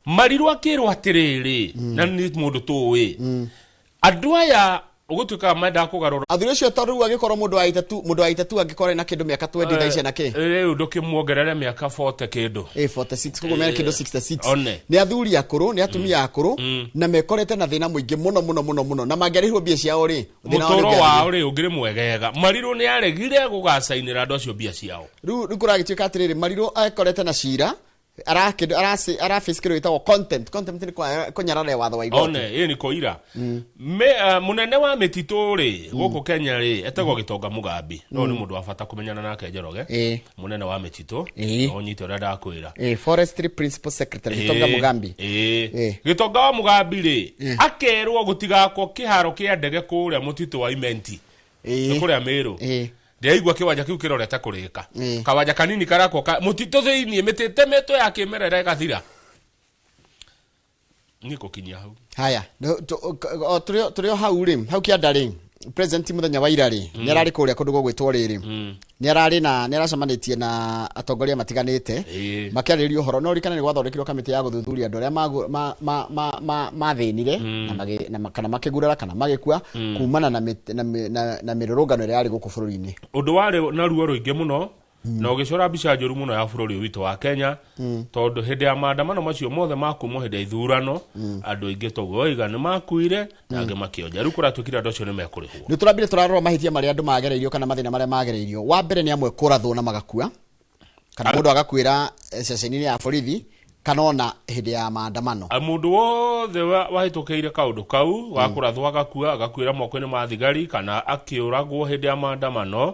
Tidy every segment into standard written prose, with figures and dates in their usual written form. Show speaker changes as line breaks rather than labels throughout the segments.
Marirũ akĩrwo atĩrĩrĩ, na nĩ mũndũ tũĩ, andũ aya gũtuĩkaga mendaga kũgarũra.
Athuri acio, tondũ rĩu angĩkorwo mũndũ wa itatu angĩkorwo ena kĩndũ mĩaka 20 thaa ici ena kĩ?
Rĩu ndũkĩmuongerere mĩaka 40 kĩndũ.
Ĩ 46, koguo mena kĩndũ 66.
One.
Nĩ athuri akũrũ, nĩ atumia akũrũ, na mekorete na thĩna mũingĩ mũno mũno mũno mũno, na mangĩarĩhwo mbia ciao rĩ, thĩna wao nĩ
mũtũro
ũngĩathirire.
Wao rĩ, ũngĩrĩ mwegega. Marirũ nĩ aregire gũgacainĩra andũ acio mbia ciao.
Rĩu kũragĩtuĩka atĩrĩrĩ, Marirũ akorete na cira, araface kĩndũ gĩtagwo contempt. Contempt nĩ kũnyarara watho wa igoti.
One, ĩ nĩ koira. Mũnene wa mĩtitũ rĩ gũkũ Kenya rĩ, etagwo Gĩtonga Mũgambi. No nĩ mũndũ wa bata kũmenyana nake, Njoroge. Mũnene wa mĩtitũ. No nyite ũrĩa ndakwĩra.
Forestry principal secretary Gitonga Mugambi.
Gĩtonga wa Mũgambi rĩ, akerwo gũtigakwo kĩharo kĩa ndege kũrĩa mũtitũ wa Imenti. Nĩ kũrĩa Mĩrũ. Ndĩraigua kĩwanja kĩu kĩrorete kũrĩka. Kawanja kanini karakwo ka mũtitũ thĩiniĩ, mĩtĩ ĩtemetwo ya kĩmerera ĩgathira. Niĩ ngũkinyia hau.
Haya, o tũrĩ o hau rĩ, hau kĩanda rĩ, president mũthenya wa ira rĩ, nĩ ararĩ kũrĩa kũndũ gũgwĩtwo rĩrĩ, nĩ ararĩ na nĩ aracemanĩtie na atongoria matiganĩte, makĩarĩrĩria ũhoro. No ririkane nĩ gwathondekirwo kamĩtĩ ya gũthuthuria andũ arĩa mathĩnire na kana makĩgurara kana magĩkua kumana na mĩrũrũngano ĩrĩa yarĩ gũkũ bũrũri-inĩ.
Ũndũ warĩ na ruo rũingĩ mũno na ũgĩcora mbica njũru mũno ya bũrũri ũyũ witũ wa Kenya, tondũ hĩndĩ ya maandamano macio mothe ma kumwo hĩndĩ ya ithurano, andũ aingĩ toguo waiga nĩ makuire na angĩ makĩonja. Rĩu kũratuĩkire andũ acio nĩ mekũrĩhwo.
Nĩ tũrambire tũrarora mahĩtia marĩa andũ magereirio kana mathĩna marĩa magereirio. Wa mbere nĩ amwe kũrathwo na magakua, kana mũndũ agakuĩra ceceni-inĩ ya borithi kana ona hĩndĩ ya maandamano.
Mũndũ wothe wahĩtũkĩire kaũndũ kau wa kũrathwo agakua, agakuĩra moko-inĩ ma thigari kana akĩũragwo hĩndĩ ya maandamano,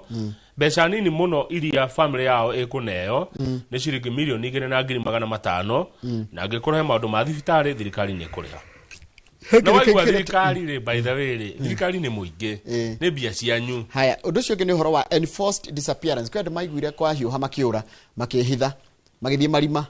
mbeca nini mũno iria famĩlĩ yao ĩkũneo nĩ ciringi 2,500,000, na angĩkorwo he maũndũ ma thibitarĩ, thirikari nĩ ĩkũrĩha. Na waigua thirikari rĩ, by the way rĩ, thirikari nĩ mũingĩ, nĩ mbia cianyu.
Haya, ũndũ ũcio ũngĩ nĩ ũhoro wa enforced disappearance. Kwĩ andũ maiguire kwahiũha, makĩũra, makĩhitha, magĩthiĩ marima.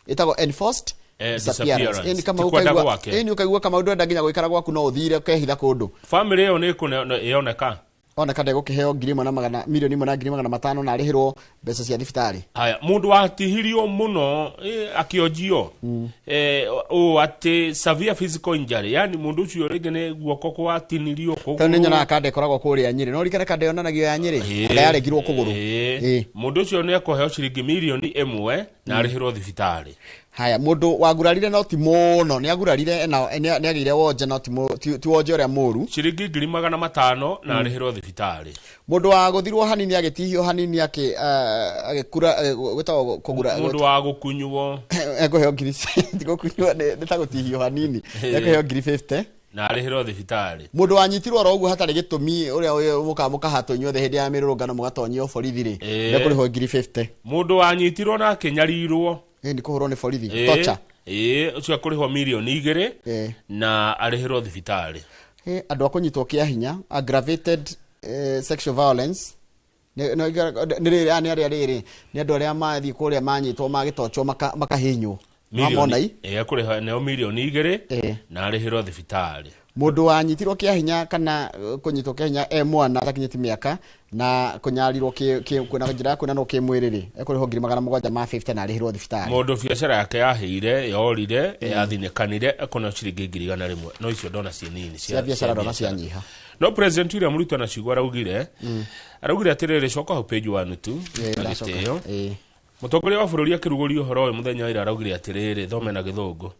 Ĩtagwo enforced disappearance.
Disappearance.
Ĩni kama
Ti kwenda
ũkaigua
gwake.
Ĩni ũkaigua kama ndwenda nginya gũikara gwaku, no ũthire ũkehitha kũndũ.
Famĩlĩ ĩyo nĩ ĩkũne ĩoneka.
Oneka ndegũkĩheo ngiri ĩmwe na magana 1,500,000 na arĩhĩrwo mbeca cia thibitarĩ.
Haya, mũndũ watihirio mũno akĩonjio ũũ atĩ severe physical injury, yani mũndũ ũcio rĩngĩ nĩ guoko gwatinirio.
Tondũ nĩ nyonaga kanda ĩkoragwo kũrĩa Nyĩrĩ, no rikane kanda yonanagio ya Nyĩrĩ, kanda yaregirwo kũgũrũ.
Mũndũ ũcio nĩ ekũheo ciringi 1 mirioni na arĩhĩrwo thibitarĩ.
Haya, mũndũ wagurarire no ti mũno, nĩ agurarire na nĩ agĩire wonje, no ti wonje ũrĩa mũru.
Ciringi 500,000 na arĩhĩrwo thibitarĩ.
Mũndũ wa gũthirwo hanini, agĩtihio hanini, agĩkura, gwĩtagwo kũgura.
Mũndũ wa gũkunywo.
Ekũheo ngiri, ti gũkunywo, nĩ ta gũtihio hanini, ekũheo ngiri 50.
Na arĩhĩrwo thibitarĩ.
Mũndũ wanyitirwo oro ũguo hatarĩ gĩtũmi, ũrĩa mũkaga mũkahatwo inyuothe hĩndĩ ya mĩrũrũngano, mũgatonyio borithi rĩ, ekũrĩhwo ngiri 50.
Mũndũ wanyitirwo na akĩnyarirwo.
Ĩ nĩ kũhũrwo nĩ borithi. Torture.
Ĩĩ, ũcio akũrĩhwo 2 mirioni na arĩhĩrwo thibitarĩ.
Andũ a kũnyitwo kĩa hinya, aggravated sexual violence, nĩ rĩrĩ, nĩ arĩa rĩrĩ, nĩ andũ arĩa mathiĩ kũrĩa manyitwo, magĩtochwo, makahinywo. Mamona i
Ĩĩ, ekũrĩha neo 2 mirioni na arĩhĩrwo thibitarĩ.
Mũndũ wanyitirwo kĩa hinya kana kũnyitwo kĩa hinya e mwana atakinyĩtie mĩaka na kũnyarirwo na njĩra ya kwĩnanwo kĩmwĩrĩ rĩ, ekũrĩhwo ngiri 750 na arĩhĩrwo thibitarĩ.
Mũndũ biacara yake yahĩire, yorire, yathinĩkanire, ekũneo ciringi 100,000, no icio ndona ciĩ nini.
Cia biacara ndona cianyiha.
No President William Ruto na ciugo araugire atĩrĩrĩ, coka hau page 1 tu.
Ĩĩ,
Na
ndacoka.
gĩtĩo. Mũtongoria wa bũrũri akĩrugũria ũhoro ũyũ mũthenya wa ira araugire atĩrĩrĩ, thome na gĩthũngũ: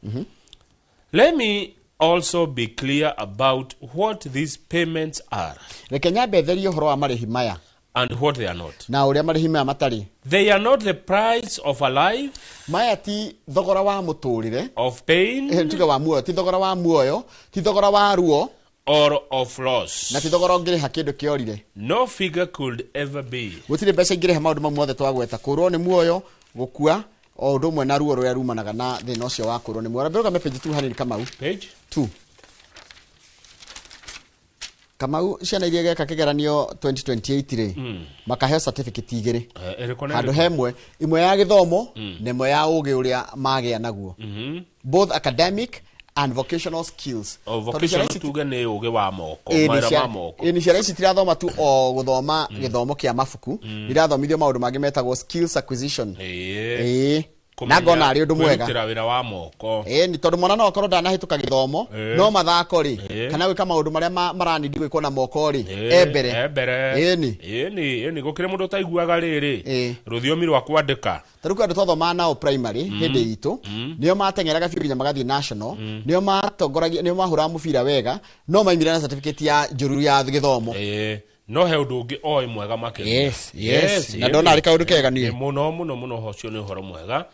"Let me also be clear about what these payments are
Reke nyambe therie ũhoro wa marĩhi maya
and what they are not.
na ũrĩa marĩhi maya matarĩ.
They are not the price of a life,
Maya ti thogora wa mũtũrĩre,
of pain,
tuge wa muoyo, ti thogora wa muoyo, ti thogora wa ruo,
or of loss.
Na ti thogora ũngĩrĩha kĩndũ kĩorire.
No figure could ever be.
Gũtirĩ mbeca ingĩrĩha maũndũ mau mothe twagweta, kũrwo nĩ muoyo, gũkua, o ũndũ ũmwe na ruo rũrĩa rumanaga na thĩna ũcio wa kũrwo nĩ muoyo. Rambe page 2 hanini, Kamau.
Page?
2, Kamau. Ciana iria igeka kĩgeranio 2028 rĩ, makaheo certificate igĩrĩ.
Ĩrĩkũ na
Handũ
ĩrĩkũ?
hemwe, imwe ya gĩthomo na ĩmwe ya ũgĩ ũrĩa magĩa naguo, both academic and vocational skills.
O
Tondũ ciana
vocational
ici
tuge nĩ ũgĩ wa moko,
Ĩĩ, nĩ
mawĩra ma moko.
Ĩĩ, nĩ ciana ici tirathoma tu o gũthoma gĩthomo kĩa mabuku, irathomithio maũndũ mangĩ metagwo skills acquisition. Ĩĩ. Na ngona arĩ ũndũ mwega.
Kwĩrutĩra wĩra wa moko.
Ĩni tondũ mwana no akorwo ndanahĩtũka gĩthomo no mathako rĩ kana gwĩka maũndũ marĩa maranindi gwĩkwo na moko rĩ e mbere. Ĩni.
Ĩni gũkĩrĩ mũndũ ũtaiguaga rĩrĩ rũthiomi rwa kwandĩka.
Tarĩu kwĩ andũ twathomaga nao primary hĩndĩ itũ nĩo mateng'eraga biũ nginya magathiĩ national nĩo matongoragia nĩo mahũraga mũbira wega no maimire na certificate ya njũru ya gĩthomo.
No he ũndũ ũngĩ oĩ mwega makĩria.
Yes. Na ndona arĩ kaũndũ kega niĩ.
Mũno mũno mũno ũcio nĩ ũhoro mwega.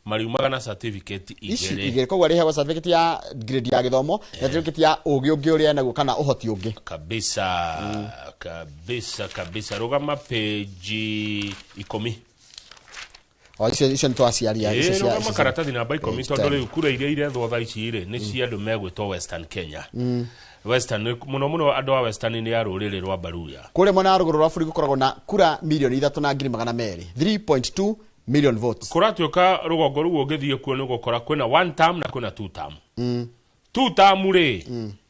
Mariumaga na certificate igĩrĩ.
Igĩrĩ koguo arĩhagwo certificate ya grade ya gĩthomo na certificate ya ũgĩ ũngĩ ũrĩa enaguo kana ũhoti ũngĩ.
Kabisa. Kabisa kabisa. Rũgama page 10.
O icio nĩ twaciaria icio cia
rũgama karatathi namba 10 tondũ rĩu kura iria irethwo thaa ici rĩ nĩ cia andũ megwĩtwo Western Kenya. Western mũno mũno andũ a Western nĩ a rũrĩrĩ rwa Baruya.
Kũrĩa mwena wa rũgũrũ rwa bũrũri gũkoragwo na kura milioni 3.2 3.2 million votes.
Kũratuĩka rũgongo rũu ũngĩthiĩ kuo nĩ ũgũkora kwĩna one term na kwĩna two term. Two term rĩ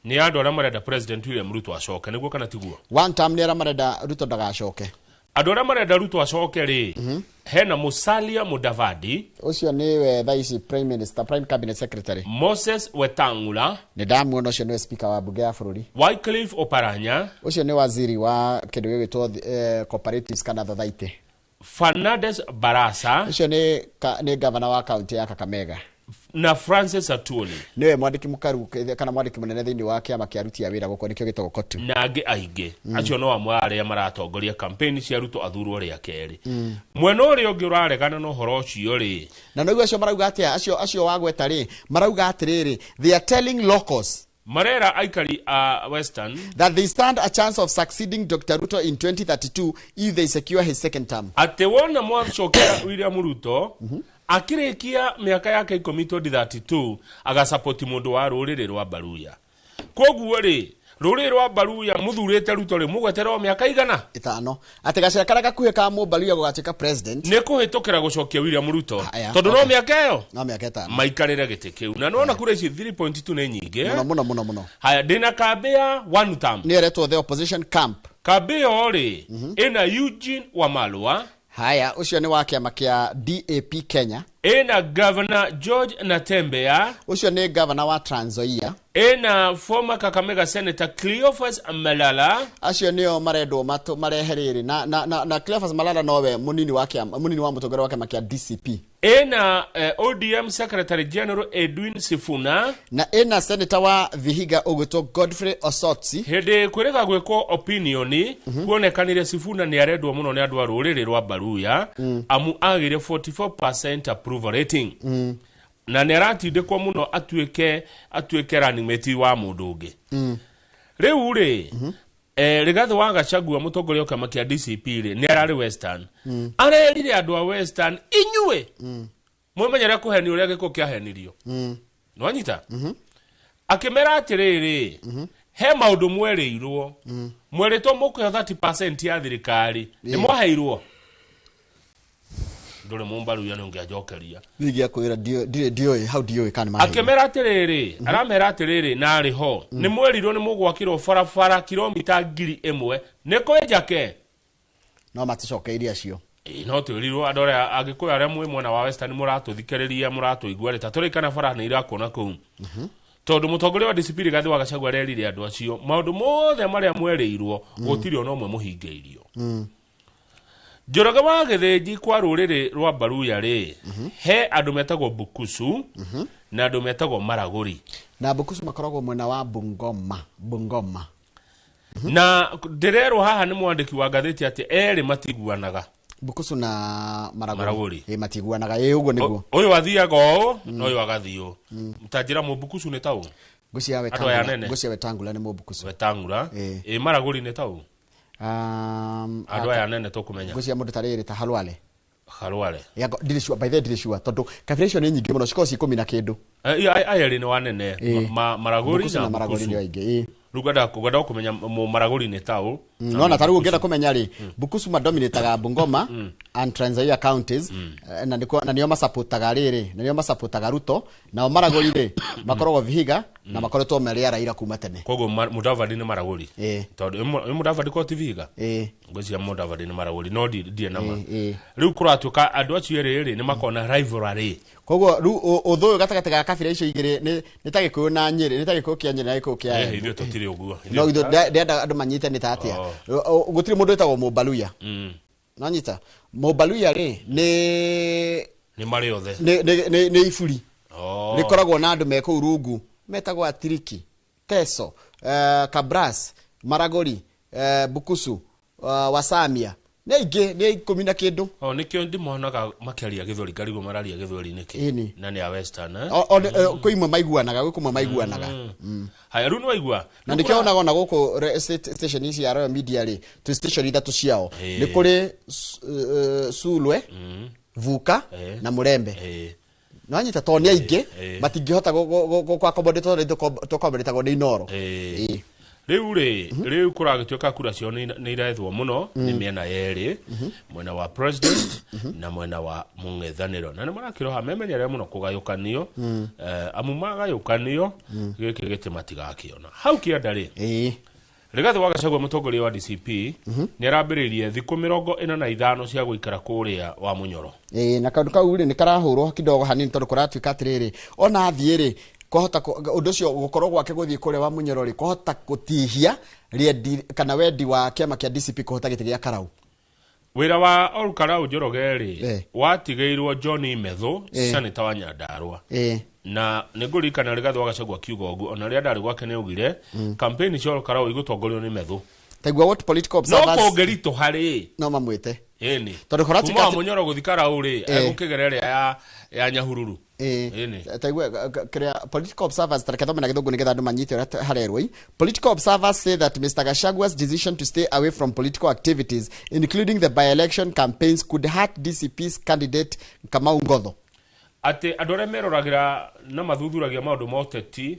nĩ andũ arĩa marenda President William Ruto acoke nĩguo kana tiguo?
One term nĩ arĩa marenda Ruto ndagacoke.
Andũ arĩa marenda Ruto acoke rĩ hena Musalia Mudavadi
ũcio nĩwe thaa ici Prime Minister, Prime Cabinet Secretary.
Moses Wetangula
nĩ ndamuona ũcio nĩwe speaker wa bunge ya bũrũri.
Wycliffe Oparanya
ũcio nĩ waziri wa kĩndũ gĩgwĩtwo cooperatives kana thothaitĩ.
Fernandes Barasa
ũcio nĩ governor wa county ya Kakamega.
Na Francis Atwoli
nĩwe mwandĩki mũkaru kana mwandĩki mũnene thĩinĩ wa kĩama kĩa aruti a wĩra gũkũ nĩkĩo gĩtagwo KOTU.
Na angĩ aingĩ acio no amwe arĩa maratongoria campaign cia Ruto athurwo rĩa kerĩ. Mwena ũrĩa ũngĩ ũraregana na ũhoro ũcio rĩ
na noguo acio marauga atĩa acio wagweta rĩ marauga atĩrĩrĩ they are telling locals
marera aikari a Western
that they stand a chance of succeeding Dr. Ruto in 2032 if they secure his second term.
Atĩ wona mwacokera William Ruto akĩrĩkia mĩaka yake 10 2032 agasapoti mũndũ wa rũrĩrĩ rwa Baruya. Koguo rĩ rũrĩrĩ rwa Baruya mũthurĩte Ruto rĩ mũgweterwo mĩaka igana
5 atĩ gacĩra karĩa gakuhĩ ka Mũbaruya gũgatuĩka president
nĩ kũhĩtũkĩra gũcokia William Ruto tondũ no mĩaka ĩyo
no mĩaka 5
maikarĩre gĩtĩ kĩu na nĩwona kura ici 3.2 nĩ nyingĩ
mũno mũno mũno.
Haya ndĩna kambĩ ya one term
nĩ ĩretwo the opposition camp.
Kambĩ ĩyo rĩ ĩna Eugene Wamalwa.
Haya ũcio nĩ wa kĩama kĩa DAP Kenya.
Ĩna Governor George Natembeya
ũcio nĩ governor wa Trans Nzoia.
Ĩna former Kakamega Senator Cleophas Malala
acio nĩo marendwo marehe rĩrĩ na Cleophas Malala nowe mũnini wa kĩama mũnini wa mũtongoria wa kĩama kĩa DCP.
Ĩna ODM Secretary General Edwin Sifuna
na ĩna senator wa Vihiga ũgwĩtwo Godfrey Osotsi.
Hĩndĩ kwĩrĩga gwĩkwo opinion kuonekanire Sifuna nĩ arendwo mũno nĩ andũ a rũrĩrĩ rwa Baruya amu agĩire 44% approval rating. Na nĩ aratindĩkwo mũno atuĩke running mate wa mũndũ ũngĩ. Rĩu rĩ Rigathi wa Gachagua mũtongoria wa kĩama kĩa DCP rĩ nĩ ararĩ Western. Arerire andũ a Western inyuĩ mwĩmenyere kũhenio ũrĩa gĩko kĩahenirio. Nĩwanyita? Akĩmera atĩrĩrĩ he maũndũ mwerĩirwo mwerĩtwo mũkũheo 30% ya thirikari nĩ mwaheirwo. Ndũrĩ Mũmbaruya nĩ ũngĩanjokeria.
Ningĩakwĩra ndiũĩ hau ndiũĩ kana nĩ
akĩmera atĩrĩrĩ aramera atĩrĩrĩ na arĩ ho nĩ mwerirwo nĩ mũgwakĩrwo barabara kilomita 1000 nĩ kwĩ Njake
no maticokeirie acio.
No twĩrirwo andũ arĩa Agĩkũyũ arĩa mwĩ mwena wa Western mũratũthikĩrĩria mũratũigua rĩ ta tũrĩ kana bara nĩ irakwo na kũu tondũ mũtongoria wa DCP Rigathi wa Gachagua arerire andũ acio maũndũ mothe marĩa mwerĩirwo gũtirĩ ona ũmwe mũhingĩirio. Njoroge wa Gĩthĩnji kwa rũrĩrĩ rwa Baruya rĩ he andũ metagwo Bukusu na andũ metagwo Maragũri.
Na Bukusu makoragwo mwena wa Bungoma.
Na ndĩrerwo haha nĩ mwandĩki wa ngathĩti atĩ erĩ matiguanaga.
Bukusu na Maragũri. Ĩ matiguanaga ĩ ũguo nĩguo.
Ũyũ athiaga ũũ na ũyũ agathiĩ ũũ. Ta njĩra Mũbukusu nĩ taũ?
Ngũcia Wetangula nĩ Mũbukusu.
Wetangula. Ĩ Maragũri nĩ taũ? Andũ aya nene tũkũmenya.
Ngũcia mũndũ ta rĩrĩ ta Halwale.
Halwale.
Ya ndirĩ sure by the ndirĩ sure tondũ kabira icio nĩ nyingĩ mũno cikoragwo ci 10 na kĩndũ.
Aya erĩ nĩ wanene Maragũri
na Maragũri nĩ aingĩ.
Rĩu ngwenda kũmenya maragũri nĩ taũ.
Nona ta rĩu ũngĩenda kũmenya rĩ, Bukusu madominataga Bungoma and Trans Nzoia counties, na nĩkuo na nĩo masapotaga rĩrĩ, na nĩo masapotaga Ruto. Nao maragũri rĩ, makoragwo Vihiga na makoretwo marĩ a Raila kuma tene.
Koguo Mudavadi nĩ maragũri?
Ĩĩ.
Tondũ ĩ Mudavadi ko ti Vihiga?
Ĩĩ.
Ngwĩciria Mudavadi nĩ maragũri, no ndirĩ na ma.
Ĩĩ.
Rĩu kũratuĩka andũ acio erĩ rĩ, nĩ makona rivalry.
Koguo rĩu ũthũ ũyũ gatagatĩ ga kabira icio igĩrĩ nĩ ta Gĩkũyũ na Nyĩrĩ, nĩ ta Gĩkũyũ kĩa Nyĩrĩ na Gĩkũyũ kĩa
Eh,
Embu.
Ithuĩ tũtirĩ ũguo.
No ithuĩ ndĩrenda andũ manyite nĩ ta atĩa. Gũtirĩ mũndũ wĩtagwo Mũmbaluya. Nonyita Mũmbaluya rĩ nĩ
Nĩ marĩ othe.
Nĩ iburi.
Oh.
Rĩkoragwo na andũ me kũu rungu metagwo Atiriki, Teso, Kabras, Maragori, Bukusu, Wasamia, nĩ aingĩ, nĩ 10 na kĩndũ.
O nĩkĩo ndĩmonaga makĩaria gĩthweri, ngarigwo mararia gĩthweri nĩkĩ.
Ĩni.
Na nĩ a western, eh?
Kwĩ imwe maiguanaga, gwĩ kũmwe maiguanaga.
Haya, rĩu nĩwaigua.
Na nĩkĩo onaga ona gũkũ station ici ya Royal Media rĩ, twĩ station ithatũ ciao.
Ĩĩ.
Nĩ kũrĩ Sulwe, Vuka na Mũrembe. Nĩwanyita, tondũ nĩ aingĩ, matingĩhota gũ-accommodate tondũ tũaccommodate-agwo nĩ Inoro.
Ĩĩ. Rĩu rĩ, rĩu kũragĩtuĩka kura ciao nĩ irethwo mũno nĩ mĩena yerĩ, mwena wa president na mwena wa mũng'ethanĩro, na nĩ marakĩroha memenyerere mũno kũgayũkanio, amu magayũkanio gĩkĩ gĩtĩ matigakĩona. Hau kĩanda rĩ, Rigathĩ wa Gachagua, mũtongoria wa DCP, nĩ arambĩrĩirie thikũ 45 cia gũikara kũrĩa wa Mũnyoro.
Ĩĩ, na kaũndũ kau rĩ, nĩ karahũrwo kidogo hanini, tondũ kũratuĩka atĩrĩrĩ, ona athiĩ rĩ, kwahota ũndũ ũcio gũkorwo gwake gũthiĩ kũrĩa wa Mũnyoro rĩ, kwahota gũtihia rĩendi kana wendi wa kĩama kĩa DCP kũhota gĩtĩ gĩa Karau.
Wĩra wa Olkarau Njoroge rĩ, watigĩirwo John Methu, senator wa Nyandarua. Na nĩ ngũririkana Rigathĩ wa Gachagua akiuga ũguo, ona rĩrĩa ndarĩ gwake nĩ augire campaign cia Olkarau igũtongorio nĩ Methu.
Taigua what political
No
observers
kũngĩritũha rĩ,
no mamwĩte.
Ĩni.
Tondũ kũratuĩka
Kuma wa Mũnyoro gũthi Karau rĩ, egũkĩgera ĩrĩa ya Nyahururu. Ĩni.
Taigua kĩrĩa political observers, tareke thome na gĩthũngũ nĩgetha andũ manyite ũrĩa harerwo ĩ. Political observers say that Mr. Gachagua's decision to stay away from political activities, including the by-election campaigns, could hurt DCP's candidate Kamau Ngotho.
Atĩ andũ arĩa meroragĩra na mathuthuragia maũndũ ma ũteti,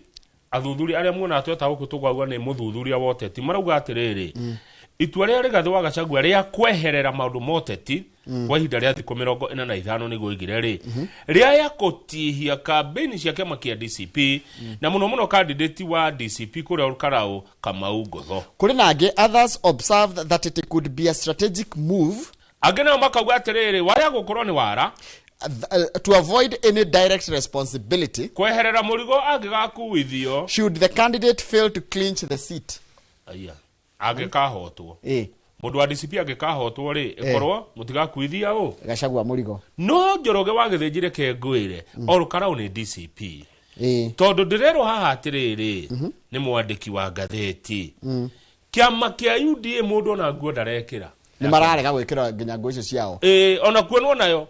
athuthuria arĩa muona tweta gũkũ tũkauga nĩ mũthuthuria wa ũteti, marauga atĩrĩrĩ, itua rĩa Rigathĩ wa Gachagua rĩa kweherera maũndũ ma ũteti kwa ihinda rĩa thikũ 45 nĩguo oigire rĩ, rĩaya kũtihia kambĩini cia kĩama kĩa DCP na mũno mũno candidate wa DCP kũrĩa Olkarau, Kamau Ngotho.
Kũrĩ na angĩ, others observed that it could be a strategic move
Angĩ nao makauga atĩrĩrĩ, waya gũkorwo nĩ wara
to avoid any direct responsibility
kweherera mũrigo angĩgakuithio
should the candidate fail to clinch the seat.
Aya, angĩkahotwo, mũndũ wa DCP angĩkahotwo rĩ, ĩkorwo mũtigakuithia ũ
Gachagua mũrigo.
No Njoroge wa Gĩthĩnji, reke ngwĩre, Olkarau nĩ DCP, tondũ ndĩrerwo haha atĩrĩrĩ nĩ mwandĩki wa ngathĩti, kĩama kĩa UDA mũndũ ona nguo ndarekĩra.
Nĩ mararega gwĩkĩra nginya nguo icio ciao.
Ĩĩ, ona kuonwo nayo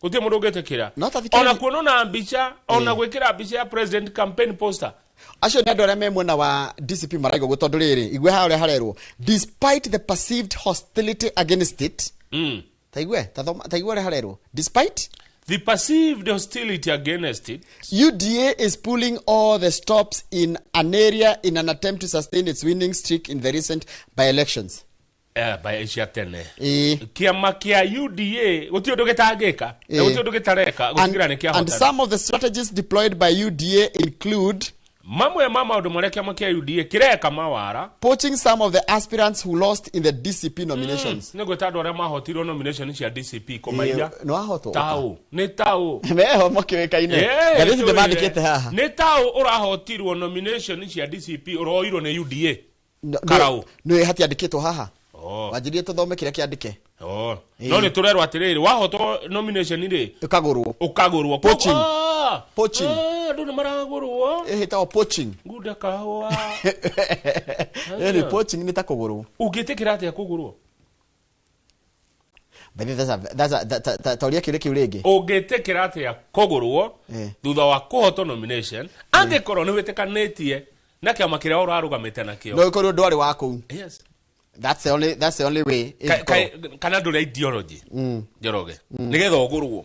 gũtirĩ mũndũ ũngĩtĩkĩra.
No ta thikĩrĩria-
Ona kuonwo na mbica, ona gwĩkĩra mbica ya president campaign poster.
Acio nĩ andũ arĩa me mwena wa DCP maraiga ũguo, tondũ rĩrĩ, igue haha ũrĩa harerwo: despite the perceived hostility against it. Taigue, tathoma, taigue ũrĩa harerwo, despite
the perceived hostility against it,
UDA is pulling all the stops in an area in an attempt to sustain its winning streak in the recent by-elections.
By cia tene.
Ĩĩ.
Kĩama kĩa UDA gũtirĩ ũndũ gĩtangĩka na gũtirĩ ũndũ gĩtareka
And,
gũtigĩra nĩ
and
kĩahotana.
some of the strategies deployed by UDA include
Mamwe ma maũndũ marĩa kĩama kĩa UDA kĩreka mawara,
poaching some of the aspirants who lost in the DCP nominations.
Nĩ gwĩta andũ arĩa mahotirwo nomination cia DCP kũmaiya.
Ĩĩ, nĩ wahotwo.
Taũ nĩ taũ.
Meho makĩũĩkaine. Ngathĩti ndĩmandĩkĩte haha.
Nĩ taũ ũrahotirwo nomination cia DCP ũroirwo nĩ UDA Karau.
Nĩ hatiandĩkĩtwo haha.
Oh.
Wanjirie tũthome kĩrĩa kĩandĩke.
Oh. No nĩ tũrerwo atĩrĩrĩ, wahotwo nomination rĩ,
Ũkagũrwo.
Ũkagũrwo.
Poaching.
Ah!
Poaching.
Ah, andũ nĩ maragũrwo.
Ĩtagwo poaching.
Ngunda kahũa.
Ĩni, poaching nĩ ta kũgũrwo.
Ũngĩtĩkĩra atĩa kũgũrwo?
By the way, that's a, that, that, ta ũria kĩũria kĩu rĩngĩ.
Ũngĩtĩkĩra atĩa kũgũrwo thutha wa kũhotwo nomination, angĩkorwo nĩ wĩtĩkanĩtie na kĩama kĩrĩa ũrarũgamĩte nakĩo?
No ĩkorwo ndwarĩ wa kũu.
Yes.
That's the only way. Ĩngĩkorwo.
Kana ndũrĩ ideology, Njoroge, nĩgetha ũgũrwo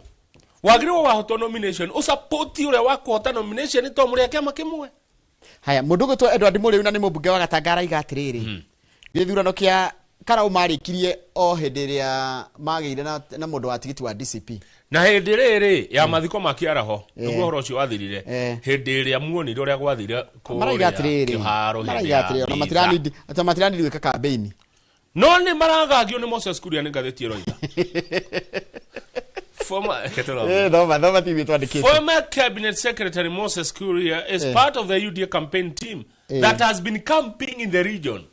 wagĩrĩirwo wahotwo nomination ũsapoti ũrĩa wa kũhota nomination, to mũrĩ a kĩama kĩmwe.
Haya, mũndũ ũgwĩtwo Edward Mũrĩu na nĩ mũmbunge wa Gatanga araiga atĩrĩrĩ, gĩthurano kĩa Karau marĩkirie o hĩndĩ ĩrĩa magĩire na mũndũ wa tigiti wa DCP.
Na hĩndĩ rĩrĩ ya mathiko ma kĩaraho nĩguo ũhoro ũcio wathirire. Hĩndĩ ĩrĩa muonire ũrĩa gwathire
Maraiga
kũrĩa
atĩrĩrĩ,
kĩharo hĩndĩ
maraiga
ya
atĩrĩrĩ, ona
mitha.
matiranidi gwĩka campaign.
No nĩ maragagio nĩ Moses Kuria nĩ ngathĩti ĩroiga. Former,
Thoma thoma TV twandĩkĩte.
Former Cabinet Secretary Moses Kuria is part of the UDA campaign team that has been camping in the region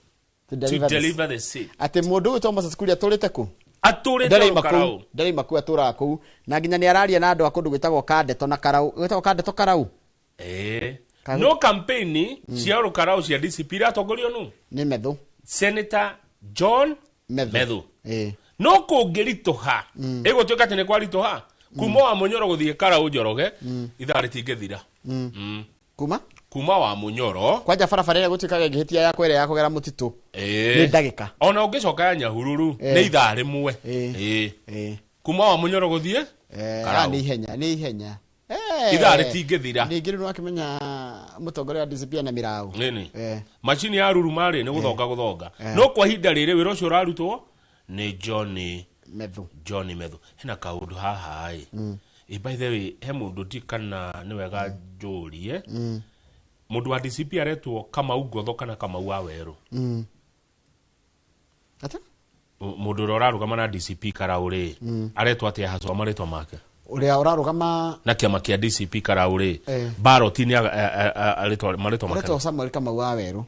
To
to
deliver this.
deliver the seat.
Atĩ mũndũ ũgwĩtwo Moses Kuria atũrĩte kũ?
Atũrĩte
Ndaraima
Karau.
kũu, ndaraima kũu, atũraga kũu na nginya nĩ araria na andũ a kũndũ gwĩtagwo Kandeto na Karau, gwĩtagwo Kandeto Karau.
No campaign cia Karau cia DCP iratongorio nũ?
Nĩ Methu.
Senator John
Methu.
Methu. No kũngĩritũha, ĩgũtuĩka atĩ nĩ kwaritũha kuma wa Mũnyoro gũthiĩ Karau Njoroge, ithaa rĩtingĩthira.
Kuma
Kuma wa Mũnyoro
kwanja barabara ĩrĩa gũtuĩkaga ĩngĩhĩtia yakwa ĩrĩa ya kũgera mũtitũ nĩ ndagĩka.
Ona ũngĩcoka ya Nyahururu nĩ ithaa rĩmwe. Kuma wa Mũnyoro gũthiĩ Karau.
Nĩ ihenya, nĩ ihenya.
Ithaa rĩtingĩthira.
Ningĩ rĩu nĩwakĩmenya mũtongoria wa DCP ena mĩraũ.
Nini macini ya ruruma rĩ nĩ gũthonga gũthonga, no kwa ihinda rĩrĩ wĩra ũcio ũrarutwo nĩ John
Methu.
John Methu. Hena kaũndũ haha ĩ, by the way, he mũndũ ti kana nĩ wega njũrie, mũndũ wa DCP aretwo Kamau Ngotho kana Kamau wa Werũ?
Ata?
Mũndũ ũrĩa ũrarũgama na DCP Karau rĩ, aretwo atĩa hacwa marĩtwa make?
Ũrĩa ũrarũgama
na kĩama kĩa DCP Karau rĩ, baroti-inĩ marĩtwa make?
Aretwo Samuel Kamau wa Werũ.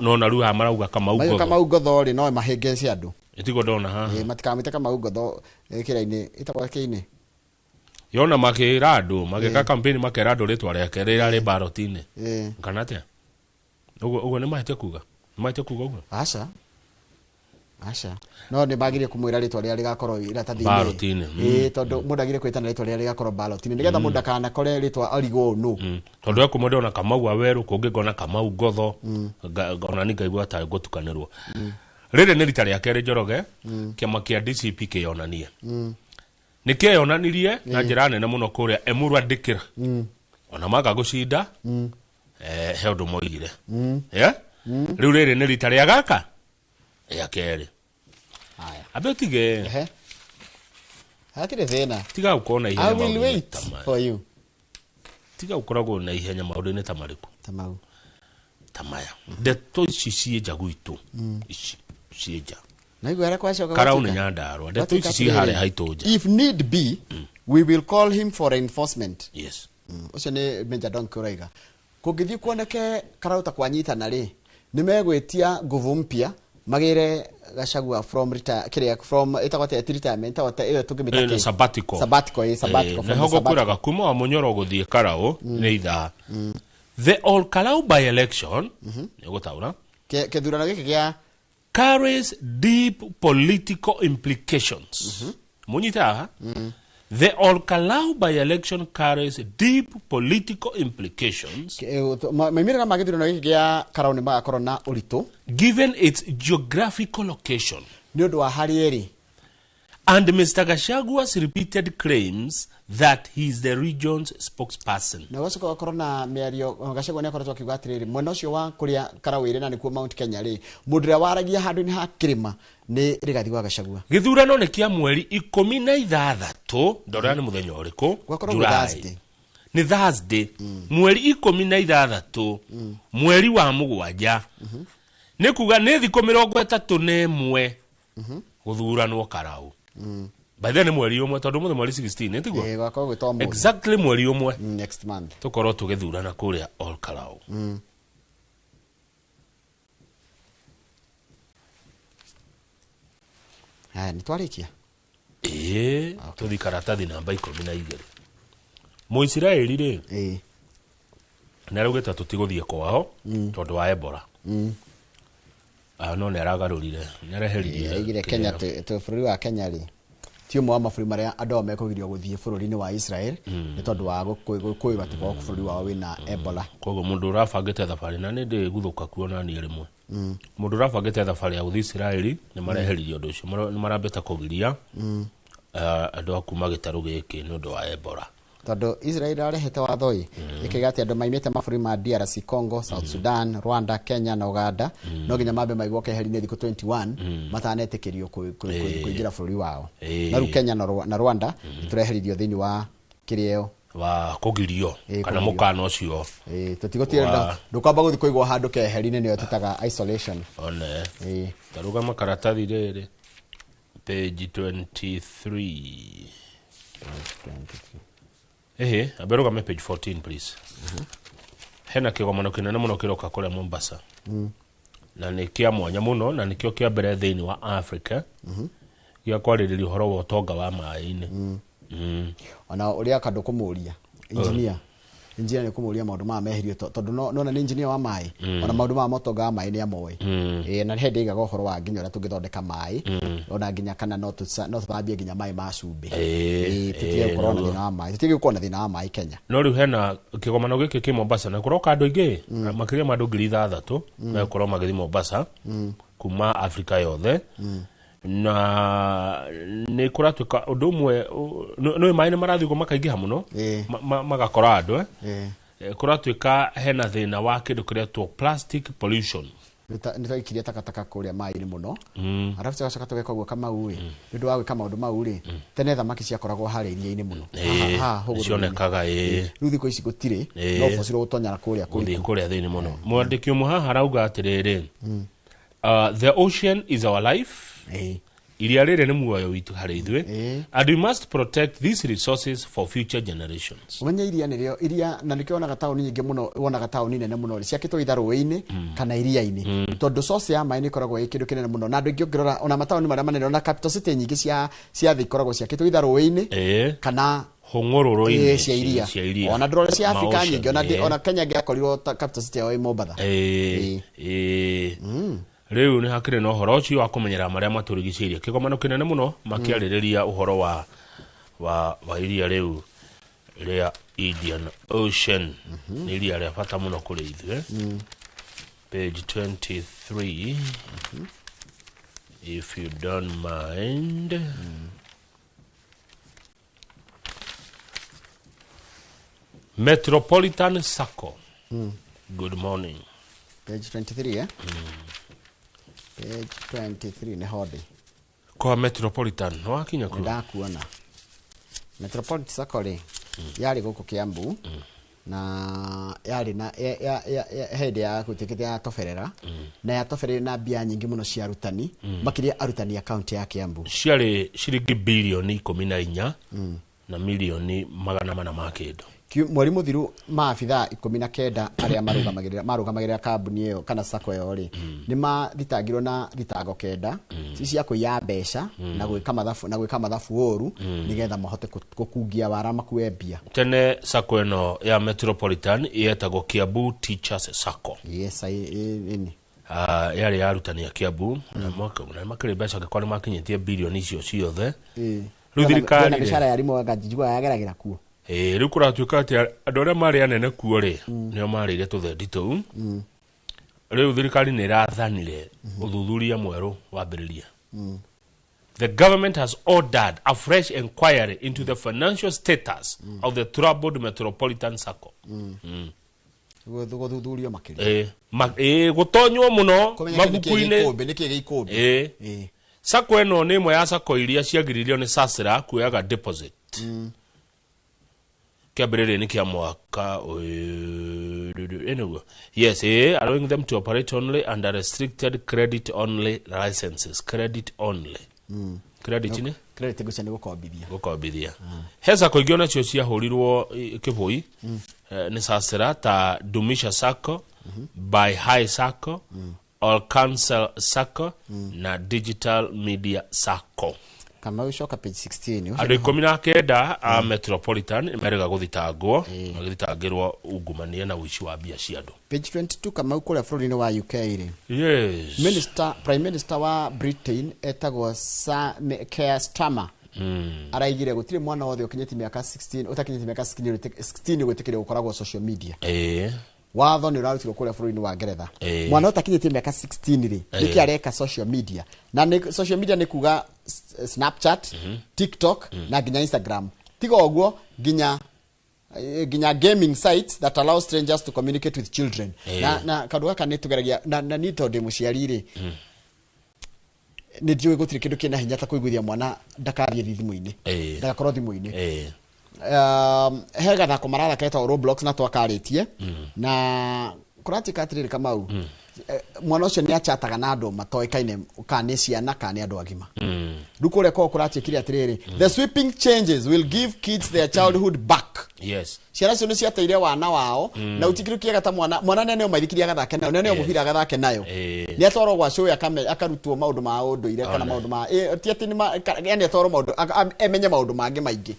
No na rĩu haha marauga Kamau
Maigua
Ngotho.
Kamau Ngotho rĩ, no mahĩngĩce andũ.
Ĩtiguo ndona haha.
Matikamwĩte Kamau Ngotho, kĩrĩa-inĩ ĩtagwo kĩinĩ.
Yona makĩra andũ magĩka campaign makera andũ rĩtwa rĩake rĩrĩa rĩ baroti-inĩ. Kana atĩa? Ũguo ũguo nĩ mahĩtia kuga? Nĩ mahĩtia kuga ũguo?
Aca. Aca. No nĩ magĩrĩire kũmwĩra rĩtwa rĩrĩa rĩgakorwo iratathi-inĩ.
Ballot-inĩ.
Tondũ mũndũ agĩrĩire kwĩtana rĩtwa rĩrĩa rĩgakorwo ballot-inĩ nĩgetha mũndũ ndakanakore rĩtwa arigwo nũ.
Tondũ he kũmwe ndĩrona Kamau wa Werũ, kũngĩ ngona Kamau Ngotho, ona ni ngaigua ta ngũtukanĩrwo. Rĩrĩ nĩ rita rĩa kerĩ Njoroge kĩama kĩa DCP kĩyonanie. Nĩ kĩeyonanirie na njĩra nene mũno kũrĩa Emurua Dikirr. Ona maga gũcinda, he ũndũ moigire. Yeah? Rĩu rĩrĩ nĩ rita rĩa gaka rĩa kerĩ.
Haya.
Ambe ũtige.
Ehe. Hatirĩ thĩna.
Tiga gũkorwo na ihenya
I will
maũndũ-inĩ
wait
ta maya.
for you.
Tiga gũkoragwo na ihenya maũndũ-inĩ ta marĩkũ?
Ta mau.
Ta maya. Ndeto ici ciĩ nja gwitũ. Ici ciĩ nja.
Na igua arĩa kwacoka
Karau nĩ
gwatuĩka.
Nyandarua. Ndeto ici
Gwatuĩka
ciĩ harĩa
atĩrĩrĩ,
haitũ nja.
If need be, we will call him for reinforcement.
Yes.
Ũcio nĩ Major Donk ũraiga. Kũngĩthiĩ kuoneke Karau ta kwanyitana rĩ, nĩ megwĩtia nguvu mpya magĩre Gachagua from retire, kĩrĩa from ĩtagwo atĩa, ti retirement, ĩtagwo atĩa, ĩyo tũngĩmĩta
Nĩ
kĩ?
sabbatical.
Sabbatical, sabbatical, from
Nĩho
the sabbatical.
ngũkwĩraga kuma wa Mũnyoro gũthiĩ Karau nĩ ithaa. The Ol Kalou by election nĩ gũtaũra
Kĩthurano gĩkĩ gĩa
carries deep political implications. Mũnyite haha. The Ol Kalou by election carries deep political implications
Maumĩrĩra ma gĩthurano gĩkĩ gĩa Karau nĩ magakorwo na ũritũ
given its geographical location
nĩ ũndũ wa harĩa ĩrĩ
and Mr. Gachagua's repeated claims that he is the region's spokesperson.
Na gũgacoka gũgakorwo na mĩario, Gachagua nĩ akoretwo akiuga atĩrĩrĩ, mwena ũcio wa kũrĩa Karau ĩrĩ na nĩkuo Mount Kenya rĩ, mũndũ ũrĩa waragia handũ-inĩ ha kĩrĩma nĩ Rigathi wa Gachagua.
Gĩthurano nĩ kĩa mweri 16, ndorera nĩ mũthenya ũrĩkũ?
Gwakorwo gwĩ
July.
Thursday.
Nĩ Thursday, mweri 16, mweri wa mũgwanja. Nĩ kuga nĩ thikũ 31 gũthuranwo Karau. By then nĩ mweri ũmwe, tondũ ũmũthĩ mweri 16, nĩ tiguo?
Gwakorwo gwĩtwo ũmũthĩ.
Exactly mweri ũmwe.
Next month.
Tũkorwo tũgĩthurana kũrĩa Ol Kalou.
Haya, nĩ twarĩkia?
Ĩĩ, tũthi karatathi namba 12. Mũisiraeli rĩ, nĩ araugĩte tũtigũthiĩ kwao tondũ wa Ebola. No nĩ aragarũrire, nĩ areheririe.
Aigire Kenya, bũrũri wa Kenya rĩ, ti ũmwe wa mabũrũri marĩa andũ ao mekũgirio gũthiĩ bũrũri-inĩ wa Israel nĩ tondũ wa kwĩrwo atĩ kwao bũrũri wao wĩna Ebola.
Koguo mũndũ ũrabangĩte thabarĩ, na nĩ ndĩguthũka kuo na niĩ rĩmwe. Mũndũ ũrabangĩte thabarĩ ya gũthiĩ Israeli nĩ mareheririe ũndũ ũcio, nĩ marambĩte kũgiria andũ a kuma gĩtarũ gĩkĩ nĩ ũndũ wa Ebola.
Tondũ Israel arehete watho ĩ ĩkĩga atĩ andũ maimĩte mabũrũri ma DRC Congo, South Sudan, Rwanda, Kenya na Uganda no nginya mambe maigwo keheri-inĩ thikũ 21 matanetĩkĩrio kũingĩra bũrũri wao. Na rĩu Kenya na Rwanda nĩtũreheririo thĩinĩ wa kĩrĩa ĩyo
wa kũgirio kana mũkana ũcio.
Tũtigũtirenda ndũkwamba gũthiĩ kũigwo handũ keheri-inĩ nĩyo tũtaga isolation.
One. Tarũgama karatathi rĩrĩ page 23. Ehe, ambe rũgame page 14 please. Hena kĩgomano kĩnene mũno kĩroka kũrĩa Mombasa. Na nĩ kĩa mwanya mũno na nĩkĩo kĩa mbere thĩinĩ wa Africa gĩa kwarĩrĩria ũhoro wa ũtonga wa maĩ-inĩ.
Ona ũrĩa kandũ kũmũria engineer nĩ kũmũria maũndũ maya meherio tondũ nona nĩ engineer wa maĩ ona maũndũ maya ma ũtonga wa maĩ nĩ amoĩ. Na hĩndĩ igaga ũhoro wa nginya ũrĩa tũngĩthondeka maĩ ona nginya kana no tũthambie nginya maĩ ma cumbĩ. Tũtige gũkorwo na thĩna wa maĩ, tũtige gũkorwo na thĩna wa maĩ Kenya.
No rĩu hena kĩgomano gĩkĩ kĩ Mombasa na kũroka andũ aingĩ makĩria ma andũ 6,000 megũkorwo magĩthiĩ Mombasa kuma Afrika yothe. Na nĩ kũratuĩka ũndũ ũmwe nĩ maĩ nĩ marathiĩ ũguo makaingĩha mũno magakora andũ kũratuĩka hena thĩna wa kĩndũ kĩretwo plastic pollution.
Nĩ twaikirie takataka kũrĩa maĩ-inĩ mũno arabu tũgacoka tũgeka ũguo Kamau ĩ nĩ ũndũ wa gwĩka maũndũ mau rĩ tene thamaki ciakoragwo harĩa iria-inĩ mũno
cionekaga
rĩu thikũ ici gũtirĩ no bocirwo gũtonyera kũrĩa
kũriku kũrĩa thĩinĩ mũno. Mwandĩki ũmwe haha arauga atĩrĩrĩ, the ocean is our life. Iria rĩrĩ nĩ muoyo witũ harĩ ithuĩ and we must protect these resources for future generations.
Ũmenye iria nĩrĩo iria na nĩkĩo wonaga taũni nyingĩ mũno wonaga taũni nene mũno ciakĩtwo itha rũĩ-inĩ kana iria-inĩ tondũ source ya maĩ nĩ ĩkoragwo ĩ kĩndũ kĩnene mũno na andũ aingĩ ũngĩrora ona mataũni marĩa manene ona capital city nyingĩ cia thĩ ikoragwo ciakĩtwo itha rũĩ-inĩ kana
hũng'ũrũrũ-inĩ
cia iria ona ndũrore cia Afrika nyingĩ ona Kenya ngĩakorirwo capital city yao ĩ Mombatha.
Rĩu nĩ hakĩrĩ na ũhoro ũcio wa kũmenyera marĩa matũrigicĩirie. Kĩgomano kĩnene mũno makĩarĩrĩria ũhoro wa iria rĩu rĩa Indian Ocean. Nĩ iria rĩa bata mũno kũrĩ ithuĩ. Page 23 if you don't mind. Metropolitan Sacco. Good morning.
Page 23 Page 23 nĩ hodi.
Kwa Metropolitan wakinya kuo?
Ndakuona. Metropolitan Sacco rĩ yarĩ gũkũ Kiambu na yarĩ na hĩndĩ ya gũtuĩkĩte ya toberera na ya toberera na mbia nyingĩ mũno cia arutani makĩria arutani a kaunti ya Kiambu.
Ciarĩ ciringi bilioni 14 na milioni 400 ma kĩndũ.
Mweri mũthiru maabithaa 19 arĩa marũgamagĩrĩra kambuni ĩyo kana sacco ĩyo rĩ nĩ mathitangirwo na thitango 9 cia kũiya mbeca na gwĩka mathabu ũru nĩgetha mahote gũkungia wara makue mbia.
Tene sacco ĩno ya Metropolitan yetagwo Kiambu Teachers Sacco.
Yes, ini
yarĩ ya arutani a Kiambu na makĩrĩ mbeca angĩkorwo nĩ makinyĩtie bilioni icio ciothe. Rĩu thirikari
na mĩcara ya arimũ anga yageragĩra kuo.
Rĩu kũratuĩka atĩ andũ arĩa marĩ anene kuo rĩ nĩo marĩire tũthendi tũu. Rĩu thirikari nĩ ĩrathanire ũthuthuria mwerũ wambĩrĩria. The government has ordered a fresh inquiry into the financial status of the troubled Metropolitan Sacco.
Gũthuthurio makĩria.
Gũtonywo mũno mabuku-inĩ.
Nĩkĩ gĩikũmbĩ.
Sacco ĩno nĩ ĩmwe ya sacco iria ciagiririo nĩ SASRA kuoyaga deposit. Kĩambĩrĩria nĩ kĩa mwaka ũyũ. Yes, allowing them to operate only under restricted credit only licenses. Credit only. Credit nĩ?
Credit ngũcia nĩ gũkombithia.
Gũkombithia. He sacco ingĩ onacio ciahũrirwo kĩbũi nĩ SASRA ta Dumisha Sacco, Buy High Sacco, All Council Sacco na Digital Media Sacco.
Kamau coka page 16.
Andũ 19 a Metropolitan merega gũthitangwo magĩthitangĩrwo ungumania na ũici wa mbia cia andũ.
Page 22 Kamau kũrĩa bũrũri-inĩ wa UK rĩ.
Yes.
Prime Minister wa Britain etagwo Keir Starmer. Araigire gũtirĩ mwana wothe ũkinyĩtie mĩaka 16 ũtakinyĩtie mĩaka 16 gwĩtĩkĩrio gũkoragwo social media. Watho nĩ ũrarutirwo kũrĩa bũrũri-inĩ wa Ngeretha. Mwana ũtakinyĩtie mĩaka 16 rĩ nĩkĩ areka social media? Na social media nĩ kuga Snapchat, TikTok na nginya Instagram. Tiga ũguo nginya Nginya gaming sites that allow strangers to communicate with children. Na kaũndũ gaka nĩ tũgeragia na niĩ tondũ ndĩ mũciari rĩ, nĩ ndiũĩ gũtirĩ kĩndũ kĩna hinya ta kũiguithia mwana ndakathiĩ thimũ-inĩ, ndagakorwo thimũ-inĩ. He gathako marathaka getagwo Roblox na twakarĩtie na kũratuĩka atĩrĩrĩ, Kamau, mwana ũcio nĩ achataga na andũ matoĩkaine kana nĩ ciana kana nĩ andũ agima. Rĩu kũrĩa kwao kũratuĩkire atĩrĩrĩ, the sweeping changes will give kids their childhood back. Ciana icio nĩ ciateire wana wao, na gũtikĩrĩ kĩega ta mwana nĩ aneo maithikiri agathake nayo, nĩ aneo mũbira agathake nayo, nĩ atwarwo gwa cũĩ akarutwo maũndũ ma ũndũire kana maũndũ ma ti atĩ nĩ yani atwarwo maũndũ emenye maũndũ mangĩ maingĩ,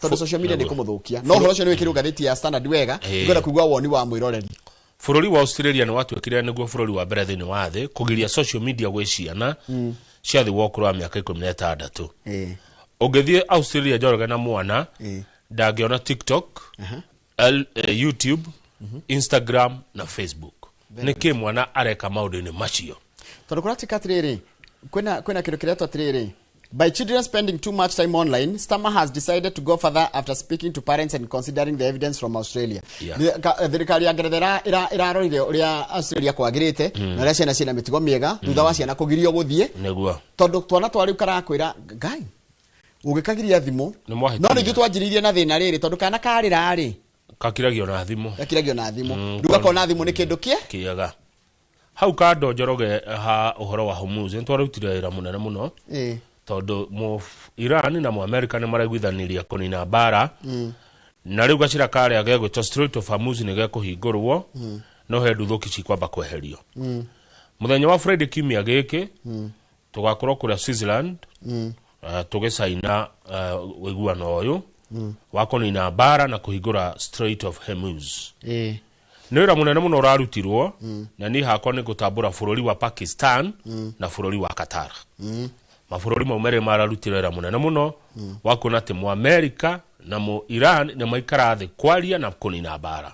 tondũ social media nĩ kũmũthũkia. No ũhoro ũcio nĩ wĩkĩrwo ngathĩti ya Standard wega. Ngwenda kũigua woni wa mwĩroreri.
Bũrũri wa Australia nĩ watuĩkire nĩguo bũrũri wa mbere thĩinĩ wa thĩ kũgiria social media gwĩ ciana cia thĩ wa ũkũrũ wa mĩaka 16. Ũngĩthiĩ Australia, Njoroge, na mwana ndangĩona TikTok, YouTube, Instagram na Facebook. Nĩkĩ mwana areka maũndũ-inĩ macio?
Tondũ kũratuĩka atĩrĩrĩ, kwĩna kĩndũ kĩretwo atĩrĩrĩ, by children spending too much time online. Starmer has decided to go further after speaking to parents and considering the evidence from Australia. Thirikari ya Ngeretha ĩrarorire ũrĩa Australia kwagĩrĩte na ũrĩa ciana ciĩna mĩtugo mĩega thutha wa ciana kũgirio gũthiĩ, tondũ twana twa rĩu karakwĩra ngai ũgĩkagiria thimũ.
Nĩ mwahĩtania.
No ningĩ twanjĩrĩirie na thĩna rĩrĩ, tondũ kana karĩra rĩ,
kakiragio na thimũ.
Gakiragio na thimũ. Rĩu gakona thimũ nĩ kĩndũ kĩe
kĩega. Hau kando, Njoroge, ha ũhoro wa Hormuz, nĩ twarutire wĩra mũnene mũno, tondũ mu Iran na mu America nĩ maraiguithanirie kũnina mbara, na rĩu gacĩra karĩa gegwĩtwo Strait of Hormuz nĩ gekũhingũrwo, no he nduthũki cikwamba kweherio. Mũthenya wa Friday kiumia gĩkĩ tũgakorwo kũrĩa Switzerland, tũgĩcaina ũiguano ũyũ wa kũnina mbara na kũhingũra Strait of Hormuz. Nĩ wĩra mũnene mũno ũrarutirwo, na niĩ hakwa nĩ gũtambũra bũrũri wa Pakistan na bũrũri wa Qatar. Mabũrũri mau merĩ mararutire wĩra mũnene mũno wa kuona atĩ mu America na mu Iran nĩ maikara thĩ kwaria na kũnina mbara.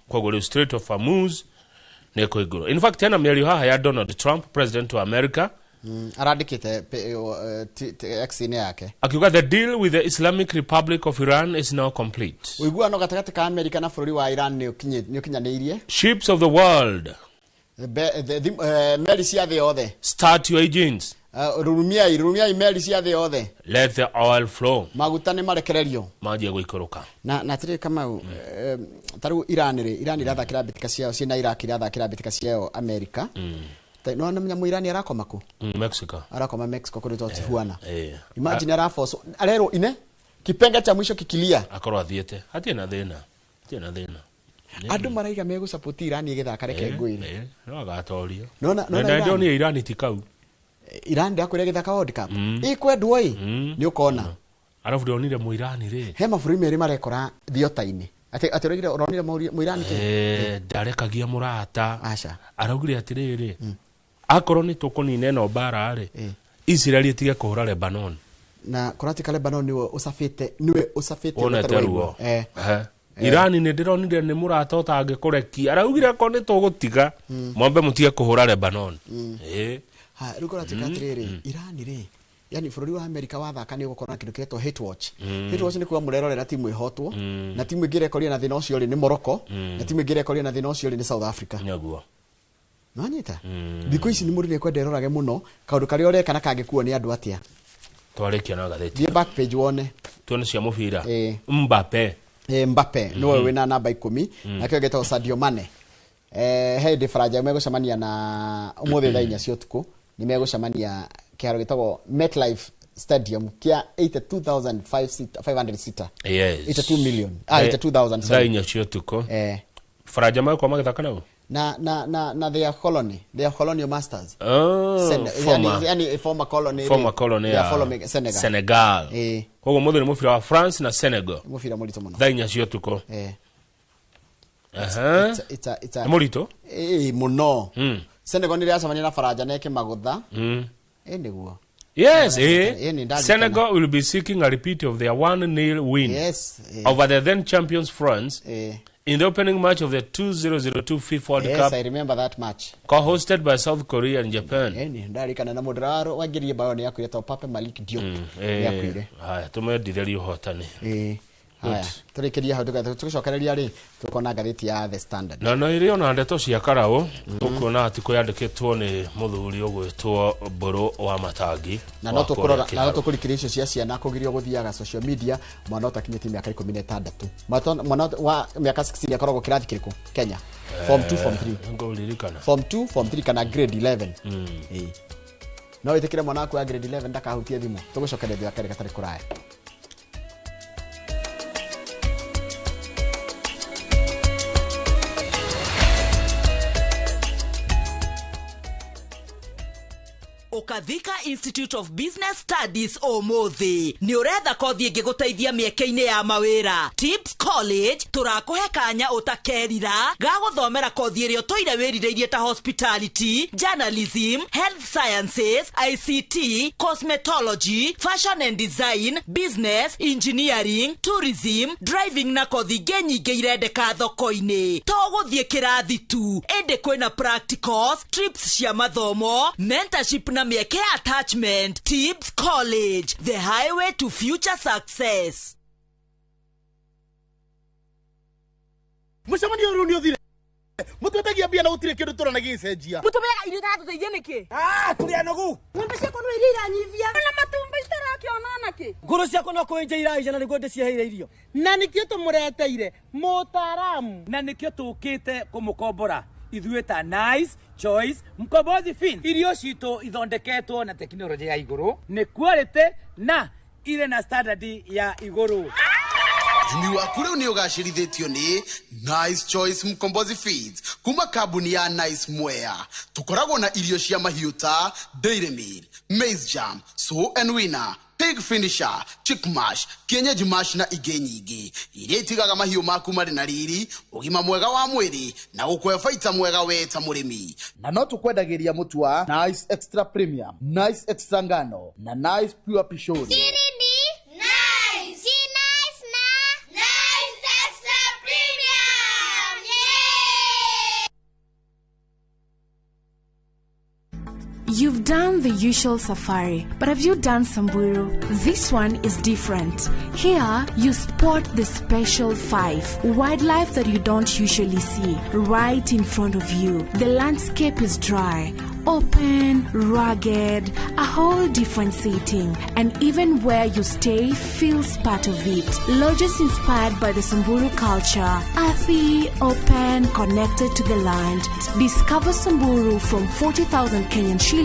Koguo rĩu Strait of Hormuz nĩ ĩkũhingũrwo. In fact, hena mĩario haha ya Donald Trump, president wa America.
Arandĩkĩte X-inĩ yake.
Akiuga, "The deal with the Islamic Republic of Iran is now complete."
Ũiguano gatagatĩ ka Amerika na bũrũri wa Iran nĩ ũkinyanĩirie.
"Ships of the world,
Meri cia thĩ yothe,
start your engines.
Rurumiai meri cia thĩ yothe.
Let the oil flow."
Maguta nĩ marekererio.
Manjie gũikũrũka.
Na atĩrĩrĩ, Kamau, ta rĩu Iran rĩ, Iran irathakĩra mbĩtĩka ciao ciĩna Iraq, irathakĩra mbĩtĩka ciao America. No namenya mũirani arakoma kũ?
Mexico.
Arakoma Mexico kũrĩ Tijuana. Imagine arabocwo, arerwo ine kipenga cha mwisho kikilia.
Akorwo athiĩte hatirĩ na thĩna, hatirĩ na thĩna.
Andũ maraiga megũsupport Iran ĩgĩthaka, reke ngwĩre.
No agatorio.
Nona
Na
Iran.
ndĩronire Iran ti kau.
Iran ndakwĩra ĩgĩthaka World Cup ĩkwendwo ĩ, nĩ ũkona.
Arabu ndĩronire mũirani rĩ,
He mabũrũri merĩ marekora thiota-inĩ atĩ ũraigire ũronire mũirani kĩ?
Ndarekagia mũrata.
Aca.
Araugire atĩrĩrĩ, akorwo nĩ tũkũnina ĩno mbara rĩ, Israel ĩtige kũhũra Lebanon.
Na kũratuĩka Lebanon nĩwe ũcabĩte
wonete
ũtarĩ
ruo.
waigua.
Iran nĩ ndĩronire nĩ mũrata ũtangĩkũrekia. Araugire akorwo nĩ tũgũtiga, mwambe mũtige kũhũra Lebanon.
Ha, rĩu kũratuĩka atĩrĩrĩ, Iran rĩ, yani bũrũri wa Amerika wathaka nĩ ũgũkorwo na kĩndũ kĩretwo hate watch. Hate watch nĩ kuga mũrerorera timu ĩhotwo, na timu ĩngĩ ĩrekoria na thĩna ũcio rĩ nĩ Morocco, na timu ĩngĩ ĩrekoria na thĩna ũcio rĩ nĩ South Africa. Nonyita thikũ ici nĩ mũndũ nĩ ekwenda erorage mũno kaũndũ karĩa ũreka na kangĩkuo nĩ andũ atĩa.
Twarĩkia na gathĩti.
Thiĩ back page wone.
Tuone cia mũbira. Mbappe.
Mbappe nĩwe wĩna namba 10, nakĩo gĩtagwo Sadio Mane. He hĩndĩ Faranja megũcemania na ũmũthĩ thaa 4 cia ũtukũ nĩ megũcemania kĩharo gĩtagwo MetLife Stadium kĩa 82,500 seater. 82 million, ah, 82,000,
thaa
sorry.
4 cia ũtukũ. Faranja magĩkorwo magĩthaka nao
Na their colonial masters.
Oh, former,
yani former colony.
Former colony
they are
ya
following Senegal.
Senegal. Koguo mũthĩ nĩ mũbira wa France na Senegal.
Mũbira mũritũ mũno.
Thaa 4 cia ũtukũ. Aha.
It's a
Nĩ mũritũ.
Mũno. Senegal nĩ ĩracemania na Faranja na ĩkĩmagũtha. Nĩguo.
Yes,
Nĩ ndarikana.
Senegal will be seeking a repeat of their 1-0 win over the then champions France in the opening match of the 2002 FIFA World Cup,
I remember that match.
co-hosted by South Korea and Japan.
Nĩ ndarikana na mũndũ ũrĩa waingĩririe bao nĩ akuire, tondũ Pape Malick Diop nĩ akuire.
Haya, tũmendithĩrie ũhotani.
Haya, tũrĩkĩrie hau tũgĩcokereria rĩ tũkona ngathĩti ya The Standard.
Na no ĩrĩ ona ndeto cia karaũ tũkuona atĩ kwĩyandĩkĩtwo nĩ mũthuri ũgwĩtwo Mbũrũ wa Matangi.
Na no tũkũrora na no tũkũrikĩria icio cia ciana kũgirio gũthiaga social media mwana ũtakinyĩtie mĩaka 16. Mwana wa mĩaka 16 akoragwo kĩrathi kĩrĩkũ Kenya? Form 2, form 3.
Ngũririkana.
Form 2, form 3 kana grade 11. Ĩĩ. No wĩtĩkĩre mwana waku wa grade 11 ndakahutie thimũ. Tũgũcokeria thutha kerĩ gatarĩ kũraya.
Ukathika Institute of Business Studies ũmũthĩ nĩ ũretha kothi ĩngĩgũteithia mĩeke-inĩ ya mawĩra. Tips College tũrakũhe kanya ũtakerira ga gũthomera kothi ĩrĩa ũtũire wĩrirĩirie ta hospitality, journalism, health sciences, ICT, cosmetology, fashion and design, business, engineering, tourism, driving na kothi ingĩ nyingĩ irendeka thoko-inĩ. To gũthiĩ kĩrathi tu, ĩndĩ kwĩna practicals, trips cia mathomo, mentorship na mĩeke ya attachment. Tips College, the highway to future success.
Mũcemanio ũyũ nĩ ũthire. Mũtwetagia mbia na gũtirĩ kĩndũ tũrona gĩgĩcenjia.
Mũtũmĩaga irio itaratũteithia nĩkĩ?
Tũrĩ anogu.
Ng'ombe ciakwa no iria iranyivia. Na matumbĩ itarakĩona nakĩ?
Ngũrũ ciakwa no kũenja iraija na nĩguo ndĩciheire irio.
Na nĩkĩo tũmũreteire mũtaaramu.
Na nĩkĩo tũkĩte kũmũkombora. Ithuĩ ta Nice Choice Mkombozi Fin. Irio citũ ithondeketwo na tekinoronjĩ ya igũrũ, nĩ quality na irĩ na standard ya igũrũ.
Ũrĩmi waku rĩu nĩ ũgacĩrithĩtio nĩ Nice Choice Mkombozi Feeds kuma kambuni ya Nice Mwea. Tũkoragwo na irio cia mahiũ ta Dairy Meal, Maize Jam, Sow and Winner, Pig Finisher, Chick Mash, Kienyeji Mash na ingĩ nyingĩ iria itigaga mahiũ maku marĩ na riri, ũgima mwega wa mwĩrĩ na gũkũhe baita mwega we ta mũrĩmi.
Na no tũkwendagĩria mũtu wa Nice Extra Premium, Nice Extra Ngano na Nice Pure Pishori.
You've done the usual safari, but have you done Samburu? This one is different. Here, you spot the special five, wildlife that you don't usually see, right in front of you. The landscape is dry, open, rugged, a whole different setting, and even where you stay feels part of it. Lodges inspired by the Samburu culture, earthy, open, connected to the land. Discover Samburu from 40,000 Kenyan shillings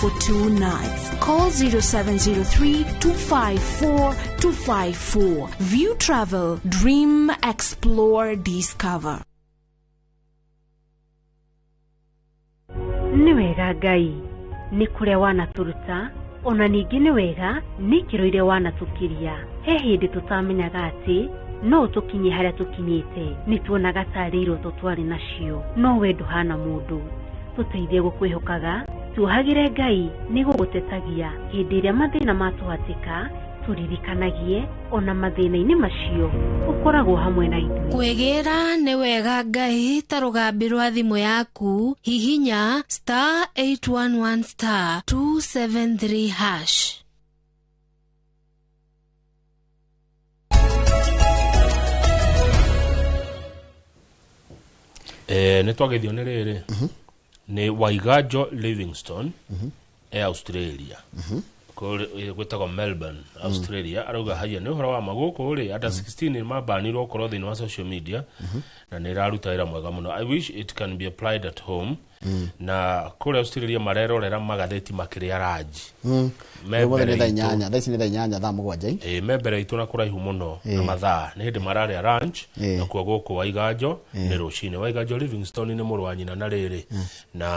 for 2 nights. Call 0703 254 254. View Travel, dream, explore, discover.
Nĩ wega Ngai nĩ kũrĩa wanatũruta ona ningĩ nĩ wega nĩ ikĩro iria wanatũkiria. He hĩndĩ tũtamenyaga atĩ no tũkinye harĩa tũkinyĩte, nĩ tuonaga tarĩ iroto twarĩ nacio, no we ndũhana mũndũ. Tũteithie gũkwĩhokaga, tuohagĩre Ngai nĩ gũgũtetagia hĩndĩ ĩrĩa mathĩna matũhatĩka, tũririkanagie ona mathĩna-inĩ macio ũkoragwo hamwe na ithuĩ.
Kwĩgĩra nĩ wega Ngai ta rũgambi rwa thimũ yaku, hihinya star 811 star 273 hash.
Nĩ twageithio nĩ rĩrĩ nĩ Waiganjo Livingstone e Australia. Gwĩtagwo Melbourne, Australia. Arauga haya nĩ ũhoro wa ma gũkũ rĩ under 16 nĩ mabanirwo gũkorwo thĩinĩ wa social media na nĩ ĩraruta wĩra mwega mũno. I wish it can be applied at home. Na kũrĩa Australia marerorera magathĩti makĩrĩa ranji.
Ũmũthĩ nĩ thaa inyanya, thaa ici nĩ thaa inyanya, thaa mũgwanja.
Ĩĩ, me mbere itũ na kũraihu mũno na mathaa nĩ hĩndĩ mararĩa lunch, nakuo gũkũ Waiganjo nĩ rũcinĩ. Waiganjo Livingstone nĩ mũrũ wa nyina na rĩrĩ na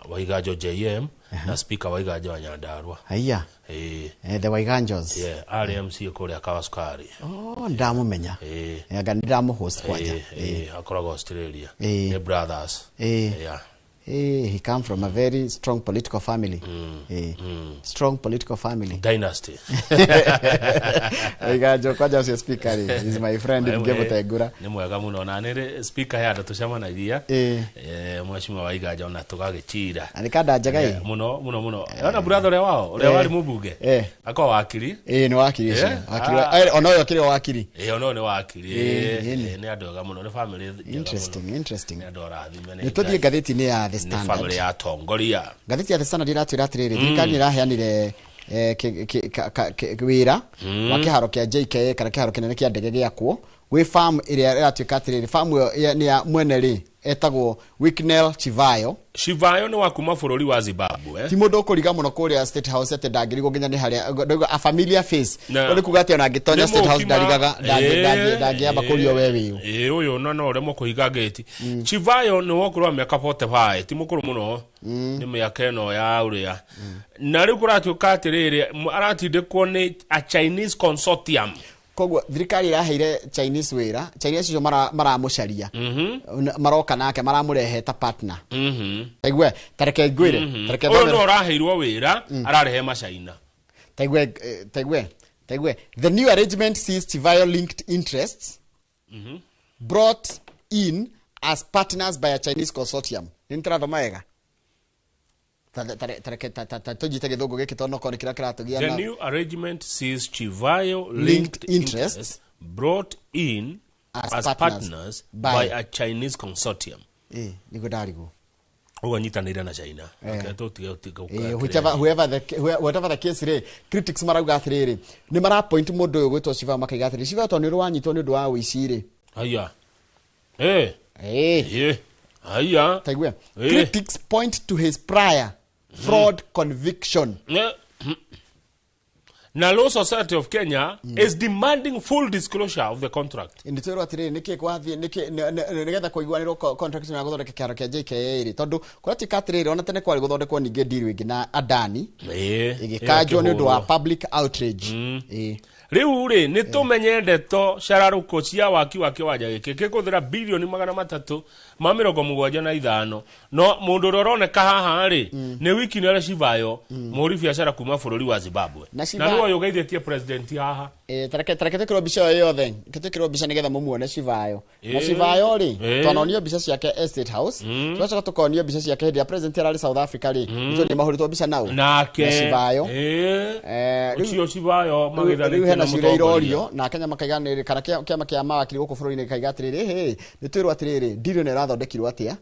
Waiganjo JM na speaker Waiganjo wa Nyandarua.
Haiya.
Ĩĩ.
The Waiganjos.
Yeah, arĩ MC kũrĩa Kawasukari.
Oh, ndamũmenya.
Ĩĩ.
Anga nĩ ndamũhost kwanja.
Ĩĩ, akoragwo Australia.
Ĩĩ.
Nĩ brothers.
Ĩĩ.
Yeah.
He come from a very strong political family. Strong political family.
Dynasty.
Waiganjo kwanja ucio speaker rĩ, is my friend ngĩmũtengũra.
Nĩ mwega mũno na nĩ speaker ya andũ tũcemanagia. Mheshimiwa Waiganjo na tũgagĩchira.
Na nĩ kanda njega ĩ.
Mũno mũno mũno. Ona brother ũrĩa wao, ũrĩa warĩ mũmbunge. Akorwo wakiri.
Nĩ wakiri ũcio. Wakiri. Ona ũyũ akĩrĩ o wakiri.
Ona ũyũ nĩ wakiri. Nĩ andũ ega mũno, nĩ family njega mũno.
Interesting, interesting.
Nĩ andũ arathime nĩ
Nĩ tũthiĩ ngathĩti-inĩ ya The Standard.
Nĩ family ya atongoria.
Ngathĩti ya The Standard ĩratwĩra atĩrĩrĩ, thirikari nĩ ĩraheanire wĩra wa kĩharo kĩa JKA kana kĩharo kĩnene kĩa ndege gĩakwo gwĩ farm ĩrĩa ĩratuĩka atĩrĩrĩ, farm ĩyo nĩ ya mwene rĩ etagwo Wicknell Chivayo.
Chivayo nĩ wa kuma bũrũri wa Zimbabwe.
Ti mũndũ ũkũriga mũno kũrĩa State House atĩ ndangĩrigwo nginya nĩ harĩa ndauga a familiar face. Nĩ kuga atĩ ona angĩtonya State House ndarigaga ndangĩamba kũrio we wĩũ.
Ũyũ no ũremwo kũhinga gate. Chivayo nĩ wa ũkũrũ wa mĩaka 45, ti mũkũrũ mũno. Nĩ mĩaka ĩno ya ũrĩa. Na rĩu kũratuĩka atĩrĩrĩ, aratindĩkwo nĩ a Chinese consortium.
Koguo thirikari ĩraheire Chinese wĩra, Chinese acio maramũcaria. Maroka nake maramũrehe ta partner. Taigue, tareke ngwĩre, tareke
thome. Ũyũ no ũraheirwo wĩra, ararehe macaina.
Taigue, taigue. The new arrangement sees Chivayo linked interests brought in as partners by a Chinese consortium. Nĩ nĩtũrathoma wega? Tũnyite gĩthũngũ gĩkĩ tondũ okorwo nĩ kĩrĩa kĩratũgia.
The new arrangement sees Chivayo linked interests brought in as partners by a Chinese consortium.
Nĩguo ndarigwo.
Ũguo nyitanĩire na China.
Whatever the case rĩ, critics marauga atĩrĩrĩ, nĩ marapoint mũndũ ũyũ gwĩtwo Chivayo makaiga atĩrĩrĩ, Chivayo tondũ nĩ ũrĩ wanyitwo nĩ ũndũ wa ũici rĩ.
Haya. Haya.
Taigue. Critics point to his prior fraud conviction.
Na Law Society of Kenya is demanding full disclosure of the contract.
Nditwĩrwo atĩrĩrĩ, nĩkĩ kwathiĩ nĩkĩ nĩgetha kũiguanĩrwo contract na gũthondeka kĩharo kĩa JKA rĩ, tondũ kũratuĩka atĩrĩrĩ, ona tene kwarĩ gũthondekwo ningĩ deal ĩngĩ na Adani ĩgĩkanjwo nĩ ũndũ wa public outrage.
Rĩu rĩ, nĩ tũmenye ndeto cararũkũ cia waki wa kĩwanja gĩkĩ gĩkũhũthĩra birioni 375. No mũndũ ũrĩa ũroneka haha rĩ, nĩ Wicknell Chivayo, mũhũri biacara kuma bũrũri wa Zimbabwe. Na nĩwe ũyũ ũgeithĩtie president haha.
Tareke twĩkĩrwo mbica ĩyo yothe, twĩkĩrwo mbica nĩgetha mũmuone Chivayo. Na Chivayo rĩ, twanonio mbica ciake State House, tũgacoka tũkonio mbica ciake hĩndĩ ya president ararĩ South Africa rĩ, nĩtũ nĩ mahũrĩtwo mbica nao.
Nake
na Chivayo.
Ũcio Chivayo magĩthanĩtie
na ciũria irorio na Kenya makaiga nĩ kana kĩama kĩa mawakiri gũkũ bũrũri-inĩ gĩkaiga atĩrĩrĩ, nĩ twĩrwo atĩrĩrĩ, deal ĩno ĩrathondekirwo atĩa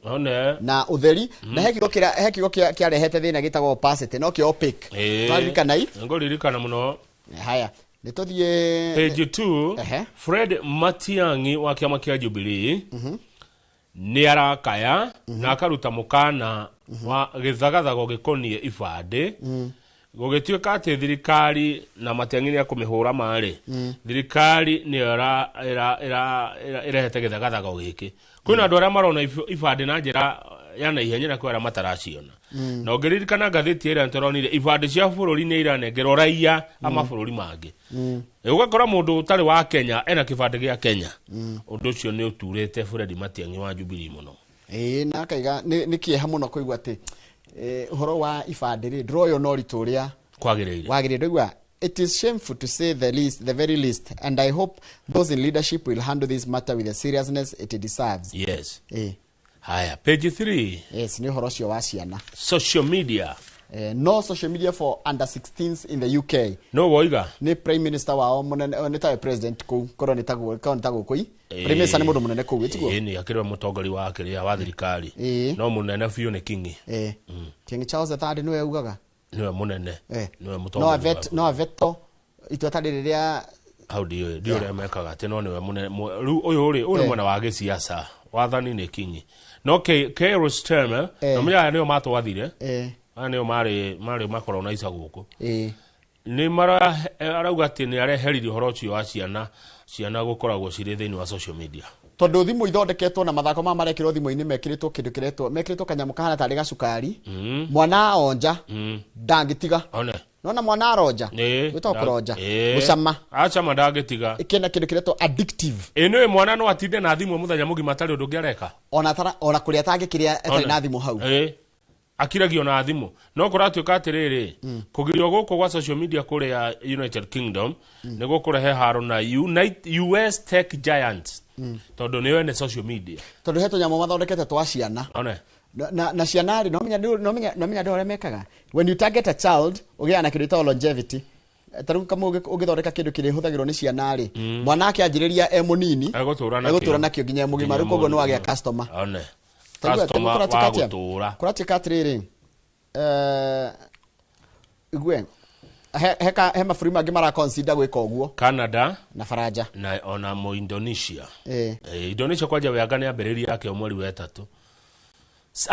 na ũtheri, na he kiugo kĩarehete thĩna gĩtagwo opacity, no kĩo opaque. Twaririkana i?
Ngũririkana mũno.
Haya, nĩ tũthiĩ
page 2. Fred Matiang'i wa kĩama kĩa Jubilee nĩ arakaya na akaruta mũkana wa gĩthagathago gĩkoniĩ ibandĩ. Gũgĩtuĩka atĩ thirikari na Matiang'i nĩ akũmĩhũra marĩ, thirikari nĩyo ĩrehete gĩthagathago gĩkĩ. Kwĩna andũ arĩa marona ibandĩ na njĩra ya naihenya na kwĩ arĩa mataraciona. Na ũngĩririkana ngathĩti ĩrĩa tũronire, ibandĩ cia bũrũri nĩ iranengerwo raiya a mabũrũri mangĩ. Ũgakora mũndũ ũtarĩ wa Kenya ena kĩbandĩ gĩa Kenya. Ũndũ ũcio nĩ ũturĩte Fred Matiang'i wa Jubilee mũno.
Na akaiga nĩ kĩeha mũno kũigua atĩ ũhoro wa ibandĩ rĩ, ndũroywo na ũritũ ũrĩa
kwagĩrĩire.
Wagĩrĩire. It is shameful to say the least, the very least, and I hope those in leadership will handle this matter with the seriousness it deserves.
Yes. Haya, page 3.
Yes, nĩ ũhoro ũcio wa ciana.
Social media.
No social media for under 16s in the UK.
No woiga.
Nĩ prime minister wao mũnene, nĩ tawe president kũu, korwo nĩ taguo kũi. Prime minister nĩ mũndũ mũnene kũu, ĩtiguo?
Nĩ akĩrĩ mũtongoria wa kĩrĩa wa thirikari. No mũnene biũ nĩ King.
King Charles III nĩwe ugaga.
Nĩwe mũnene. Nĩwe mũtongoria.
No aveto itua ta rĩrĩ rĩa
hau ndiũĩ ũrĩa mekaga atĩ no nĩwe mũnene. Rĩu ũyũ rĩ, ũyũ nĩ mwena wa gĩciaca. Wathani nĩ King. No Keir Starmer, na menya aya nĩo matwathire. Aya nĩo marĩ makorwo na ica gũkũ. Nĩ arauga atĩ nĩ areheririe ũhoro ũcio wa ciana gũkoragwo cirĩ thĩinĩ wa social media.
Tondũ thimũ ithondeketwo na mathako maya marekĩrwo thimũ-inĩ mekĩrĩtwo kĩndũ kĩretwo mekĩrĩtwo kanyamũ kahana tarĩ gacukari. Mwana onja ndangĩtiga. Nona mwana aronja gwĩtagwo kũronja gũcama
acama ndangĩtiga.
Kĩna kĩndũ kĩretwo addictive.
Nĩwe mwana no atinde na thimũ mũthenya mũgima atarĩ ũndũ ũngĩ areka.
Ona kũrĩa atangĩkĩrĩa atarĩ na thimũ hau.
Akiragio na thimũ. No kũratuĩka atĩrĩrĩ, kũgirio gũkũ gwa social media kũrĩa United Kingdom nĩ gũkũrehe haro na US tech giants, tondũ nĩo ene social media.
Tondũ he tũnyamũ mathondekete twa ciana.
One.
Na ciana rĩ, no menya andũ arĩa mekaga, when you target a child, ũgĩaga na kĩndũ gĩtagwo longevity. Ta rĩu kama ũgĩthondeka kĩndũ kĩrĩhũthagĩrwo nĩ ciana rĩ, mwana akĩanjĩrĩria e mũnini,
Egũtũra nakĩo.
Egũtũra nakĩo nginya e mũgima. Rĩu koguo nĩ wagĩa customer.
One.
Ta rĩu
Customer
kũratuĩka
wa
atĩa?
gũtũra.
Kũratuĩka atĩrĩrĩ, igue he mabũrũri mangĩ maraconsider gwĩka ũguo.
Canada.
Na Faranja.
Na ona mo Indonesia.
Eh.
Indonesia kwanja wĩanga nĩ ambĩrĩria yake o mweri wa ĩtatũ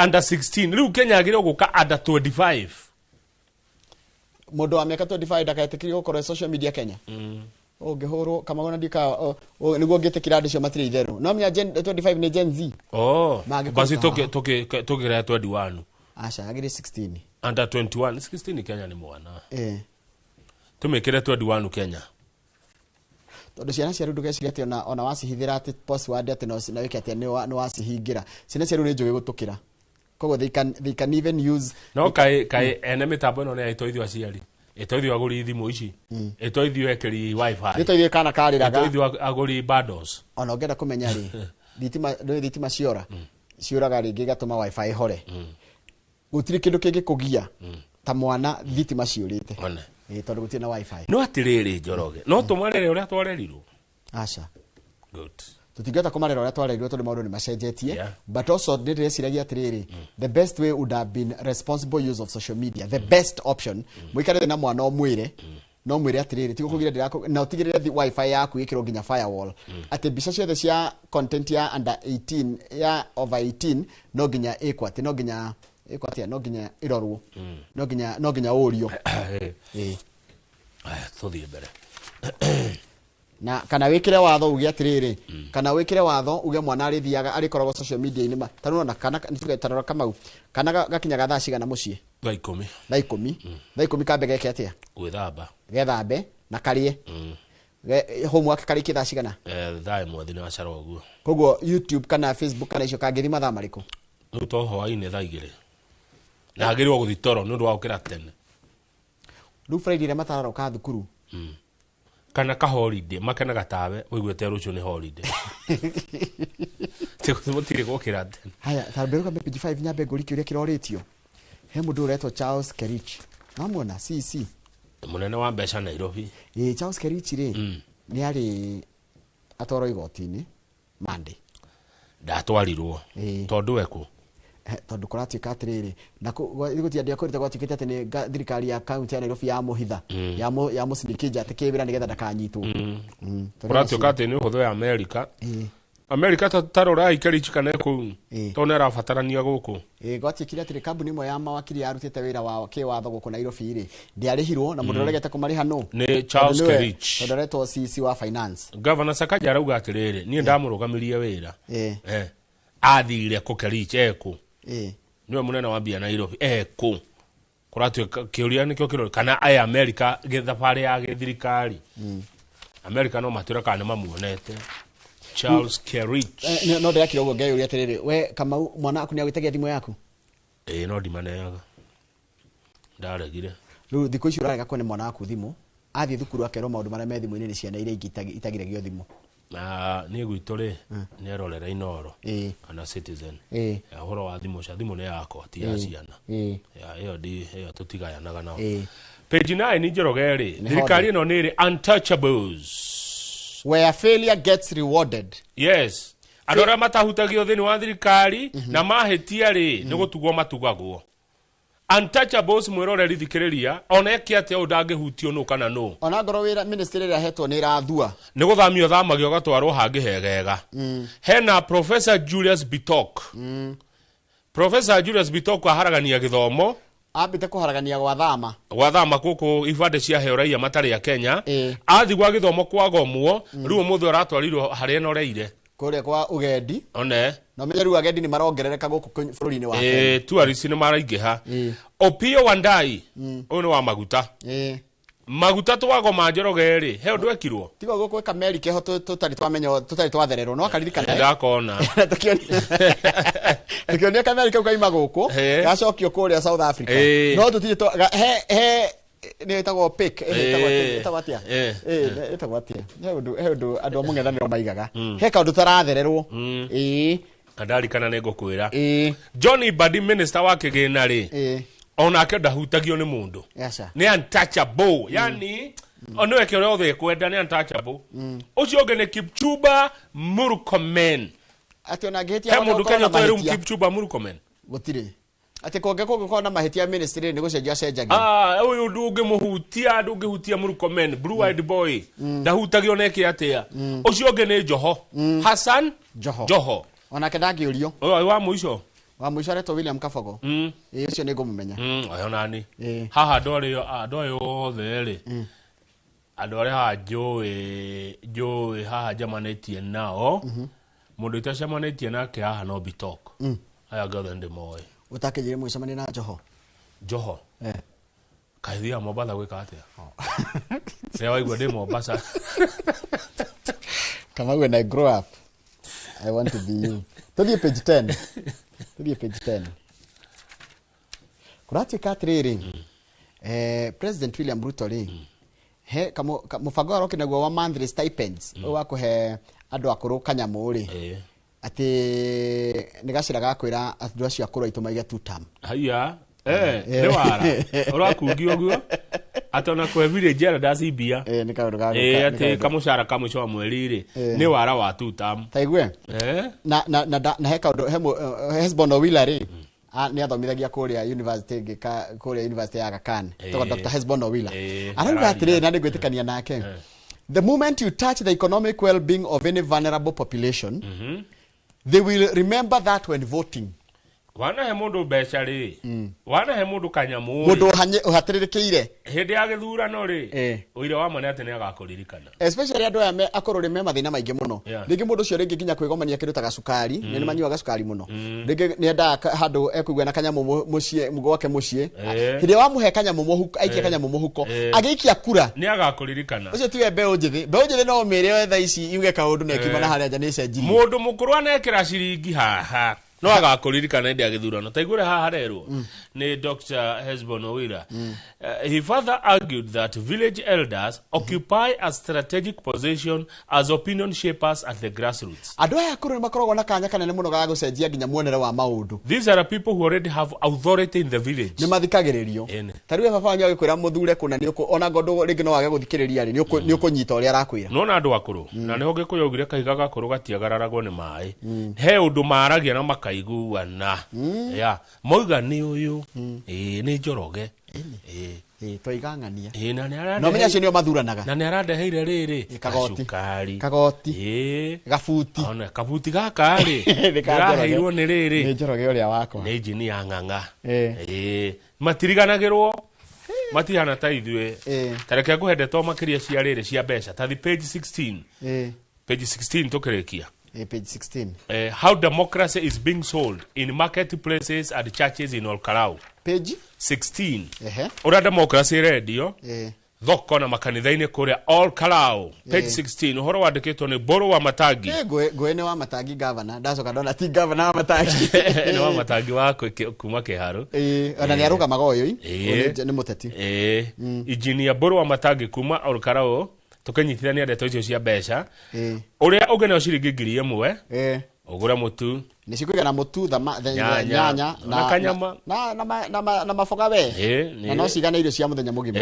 under 16. Rĩu Kenya agĩrĩirwo gũka under 25.
Mũndũ wa mĩaka 25 ndakaetĩkĩrio gũkorwo e social media Kenya. Ũngĩhũrwo kamagona ndika nĩguo ngĩtĩkĩra andũ acio matirĩ itherũ, no menya Gen 25 nĩ Gen Z.
Oh.
Mangĩkũruta
Basi
haha.
tũkĩrehe 21.
Aca, agĩrĩ 16.
Under 21, 16 Kenya nĩ mwana.
Eh.
Tũmĩkĩre 21 Kenya.
Tondũ ciana cia rĩu, ndũgeciria atĩ ona wacihithĩra atĩ password atĩ no na wĩke atĩa, nĩ wacihingĩra. Ciana cia rĩu nĩ njũgĩ gũtũkĩra, koguo they can even use.
No kaĩ ene mĩtambo ĩno nĩ ĩtoithio aciari, ĩtoithio agũri thimũ ici, ĩtoithio ekĩri wifi,
nĩ toithuĩ kana karĩraga,
ĩtoithio agũri bundles.
Ona ũngĩenda kũmenya rĩ, thitima ndũĩ thitima ciora ciũraga rĩngĩ igatũma wifi ĩhore. Gũtirĩ kĩndũ kĩngĩkũgia ta mwana thitima ciũrĩte.
One.
Ĩ, tondũ gũtirĩ na wifi.
No atĩrĩrĩ, Njoroge, no tũmarere ũrĩa twarerirwo?
Aca.
Good.
Tũtingĩhota kũmarera ũrĩa twarerirwo tondũ maũndũ nĩ macenjetie.
Yeah.
But also nĩ ndĩreciragia atĩrĩrĩ, the best way would have been responsible use of social media. The best option, mũikare na mwana, ũmwĩre, no mwĩre atĩrĩrĩ, tiga kũgira ndĩrakũ na ũtigĩrĩre wifi yaku ĩkĩrwo nginya firewall, atĩ mbica ciothe cia content ya under 18, ya over 18, no nginya ĩkwo atĩ, no nginya ĩkwo atĩa, no nginya ĩrorwo, no nginya ũrio. Ĩĩ.
Aya, tũthiĩ mbere.
Na kana wikire watho uge atiriri, kana wikire watho uge mwana arithiaga arikoragwo social media-inĩ ma ta rĩu ona kana nĩtuge tarora Kamau, kana gakinyaga thaa cigana mũciĩ?
Thaa 10.
Thaa 10. Thaa 10 kambe geke atĩa?
Gwĩthamba.
Gethambe na karĩe. Homework karĩkie thaa cigana?
1:00 thinacara ũguo.
Koguo YouTube kana Facebook kana icio kangĩthi mathaa marĩkũ?
Rĩu to hwaĩ-inĩ thaa 2, na agĩrĩirwo gũthiĩ toro nĩ ũndũ wa gũkĩra tene.
Rĩu Friday ĩrĩa matararoka thukuru.
Kana ka holiday makenaga tawe ũiguĩte rũciũ nĩ holiday. Mũtirĩ gũkĩra tene.
Haya, tambĩrũka page 5, nyambe ngũri kĩũria kĩrorĩtio. He mũndũ ũretwo Charles Kerich, namwona CC.
Mũnene wa mbeca Nairobi.
Ĩ, Charles Kerich rĩ, nĩ arĩ atwarwo igoti-inĩ Monday.
Ndatwarirwo.
Ĩĩ.
Tondũ ekũ?
Tondũ kũratuĩka atĩrĩrĩ, na gũtiandia kũrĩte gwatuĩkĩte atĩ nĩ thirikari ya kaunti ya Nairobi yamũhitha, yamũcinikĩnja atĩ kĩwĩra nĩgetha ndakanyitwo. Tondũ
Kũratuĩka atĩ nĩ ũhũthũ ya Amerika.
Ĩĩ.
Amerika ta rorai Kerich kana kũu,
Ĩĩ.
tondũ nĩ arabatarania gũkũ.
Ĩ, gwatuĩkire atĩrĩ, kambuni ĩmwe ya mawakiri yarutĩte wĩra wa kĩwatho gũkũ Nairobi rĩ, ndĩarĩhirwo, na mũndũ ũrĩa ũregete kũmarĩha nũ?
Nĩ Charles
Tondũ
Kerich.
Tondũ aretwo CC wa finance.
Gavana Sakaja arauga atĩrĩrĩ, niĩ ndamũrũgamirie wĩra.
Ĩĩ.
Athire kũ Kerich ekũ?
Ĩĩ.
Niwe mũnene wa mbia Nairobi, ekũ? Kũratuĩka kĩũria nĩkĩo kĩrori kana aya Amerika gĩthabarĩ ya gĩthirikari. Amerika no matwĩre kana nĩ mamuonete Charles Kerich.
No ndĩrakira ũguo ngeyũria atĩrĩrĩ, we Kamau, mwana waku nĩagwĩtagia thimũ yaku?
Ĩĩ, no ndimaneaga, ndaregire.
Rĩu thikũ ici ũrarega kuone mwana waku thimũ, athiĩ thukuru akerwo maũndũ marĩa me thimũ-inĩ nĩ ciana iria ingĩ itagiragio thimũ.
Na niĩ gwitũ rĩ, nĩ erorera Inoro
Ĩĩ.
kana Citizen.
Ĩĩ.
Ya, ũhoro wa thimũ cia thimũ nĩ yakwa, ti ya
Ĩĩ.
ciana.
Ĩĩ.
Ya, ĩyo ndi ĩyo tũtigayanaga nao.
Ĩĩ.
Page 9, Njoroge rĩ,
Nĩ
thirikari ĩno nĩ ĩrĩ untouchables.
Where failure gets rewarded.
Yes, andũ arĩa matahutagio thĩinĩ wa thirikari na mahĩtia rĩ, nĩ gũtugwo matugagwo. Untouchables, mwĩroreri thikĩrĩria, ona eke atĩa ũũ ndangĩhutio nũ kana nũ.
Ona ngorwo wĩra ministry ĩrĩa ahetwo nĩ ĩrathua.
Nĩ gũthamio thamagio ũgatwarwo hangĩ hegega. Hena Professor Julius Bitok. Professor Julius Bitok aharagania gĩthomo.
Ambĩte kũharagania gwa thama.
Gwathama gũkũ ibandĩ ciaheo raia matarĩ a Kenya.
Ĩĩ.
Athi gwa gĩthomo kwagomwo, rĩu ũmũthĩ ũratwarirwo harĩa enoreire.
Kũrĩa kwa ũgendi.
One.
Na ũmenye rĩu agendi nĩ marongerereka gũkũ bũrũri-inĩ wa Kenya.
Ĩ, tourists nĩ maraingĩha.
Ĩĩ.
Opiyo Wandayi, ũyũ nĩ wa maguta.
Ĩĩ.
Maguta twagoma Njoroge rĩ, he ũndũ ekirwo?
Tiga ũguo gwĩ kameri keho tũtarĩ twamenya, tũtarĩ twathererwo, no akaririkana, eh?
Ndakona.
Tũkĩonia kameri kau kaima gũkũ, gacokio kũrĩa South Africa. No tũtirĩ he nĩ ĩtagwo pick, ĩtagwo atĩa? Ĩtagwo atĩa? He ũndũ andũ a mũng'ethanĩro maigaga. He kaũndũ tarathererwo.
Ndarikana nĩ ngũkwĩra. John Mbadi, minister wa kĩgĩna rĩ, onake ndahutagio nĩ mũndũ. Nĩ untouchable, yani nĩwe kĩrĩa othe ekwenda, nĩ untouchable. Ũcio ũngĩ nĩ Kipchumba Murkomen.
Atĩ ona angĩhĩtia
He mũndũ
okorwo
Kenya
na
ũtoĩ rĩu
mahĩtia.
Kipchumba Murkomen?
Gũtirĩ. Atĩ kũngĩkorwo na mahĩtia ministry nĩ gũcenjia acenjagia.
Ũyũ ndũngĩmũhutia, ndũngĩhutia Murkomen, blue eyed boy, ndahutagio neke atĩa. Ũcio ũngĩ nĩ Joho, Hassan
Joho.
Joho.
Onake ndangĩũrio.
Ũyũ wa mũico.
Wa mũico aretwo William Kabogo. Ĩĩ, ũcio nĩ ngũmũmenya.
Ũyũ nani. Haha andũ arĩa, andũ aya othe rĩ, andũ arĩa haha njũĩ haha njamanĩtie nao, mũndũ itacemanĩtie nake haha no Bitok. Aya angĩ othe nĩndĩmoĩ.
Ũtakĩnjĩre mũgĩcemania na Joho?
Joho. Kaĩ thiaga Mombasa gwĩka atĩa? Rĩrĩa waigua ndĩ Mombasa.
Kamau, when I grow up, I want to be you. Tũthiĩ page 10. Tũthiĩ page 10. Kũratuĩka atĩrĩrĩ, President William Ruto rĩ, he mũbango arokĩ naguo wa monthly stipends, ũyũ wa kũhe andũ akũrũ kanyamũ rĩ, atĩ nĩ gacĩra ga kwĩra andũ acio akũrũ aitũ maige two term.
Haiya, nĩ wara ũrakungi ũguo atĩ ona kũhe village elders mbia.
Nĩ kaũndũ ga gwĩka, nĩ
atĩ
kaũndũ.
kamũcara ka mũico wa mweri rĩ, nĩ wara wa two term.
Ta igue. Na he kaũndũ, he Hesbon Owila rĩ, nĩ athomithagia kũrĩa university ĩngĩ, kũrĩa university ya Aga Khan. Tagwo Dr. Hesbon Owila. Arauga
Araria.
atĩrĩrĩ, na nĩngwĩtĩkania nake. The moment you touch the economic well-being of any vulnerable population, they will remember that when voting.
Wanahe mũndũ mbeca rĩ, wanahe mũndũ kanyamũ rĩ,
Mũndũ ũhatĩrĩrĩkĩire.
Hĩndĩ ya gĩthurano rĩ, ũira wa ma nĩ atĩ nĩ agakũririkana.
Especially andũ aya akũrũ rĩ, me mathĩna maingĩ mũno. Rĩngĩ mũndũ ũcio rĩngĩ nginya kwĩgomania kĩndũ ta gacukari, nĩ manyuaga cukari mũno. Rĩngĩ nĩ endaga handũ ekũigua na kanyamũ mũciĩ, gwake mũciĩ. Hĩndĩ ĩrĩa wamũhe kanyamũ mũhuko, aikia kanyamũ mũhuko, agĩikia kura.
Nĩ agakũririkana.
Ũcio tiwe mbeũ njĩthĩ. Mbeũ njĩthĩ no ũmĩre oe thaa ici yuge kaũndũ na ĩkiuma na harĩa nja nĩ ĩcenjirie.
Mũndũ mũkũrũ anekĩra ciringi haha, no agakũririkana hĩndĩ ya gĩthurano. Ta igũrĩ haha harerwo nĩ Dr. Hesbon Owira. He further argued that village elders occupy a strategic position as opinion shapers at the grassroots.
Andũ aya akũrũ nĩ makoragwo na kanya kanene mũno ga gũcenjia nginya muonere wa maũndũ.
These are people who already have authority in the village.
Nĩ mathikagĩrĩrio. Ta rĩu baba wanyu agĩkwĩra mũthure kũna, nĩ ũkũ ona ngondũ rĩngĩ no wage gũthikĩrĩria rĩ, nĩ ũkũnyita ũrĩa arakwĩra.
Nona andũ akũrũ, na nĩho Gĩkũyũ augire kahiga gakũrũ gatiagararagwo nĩ maĩ. He ũndũ maragia na makaiguana. Ya, mauga nĩ ũyũ, ĩĩ nĩ Njoroge.
Ĩĩ, twaiga ng'ania.
Ĩĩ, na nĩ arandeheire.
Na ũmenye acio nĩo mathuranaga.
Na nĩ arandeheire rĩrĩ.
Kagoti.
Gacukari.
Kagoti.
Ĩĩ.
Gabuti.
Ona kabuti gaka rĩ.
Nĩ ka Njoroge.
Ndĩraheirwo nĩ rĩrĩ.
Nĩ Njoroge ũrĩa wakwa.
Nĩ injinia Ng'ang'a. Ĩĩ. Matiriganagĩrwo. Matihana ta ithuĩ. Ta reke ngũhe ndeto makĩria cia rĩrĩ cia mbeca. Ta thi page 16. Page 16 tũkĩrĩkia.
Page 16.
How democracy is being sold in marketplaces and churches in Olkarau.
Page
16. Ũrĩa democracy ĩrendio thoko na makanitha-inĩ kũrĩa Olkarau. Page 16. Ũhoro wandĩkĩtwo nĩ Mbũrũ wa Matangi.
Ngũĩ nĩ wa Matangi governor. Ndacoka ndona ti governor wa Matangi.
Nĩ wa Matangi wa kuma Kĩharũ.
Ona nĩ arũgamaga ũyũ. Nĩ mũteti.
Engineer Mbũrũ wa Matangi kuma Olkarau, tũkĩnyitithania ndeto icio cia mbeca. Ũrĩa ũngĩneo ciringi 1000, ũgũre mũtu.
Nĩ cikũigana mũtu,
Nyanya.
nyanya,
Na kanyama.
na maboga we. Na no cigane irio cia mũthenya mũgima.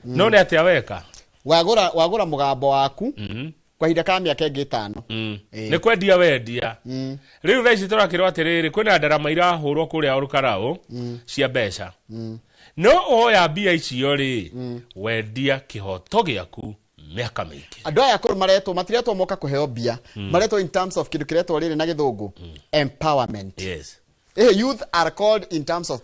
No nĩ atĩa weka?
Wagũra mũgambo waku kwa ihinda ka mĩaka ĩngĩ 5.
Nĩ kwendia wendia. Rĩu thaa ici tũrakĩrwo atĩrĩrĩ, kwĩna ndarama irahũrwo kũrĩa Olkarau cia mbeca. No woya mbia icio rĩ, wendia kĩhoto gĩaku mĩaka mĩingĩ.
Andũ aya akũrũ maretwo, matiretwo moka kũheo mbia, maretwo in terms of kĩndũ kĩretwo rĩrĩ na gĩthũngũ empowerment. Youth are called in terms of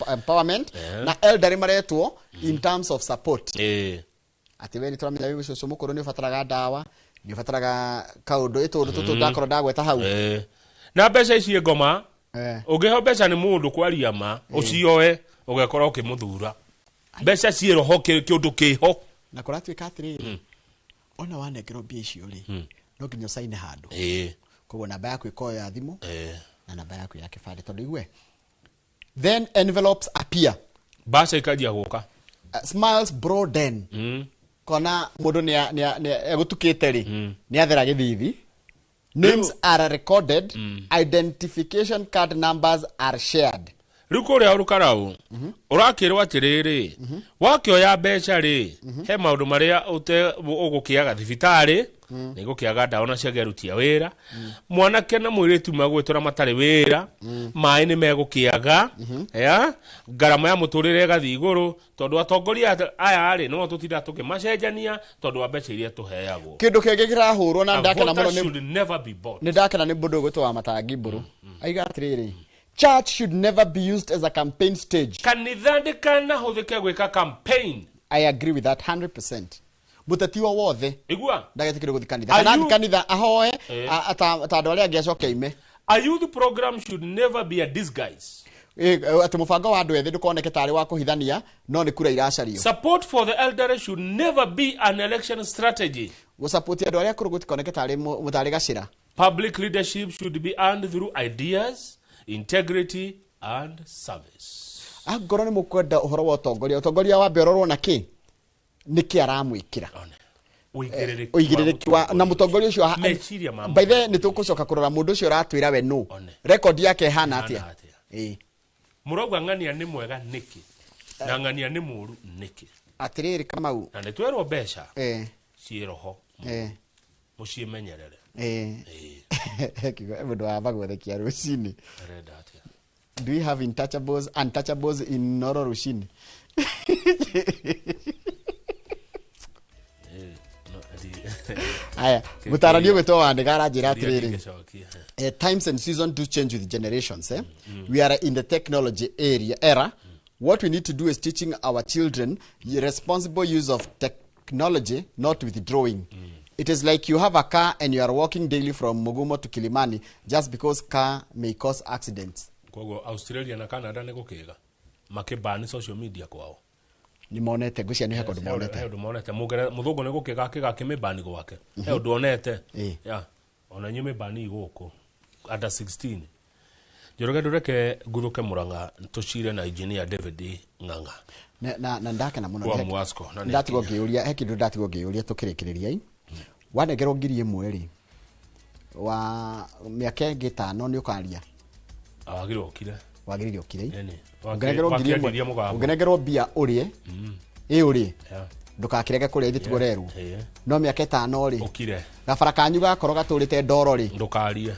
empowerment, na elderly maretwo in terms of support. Atĩ we nĩ tũramenya wĩ cũcũ mũkũrũ nĩ ũbataraga ndawa, nĩ ũbataraga kaũndũ ĩtũndũ tũtũ ndakorwo ndagweta hau.
Na mbeca ici ngoma, ũngĩheo mbeca nĩ mũndũ kwaria ma, ũcioe ũgekora ũkĩmũthura. Mbeca ciĩ roho, kĩũndũ kĩho.
Na kũratuĩka atĩrĩrĩ, ona wanengerwo mbia icio rĩ, no nginya ũcaine handũ. Koguo namba yaku ĩkorwo ya thimũ na namba yaku ya kĩbandĩ, tondũ igue then envelopes appear,
mbaca ikanjia gũka,
smiles broaden, kona mũndũ nĩ egũtukĩte rĩ, nĩ athera gĩthithi. Names are recorded, identification card numbers are shared.
Rĩu kũrĩa Ũrũkarau ũrakĩrwo atĩrĩrĩ, wakĩoya mbeca rĩ, he maũndũ marĩa ũgũkĩaga thibitarĩ, nĩ gũkĩaga ndawa na ciagerutia wĩra, mwanake na mũirĩtu magwĩtũra matarĩ wĩra, maĩ nĩ megũkĩaga, ya ngarama ya mũtũrĩre ĩgathiĩ igũrũ, tondũ atongoria aya rĩ no tũtinda tũkĩmacenjania tondũ wa mbeca iria tũheagwo.
Kĩndũ kĩngĩ kĩrahũrwo na
A
ndakena
voter
mũno nĩ
should never be bought.
Nĩ ndakena nĩ mũndũ ũgwĩtwo wa Matangi Mbũrũ, aiga atĩrĩrĩ, church should never be used as a campaign stage.
Kanitha ndĩkanahũthĩke gwĩka campaign.
I agree with that 100%. Mũteti o wothe
igua
ndagetĩkĩrwo gũthiĩ kanitha, kana athiĩ kanitha ahoe ta andũ arĩa angĩ acoke aime.
A youth program should never be a disguise.
Atĩ mũbango wa andũ ethĩ ndũkoneke tarĩ wa kũhithania, no nĩ kura iracario.
Support for the elderly should never be an election strategy.
Gũcapoti andũ arĩa akũrũ gũtikoneke tarĩ mũtarĩ gacĩra.
Public leadership should be earned through ideas, integrity and service.
Angorwo nĩ mũkwenda ũhoro wa ũtongoria, ũtongoria wambe ũrorwo na kĩ, nĩ kĩ aramwĩkĩra, ũigĩrĩrĩki wa na mũtongoria ũcio.
Meciria ma
by the way, nĩ tũgũcoka kũrora mũndũ ũcio ũratwĩra we nũ, record yake ĩhana atĩa.
Mũrauga ng'ania nĩ mwega nĩkĩ na ng'ania nĩ mũũru nĩkĩ?
Atĩrĩrĩ Kamau,
na nĩ twerwo mbeca ciĩ roho, mũciĩmenyerere.
Kiugo mũndũ wa magwethekia rũcinĩ.
Arenda atĩa?
Do we have untouchables in Noro rũcinĩ? Aya, mũtarani ũgwĩtwo Wandĩga aranjĩra atĩrĩrĩ, times and season do change with generations. We are in the technology era. What we need to do is teaching our children the responsible use of technology, not withdrawing. It is like you have a car and you are walking daily from Mugumo to Kilimani just because car may cause accidents.
Koguo Australia na Canada nĩ gũkĩga makĩbani social media kwao.
Nĩ monete ngwĩciria nĩ he kũndũ monete.
He ũndũ monete. Mũthũngũ nĩ gũkĩga akĩga akĩmĩbani gwake. He ũndũ onete. Yeah. Ona inyuĩ mĩbani gũkũ under 16. Njoroge ndũreke nguthũke Mũrang'a tũcire na engineer David Ng'ang'a.
Na ndakena mũno.
Wa Mwasco, na nĩ
Ndatigwo ngĩũria, he kĩndũ ndatigwo ngĩũria tũkĩrĩkĩrĩria. Wanengerwo 1,000 rĩ, wa mĩaka ĩngĩ 5 nĩ ũkaria.
Wagĩrĩirwo ũkire.
Wagĩrĩire ũkire.
Ĩni.
Ũngĩnengerwo 1,000,
Wakĩendirie mũgambo.
ũngĩnengerwo mbia ũrĩe, ĩ ũrĩe, ndũgakĩrege kũrĩa ithuĩ tiguo ũrerwo. No mĩaka 5 rĩ,
ũkire.
Gabara kanyu gakorwo gatũrĩte ndoro rĩ,
ndũkarie.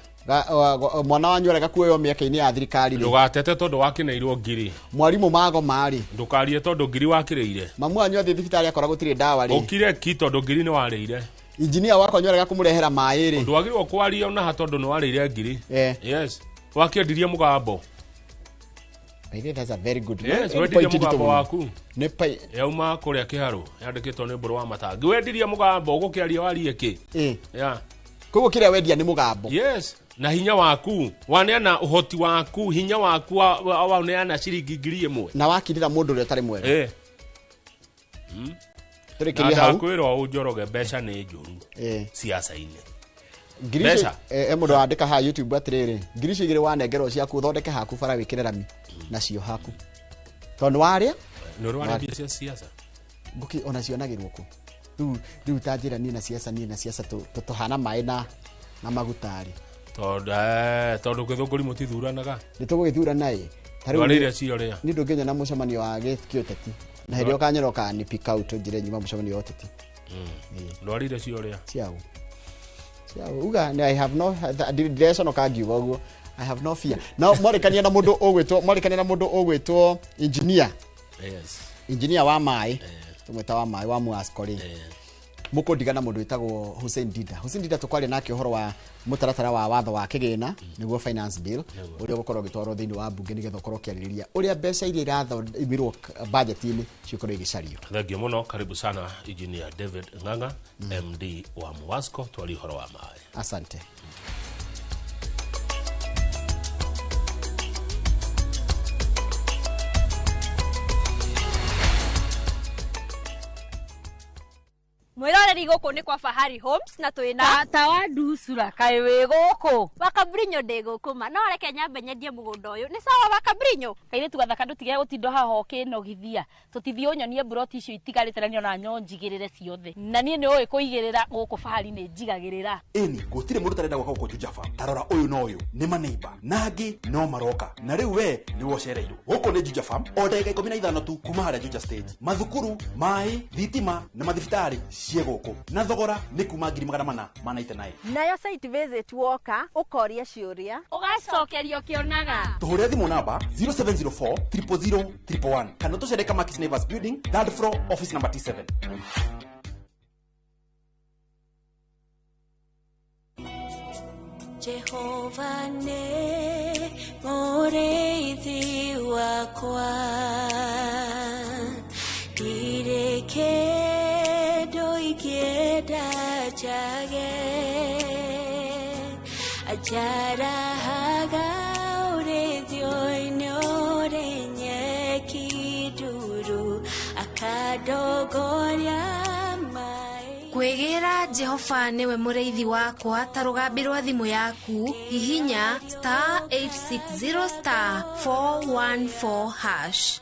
Mwana wanyu arega kuoywo mĩaka-inĩ ya thirikari rĩ,
ndũgatete tondũ wakĩneirwo ngiri.
Mwarimũ magoma rĩ,
ndũkarie tondũ ngiri wakĩrĩire.
Mamu wanyu athiĩ thibitarĩ akora gũtirĩ ndawa rĩ,
ũkire ki tondũ ngiri nĩ warĩire.
Injinia wakwa nĩ arega kũmũrehera maĩ rĩ,
ndwagĩrĩirwo kwaria ona ha tondũ nĩ warĩire ngiri. Yes. Wakĩendirie mũgambo.
I think that's a very good.
Yes,
Nĩ
wendirie
point nditũ
mũgambo
mũno.
waku.
Nĩ
yauma kũrĩa kĩharũ yandĩkĩtwo nĩ Mbũrũ wa Matangi. Wendirie mũgambo ũgũkĩaria warie kĩ? Yeah.
Koguo kĩrĩa wendia nĩ mũgambo.
Yes. Na hinya waku, waneana ũhoti waku, hinya waku waneana ciringi 1,000.
Na wakirira mũndũ ũrĩa ũtarĩ mwega. Tũrĩkĩrie
Na
hau.
ndakwĩra ũũ Njoroge, mbeca nĩ njũru siasa-inĩ.
Ngiri icio,
Mbeca.
mũndũ wandĩka haha YouTube atĩrĩrĩ, ngiri icio igĩrĩ wanengerwo ciaku ũthondeke haku bara wĩkĩre rami nacio haku. Tondũ warĩa,
Nĩ ũrĩ warĩa mbia cia siasa?
Ngũkĩ ona cionagĩrwo kũ? Rĩu ta njĩra niĩ na siasa, niĩ na siasa tũhana maĩ na maguta rĩ.
Tondũ gĩthũngũri mũtithuranaga.
Nĩ tũgũgĩthurana ĩ. Ta rĩu
Ndwarĩire cio rĩa.
Niĩ ndũngĩnyona mũcemanio wa gĩũteti. Na hĩndĩ ĩyo ũkanyona ũkani pick out njĩre nyuma mũcemanio wa ũteti.
Ndwarĩire cio rĩa.
Ciao. Ciao. Uga, I have no, ndireconoka ngiuga ũguo. I have no fear. No mwarĩkania na mũndũ ũgwĩtwo, mwarĩkania na mũndũ ũgwĩtwo engineer.
Yes.
Engineer wa maĩ. Tũmwĩta wa maĩ wa Mwasco rĩ. Mũkũndiga na mũndũ wĩtagwo Hussein Dida. Hussein Dida tũkwaria nake ũhoro wa mũtaratara wa watho wa kĩgĩna, nĩguo finance bill, ũrĩa ũgũkorwo ũgĩtwarwo thĩinĩ wa mbunge nĩgetha ũkorwo ũkĩarĩrĩria ũrĩa mbeca iria irathomirwo budget-inĩ cikorwo igĩcario.
Thengiũ mũno, karibu sana Engineer David Ng'ang'a, MD wa Mwasco, twarie ũhoro wa maĩ.
Asante.
Mwiroreri guku ni kwa Fahari Homes na twina
tata wa nducura kaĩ wĩ gũkũ
Wakabrinyo ndĩ gũkũ ma no reke nyambe nyendie mũgũnda ũyũ nĩ sawa Wakabrinyo
kairĩtu gathaka ndũtige gũtinda haha ũkĩnogithia tũtithiĩ ũnyonie mburoti icio itigarĩte na nĩona nyo njigĩrĩre ciothe na niĩ nĩ ũĩ kũigĩrĩra gũkũ Fahari nĩ njigagĩrĩra
ĩni gũtirĩ mũndũ ũtarenda gwaka gũkũ Juja Farm ta rora ũyũ na ũyũ nĩ maneiba na angĩ no maroka na rĩu we nĩwe ũcereirwo gũkũ nĩ Juja Farm o ndagĩka 15 tu kuma harĩa Juja stage mathukuru maĩ thitima na mathibitarĩ ciĩ gũkũ na thogora nĩ kuma 499
nayo site visit woka ũkoria ciũria
ũgacokerio ũkĩonaga
tũhũrĩre thimũ namba 0704 000 111 kana tũcere Kamakis Neighbors Building third floor office number T7.
Jehova nĩ mũrĩithi wakwa ndirĩ kĩndũ ingĩenda njage anjarahaga ũrĩithio-inĩ ũrĩ nyeki nduru akandongoria kwĩgĩra Jehova nĩwe mũrĩithi wakwa ta rũgambi rwa thimũ yaku hihinya star 860 star 414 hash.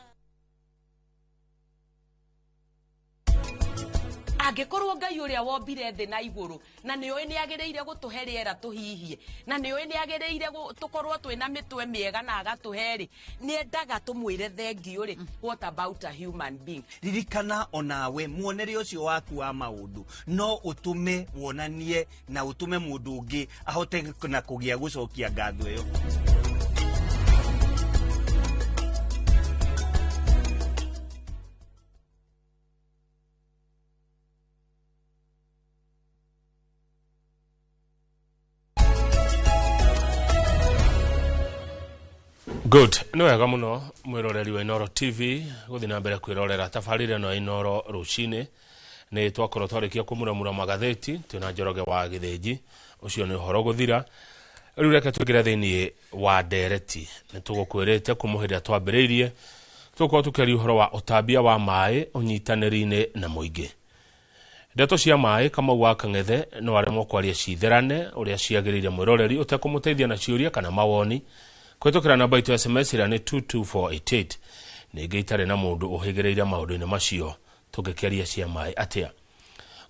Angĩkorwo Ngai ũrĩa wombire thĩ na igũrũ na nĩũĩ nĩagĩrĩire gũtũhe rĩera tũhihie na nĩũĩ nĩagĩrĩire tũkorwo twĩna mĩtwe mĩega na agatũhe rĩ nĩendaga tũmwĩre thengiũ rĩ what about a human being.
Ririkana onawe muonere ũcio waku wa maũndũ no ũtũme wonanie na ũtũme mũndũ ũngĩ ahote na kũgĩa gũcokia ngatho ĩyo.
Good. Nĩ wega mũno mwĩroreri wa Inooro TV gũthiĩ na mbere kwĩrorera tabarĩra ĩno ya Inooro rũcinĩ. Nĩ twakorwo twarĩkia kũmuramura magathĩti twĩna Njoroge wa Gĩthĩnji ũcio nĩ ũhoro gũthira. Rĩu reke tũingĩre thĩinĩ wa ndereti. Nĩ tũgũkwĩrĩte kuma hĩndĩ ĩrĩa twambĩrĩirie tũgũkorwo tũkĩaria ũhoro wa ũtambia wa maĩ ũnyitanĩri-inĩ na mũingĩ. Ndeto cia maĩ Kamau wa Kang'ethe no aremwo kwaria citherane ũrĩa ciagĩrĩire mwĩroreri ũtekũmũteithia na ciũria kana mawoni kũhĩtũkĩra namba itũ ya SMS ĩrĩa nĩ 22488. Ningĩ itarĩ na mũndũ ũhĩgĩrĩire maũndũ-inĩ macio tũngĩkĩaria cia maĩ atĩa.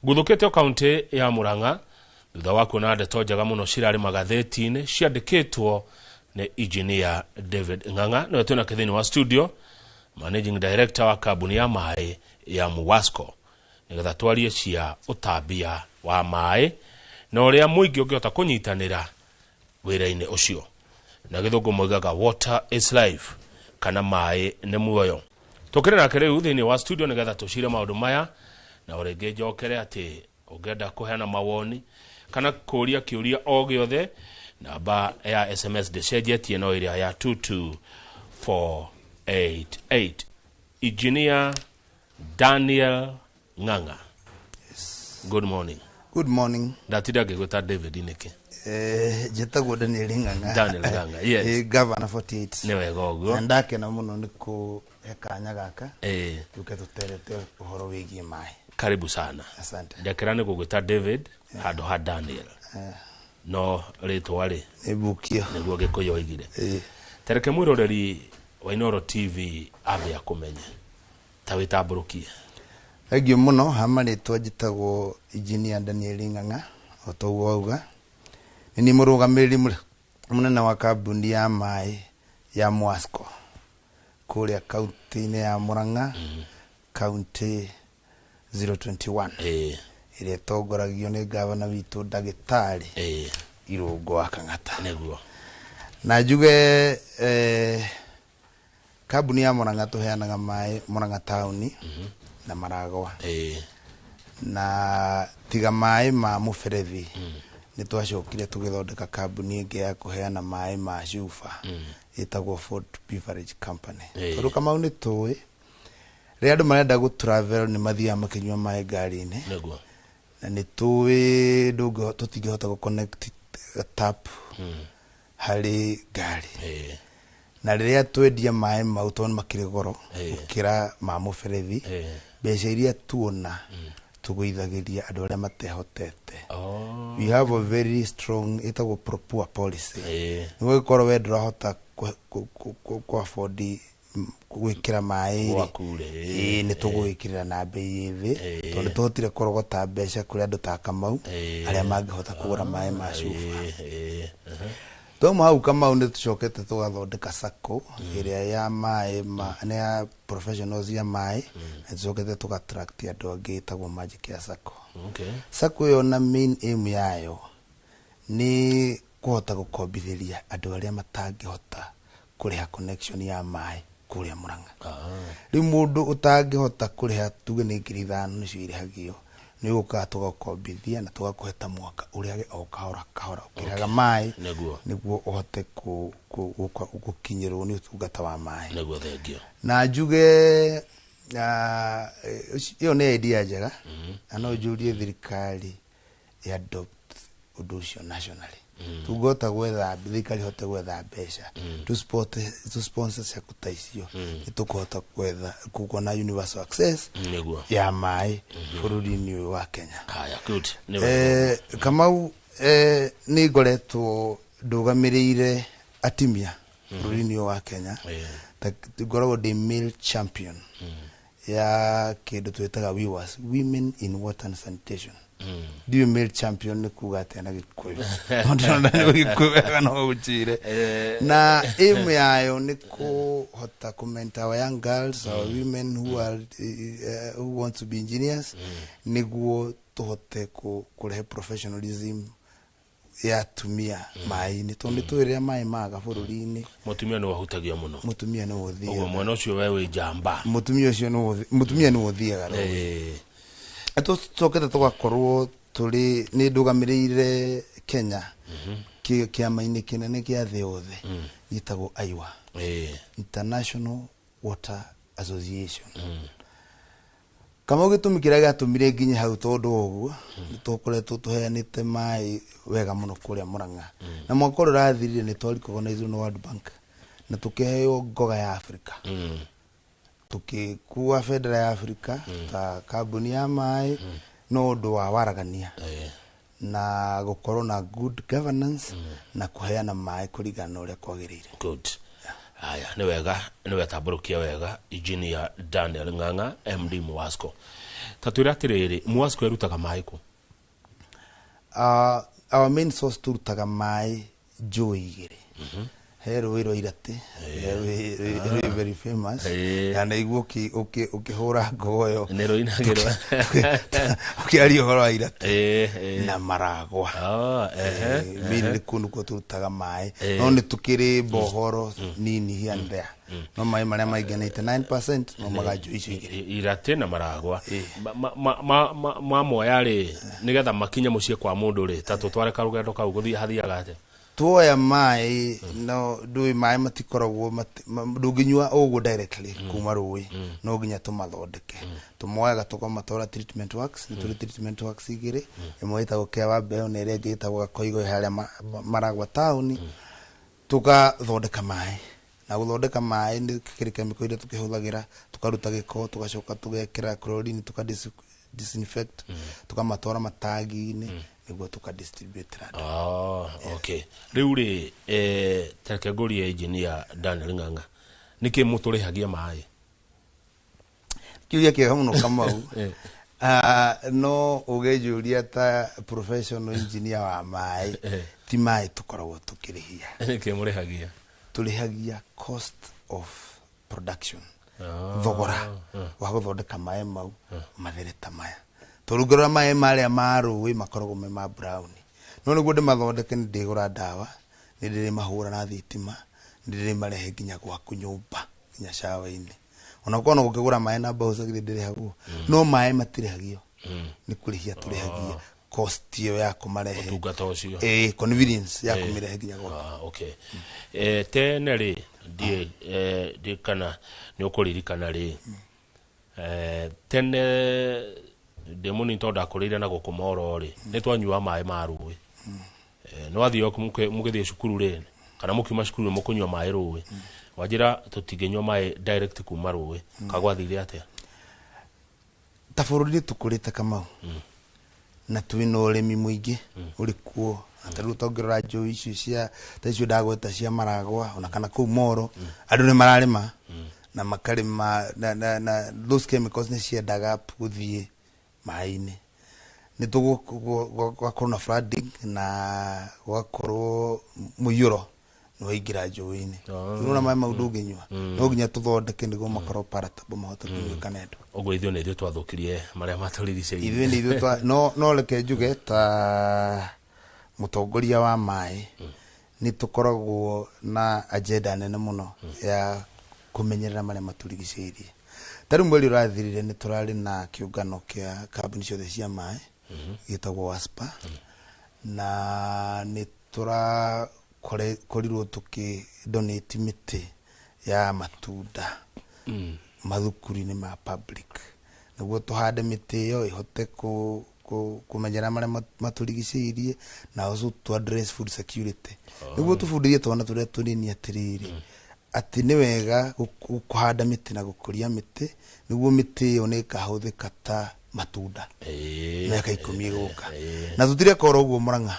Nguthũkĩte kaunti ya Murang'a thutha wa kuona ndeto njega mũno cirarĩ magathĩti-inĩ ciandĩkĩtwo nĩ engineer David Ng'ang'a nĩwe twĩnake thĩinĩ wa studio managing director wa kambuni ya maĩ ya Muwasco nĩgetha twarie cia ũtambia wa maĩ na ũrĩa mũingĩ ũngĩhota kũnyitanĩra wĩra-inĩ ũcio. Na gĩthũngũ moigaga water is life kana maĩ nĩ muoyo. Tũkĩrĩ nake rĩu thĩinĩ wa studio nĩgetha tũcire maũndũ maya na ũrĩngĩ njokere atĩ ũngĩenda kũheana mawoni kana kũũria kĩũria o gĩothe namba ya SMS ndĩcenjetie no ĩrĩa ya 22488. Engineer Daniel Ng'ang'a. Yes. Good morning.
Good morning.
Ndatinda ngĩgwĩta David nĩkĩ?
Njĩtagwo Daniel Ng'ang'a.
Daniel Ng'ang'a, yes.
Governor 48.
Nĩ wega ũguo.
Na ndakena mũno nĩ kũhe kanya gaka. Tũke tũterete ũhoro wĩgiĩ maĩ.
Karibu sana.
Asante.
Ndakĩra nĩ gũgwĩta David handũ ha Daniel. No rĩtwa rĩ
nĩ Bukio.
Nĩguo Gĩkũyũ oigire. Tereke mwĩroreri wa Inooro TV ambe akũmenye ta wĩtambũrũkie.
Thengiũ mũno ha marĩtwa njĩtagwo Engineer Daniel Ng'ang'a o ta ũguo wauga. Nĩ niĩ mũrũgamĩrĩri mũnene wa kambuni ya maĩ ya Muwasco kũrĩa kaunti-inĩ ya Murang'a kaunti 021 ĩrĩa ĩtongoragio nĩ gavana witũ ndagĩtarĩ Irũngũ wa Kang'ata.
Nĩguo.
Na njuge kambuni ya Murang'a tũheanaga maĩ Murang'a taũni na Maragwa na tiga maĩ ma mũberethi nĩ twacokire tũgĩthondeka kambuni ĩngĩ ya kũheana maĩ ma cuba ĩtagwo Fort Beverage Company. Tondũ Kamau nĩ tũĩ rĩrĩa andũ marenda gũ travel nĩ mathiaga makĩnyua maĩ ngari-inĩ.
Nĩguo.
Na nĩ tũĩ tũtingĩhota gũ connect tap harĩ ngari. Na rĩrĩa twendia maĩ mau tondũ nĩ makĩrĩ goro gũkĩra ma mũberethi mbeca iria tuona
Tũgũithagĩria andũ arĩa matehotete. We have a very strong ĩtagwo pro-poor policy. Nĩ gũgĩkorwo we ndũrahota kũ afford gwĩkĩra maĩ rĩ,
Gwaku rĩ,
ĩĩ, nĩ tũgũgĩkĩrĩra na mbei ĩ thĩ, tondũ nĩ tũhotire kũrogota mbeca kũrĩ andũ ta Kamau arĩa mangĩhota kũgũra maĩ ma cuba. Twauma hau Kamau nĩ tũcokete tũgathondeka sacco ĩrĩa ya maĩ ma, nĩ ya professionals ya maĩ, na tũcokete tũga-attract andũ angĩ ĩtagwo Magic ya Sacco. Sacco ĩyo na main aim yayo nĩ kũhota gũkombithĩria andũ arĩa matangĩhota kũrĩha connection ya maĩ kũrĩa Murang'a. Rĩu mũndũ ũtangĩhota kũrĩha tuge nĩ 5,000 nĩcio irĩhagio, nĩ ũgũkaga tũgakombithia na tũgakũhe ta mwaka ũrĩhage o kahora kahora ũkĩrĩhaga maĩ nĩguo ũhote gũkinyĩrwo nĩ ũtungata wa maĩ.
Nĩguo, thengio.
Na njuge ĩyo nĩ idea njega, na no njũrie thirikari ĩ adopt ũndũ ũcio nationally. Tũngĩhota gwetha thirikari ĩhote gwetha mbeca to sponsor ciaku ta icio, nĩ tũkũhota gwetha kuona universal access ya maĩ bũrũri-inĩ ũyũ wa Kenya.
Haya, good. Nĩ wega.
Kamau, nĩ ngoretwo ndũgamĩrĩire atumia bũrũri-inĩ ũyũ wa Kenya. Ta ngoragwo ndĩ male champion ya kĩndũ twĩtaga WIWAS, Women in Water and Sanitation. Ndiũĩ male champion nĩ kuga atĩa na Gĩkũyũ. No ndĩrona nĩ Gĩkũyũ wega no ũnjĩre. Na aim yayo nĩ kũhota kũ-mentor our young girls, our women who are who want to be engineers, nĩguo tũhote kũrehe professionalism ya atumia maĩ-inĩ, tondũ nĩ tũĩ rĩrĩa maĩ maga bũrũri-inĩ,
Mũtumia nĩ wahutagio mũno.
Mũtumia nĩ ũthiaga.
Ũguo mwena ũcio we wĩ njamba.
Mũtumia ũcio nĩ mũtumia nĩ ũthiaga rũĩ. Tũcokete tũgakorwo tũrĩ nĩ ndũgamĩrĩire Kenya kĩama-inĩ kĩnene kĩa thĩ yothe gĩtagwo AIWA, International Water Association. Kamau, gĩtũmi kĩrĩa gĩatũmire nginye hau, tondũ wa ũguo nĩ tũkoretwo tũheanĩte maĩ wega mũno kũrĩa Murang'a, na mwaka ũrĩa ũrathirire nĩ twa recognized nĩ World Bank na tũkĩheo ngoga ya Africa, tũkĩkua bendera ya Africa ta kambuni ya maĩ no ũndũ wa waragania na gũkorwo na good governance na kũheana maĩ kũringana na ũrĩa kwagĩrĩire.
Good. Haya, nĩ wega, nĩ wetambũrũkia wega, Engineer Daniel Ng'ang'a, MD Muwasco. Ta twĩre atĩrĩrĩ, Muwasco ĩrutaga maĩ kũ?
Our main source, tũrutaga maĩ njũĩ igĩrĩ. He rũĩ rwa Iratĩ rwĩ very famous, na naiguo ũkĩhũra ngogoyo
Nĩ rũinagĩrwo.
ũkĩaria ũhoro wa Iratĩ na Maragwa. Mĩrĩ nĩ kũndũ kuo tũrutaga maĩ, no nĩ tũkĩrĩ bohoro nini here and there, no maĩ marĩa maingĩ 99% maumaga njũĩ icio igĩrĩ.
Iratĩ na Maragwa. Mamoya rĩ, nĩgetha makinye mũciĩ kwa mũndũ rĩ, ta tũtware karũgendo kau, gũthiĩ hathiaga atĩa?
Tuoya maĩ, no ndũĩ maĩ matikoragwo ndũngĩnyua ũguo directly kuma rũĩ, no nginya tũmathondeke. Tũmoyaga tũkamatwara treatment works. Nĩ tũrĩ treatment works igĩrĩ, ĩmwe ĩtagwo Kĩa wa Mbeo na ĩrĩa ĩngĩ ĩtagwo Gakoigo harĩa Maragwa taũni. Tũgathondeka maĩ, na gũthondeka maĩ nĩ kĩrĩ chemical iria tũkĩhũthagĩra, tũkaruta gĩko, tũgacoka tũgekĩra chlorine, tũka disinfect, tũkamatwara matangi-inĩ nĩguo tũkadistribute andũ.
Oh, okay. Rĩu rĩ, tareke ngũrie Engineer Daniel Ng'ang'a, nĩkĩ mũtũrĩhagia maĩ?
Kĩũria kĩega mũno, Kamau. No ũgĩnjũria ta professional engineer wa maĩ, ti maĩ tũkoragwo tũkĩrĩhia.
Nĩkĩ mũrĩhagia?
Tũrĩhagia cost of production, thogora wa gũthondeka maĩ mau mathere ta maya, tondũ ũngĩrora maĩ marĩa ma rũĩ makoragwo me ma brown, no nĩguo ndĩmathondeke nĩ ndĩgũra ndawa, nĩ ndĩrĩmahũra na thitima, nĩ ndĩrĩmarehe nginya gwaku nyũmba, nginya cawa-inĩ. Ona korwo no gũkĩgũra maĩ na mbaũ githĩ ndĩrĩhagwo? No maĩ matirĩhagio, nĩ kũrĩhia tũrĩhagia cost ĩyo ya kũmarehe.
Ũtungata ũcio.
Convenience ya kũmĩrehe nginya gwaku.
Ah, okay. Tene rĩ, ndiĩ ndiĩ kana nĩ ũkũririkana rĩ, tene ndĩ mũnini, tondũ ndakũrĩire na gũkũ moro rĩ, nĩ twanyuaga maĩ ma rũĩ. Nĩ wathiĩ mũgĩthiĩ cukuru rĩ, kana mũkiuma cukuru nĩ mũkũnyua maĩ rũĩ. Wanjĩra tũtingĩnyua maĩ direct kuma rũĩ, kagwathire atĩa?
Ta bũrũri nĩ tũkũrĩte, Kamau, na twĩna ũrĩmi mũingĩ ũrĩ kuo, na ta rĩu tũngĩrora njũĩ icio cia ta icio ndagweta cia Maragwa ona kana kũu Moro, andũ nĩ mararĩma na makarĩma na those chemicals nĩ ciendaga gũthiĩ maĩ-inĩ. Nĩ tũgũgakorwo na flooding na gũgakorwo mũiyũro nĩ waingĩra njũĩ-inĩ. Rĩu maĩ mau ndũngĩnyua, no nginya tũthondeke nĩguo makorwo palatable, mahote kũnyuĩka nĩ andũ.
Ũguo ithuĩ nĩ ithuĩ twathũkirie marĩa matũrigicĩirie.
Ithuĩ nĩ ithuĩ twa no reke njuge ta mũtongoria wa maĩ nĩ tũkoragwo na agenda nene mũno ya kũmenyerera marĩa matũrigicĩirie. Ta rĩu mweri ũrathirire nĩ tũrarĩ na kĩũngano kĩa kambuni ciothe cia maĩ gĩtagwo WASPA, na nĩ tũrakorirwo tũkĩ donate mĩtĩ ya matunda mathukuru-inĩ ma public, nĩguo tũhande mĩtĩ ĩyo ĩhote kũmenyerera marĩa matũrigicĩirie na also to address food security, nĩguo tũbundithie twana tũrĩa tũnini atĩrĩrĩ, atĩ nĩ wega kũhanda mĩtĩ na gũkũria mĩtĩ, nĩguo mĩtĩ ĩyo nĩ ĩkahũthĩka ta matunda mĩaka 10 ĩgũka. Na tũtireka oro ũguo Murang'a,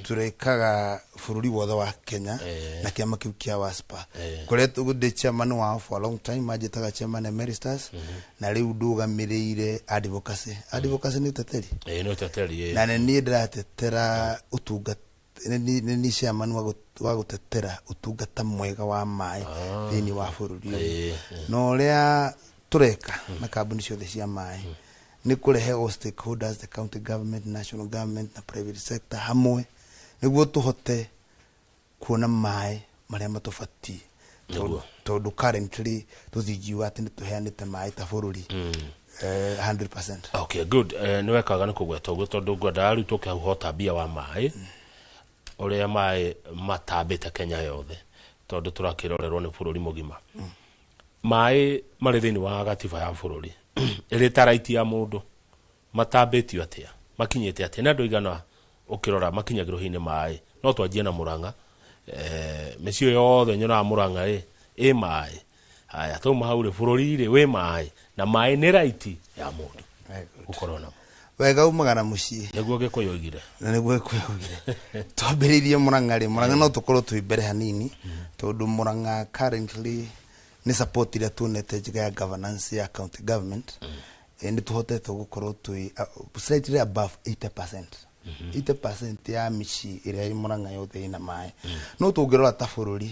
tũrekaga bũrũri wothe wa Kenya na kĩama kĩu kĩa WASPA, kũrĩa ndĩ chairman wao for a long time, manjĩtaga chairman emeritus, na rĩu ndũgamĩrĩire advocacy. Advocacy nĩ ũteteri.
Ĩĩ, nĩ ũteteri, ĩĩ.
Na nĩ niĩ ndĩratetera ũtungata, nĩ niĩ chairman wa gũtetera ũtungata mwega wa maĩ thĩinĩ wa bũrũri ũyũ. Na ũrĩa tũreka na kambuni ciothe cia maĩ nĩ kũrehe all stakeholders, the county government, national government na private sector hamwe, nĩguo tũhote kuona maĩ marĩa matũbatiĩ. Tondũ currently tũtingiuga atĩ nĩ tũheanĩte maĩ ta bũrũri 100%.
Okay, good. Nĩ wekaga nĩ kũgweta ũguo, tondũ ngwendaga rĩu tũke hau ũtambia wa maĩ, ũrĩa maĩ matambĩte Kenya yothe, tondũ tũrakĩrorerwo nĩ bũrũri mũgima. Maĩ marĩ thĩinĩ wa gatiba ya bũrũri ĩrĩ ta right ya mũndũ, matambĩtio atĩa, makinyĩte atĩa, nĩ andũ aigana ũkĩrora makinyagĩrwo hihi nĩ maĩ? No twanjie na Murang'a. Mĩciĩ yothe nyonaga Murang'a ĩ maĩ. Haya, twauma hau rĩ, bũrũri rĩ wĩ maĩ, na maĩ nĩ right ya mũndũ gũkorwo namo.
Wega umaga na mũciĩ.
Nĩguo Gĩkũyũ oigire.
Na nĩguo Gĩkũyũ oigire. Twambĩrĩirie Murang'a rĩ, Murang'a no tũkorwo twĩ mbere hanini, tondũ Murang'a currently nĩ support ĩrĩa tuonete njega ya governance ya county government, nĩ tũhotete gũkorwo twĩ slightly above 80%. 80% ya mĩciĩ ĩrĩa ĩ Murang'a yothe ĩna maĩ. No tũngĩrora ta bũrũri,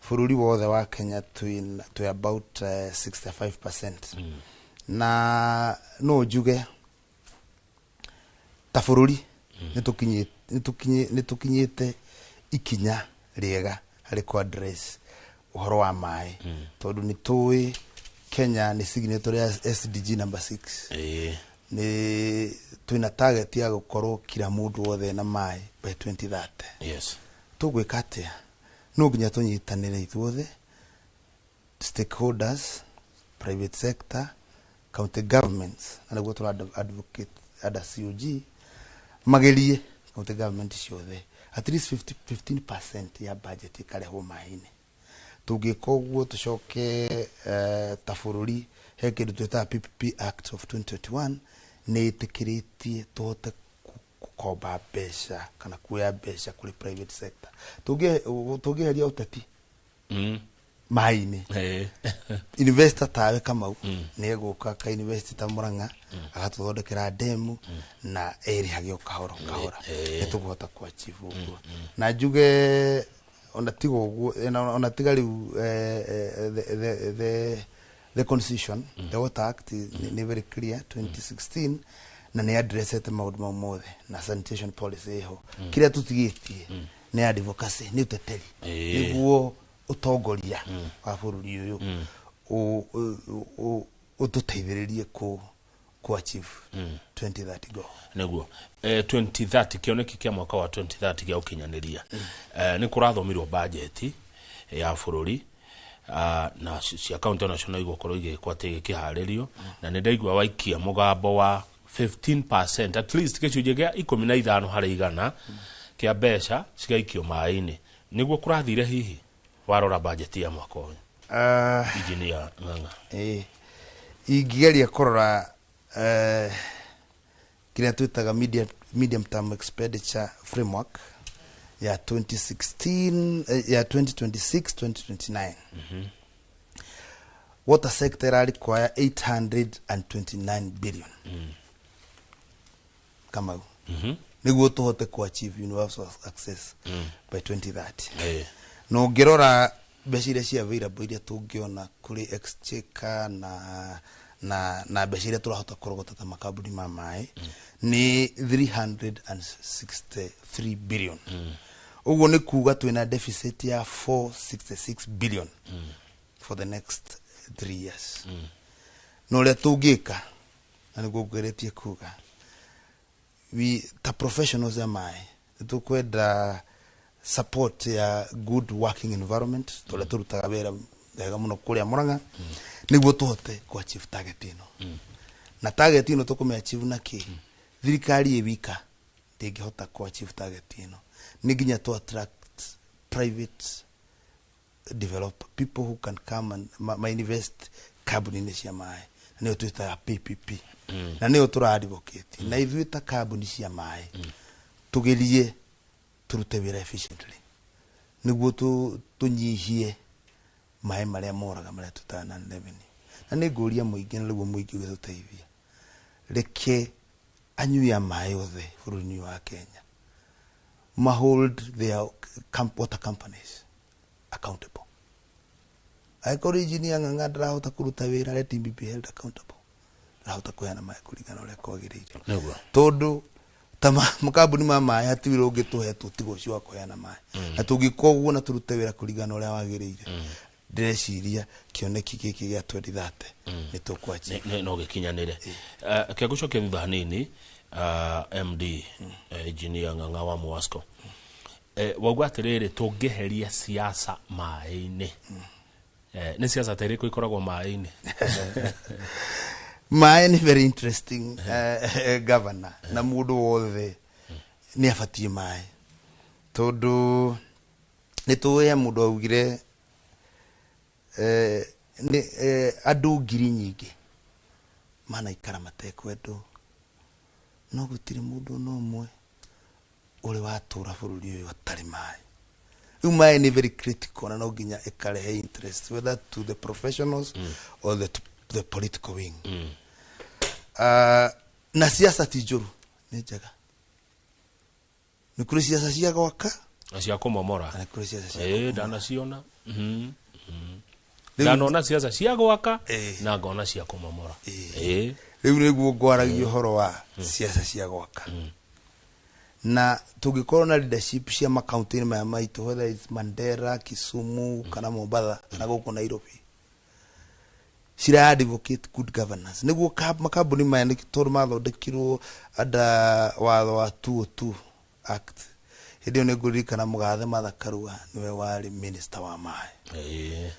bũrũri wothe wa Kenya twĩ about 65%. Na no njuge ta bũrũri nĩ tũkinyĩte ikinya rĩega harĩ kũ address ũhoro wa maĩ, tondũ nĩ tũĩ Kenya nĩ signatory ya SDG number 6. Nĩ twĩna target ya gũkorwo kila mũndũ wothe na maĩ by 2030. Tũgwĩka atĩa? No nginya tũnyitanĩre ithuothe, stakeholders, private sector, county governments, na nĩguo tũra advocate under COG magerie county government ciothe at least 50, 15% ya budget ĩkarehwo maĩ-inĩ. Tũngĩka ũguo, tũcoke ta bũrũri he kĩndũ twĩtaga PPP Act of 2021, nĩ ĩtĩkĩrĩtie tũhote gũkomba mbeca kana kuoya mbeca kũrĩ private sector. Tũngĩeheria ũteti maĩ-inĩ, investor tawe Kamau nĩ egũka ka invest ta Murang'a, agatũthondekera demu na erĩhage o kahora o kahora, nĩ tũkũhota ku achieve ũguo. Na njuge ona tiga ũguo, ona tiga rĩu the constitution, the Water Act nĩ very clear, 2016, na nĩ addressete maũndũ mau mothe, na sanitation policy ĩho. Kĩrĩa tũtigĩtie nĩ advocacy, nĩ ũteteri, nĩguo ũtongoria wa bũrũri ũyũ ũtũteithĩrĩrie ku achieve 2030 goal.
Nĩguo 2030, kĩoneki kĩa mwaka wa 2030 gĩa ũkinyanĩria. Nĩ kũrathomirwo bajeti ya bũrũri, na cia county onacio no igũkorwo igĩkwo atĩ igĩkĩharĩrio, na nĩ ndaigua waikia mũgambo wa 15%, at least gĩcunjĩ gĩa 15% kĩa mbeca cigaikio maĩ-inĩ. Nĩguo kũrathire hihi warora bajeti ya mwaka ũyũ, Engineer Ng'ang'a?
Ĩĩ, ingĩgeria kũrora Kĩrĩa twĩtaga medium term expenditure framework ya 2016, ya 2026 2029, water sector ĩra require 829 billion, Kamau, nĩguo tũhote ku achieve universal access by 2030. Na ũngĩrora mbeca iria cia available, iria tũngĩona kũrĩ exchequer na mbeca iria tũrahota kũrogota ta makambuni ma maĩ nĩ 363 billion. Ũguo nĩ kuga twĩna deficit ya 466 billion for the next 3 years. Na ũrĩa tũngĩka, na nĩguo ngweretie kuga, we ta professionals ya maĩ nĩ tũkwenda support ya good working environment, tũrĩa tũrutaga wĩra wega mũno kũrĩa Murang'a, nĩguo tũhote ku achieve target ĩno. Na target ĩno tũkũmĩ achieve na kĩ? Thirikari ĩ wika ndĩngĩhota ku achieve target ĩno. Nĩ nginya to attract private develop people who can come and ma invest kambuni-inĩ cia maĩ, na nĩyo twĩtaga PPP, na nĩyo tũra advocate. Na ithuĩ ta kambuni cia maĩ tũgerie tũrute wĩra efficiently nĩguo tũnyihie maĩ marĩa moraga, marĩa twĩtaga non revenue. Na nĩ ngũria mũingĩ, na nĩguo mũingĩ ũgĩtũteithia, reke anyui a maĩ othe bũrũri-inĩ wa Kenya ma hold their water companies accountable. Angĩkorwo engineer Ng'ang'a ndarahota kũruta wĩra, let him be held accountable. Ndarahota kũheana maĩ kũringana na ũrĩa kwagĩrĩire. Tondũ ta makambuni ma maĩ hatirĩ wĩra ũngĩ tũhetwo tiga ũcio wa kũheana maĩ. Na tũngĩka ũguo na tũrute wĩra kũringana na ũrĩa wagĩrĩire, ndĩreciria kĩoneki gĩkĩ gĩa 2030 nĩ tũkũ
No gĩkinyanĩre. Ke ngũcokia thutha hanini, MD, engineer Ng'ang'a wa Muwasco, wauga atĩrĩrĩ, tũngĩheria siasa maĩ-inĩ. Nĩ siasa ta irĩkũ ikoragwo maĩ-inĩ?
Maĩ nĩ very interesting, governor, na mũndũ wothe nĩ abatiĩ maĩ, tondũ nĩ tũĩ he mũndũ augire, nĩ andũ ngiri nyingĩ manaikara matekwendwo, no gũtirĩ mũndũ ona ũmwe ũrĩ watũra bũrũri ũyũ atarĩ maĩ. Rĩu maĩ nĩ very critical, na no nginya ĩkarehe interest whether to the professionals or the political wing. Na siasa ti njũru, nĩ njega. Nĩ kũrĩ siasa cia gwaka
na cia kũmomora.
Na nĩ kũrĩ siasa cia
Ndanaciona. Ndanona siasa cia gwaka na ngona cia kũmomora.
Rĩu nĩguo ngwaragia ũhoro wa siasa cia gwaka. Na tũngĩkorwo na leadership cia makaunti-inĩ maya maitũ, whether it's Mandera, Kisumu kana Mombatha kana gũkũ Nairobi, cira advocate good governance, nĩguo makambuni maya nĩ tondũ mathondekirwo under watho wa 202 Act. Hĩndĩ ĩyo nĩ ngũririkana mũgathe Martha Karua nĩwe warĩ minister wa maĩ.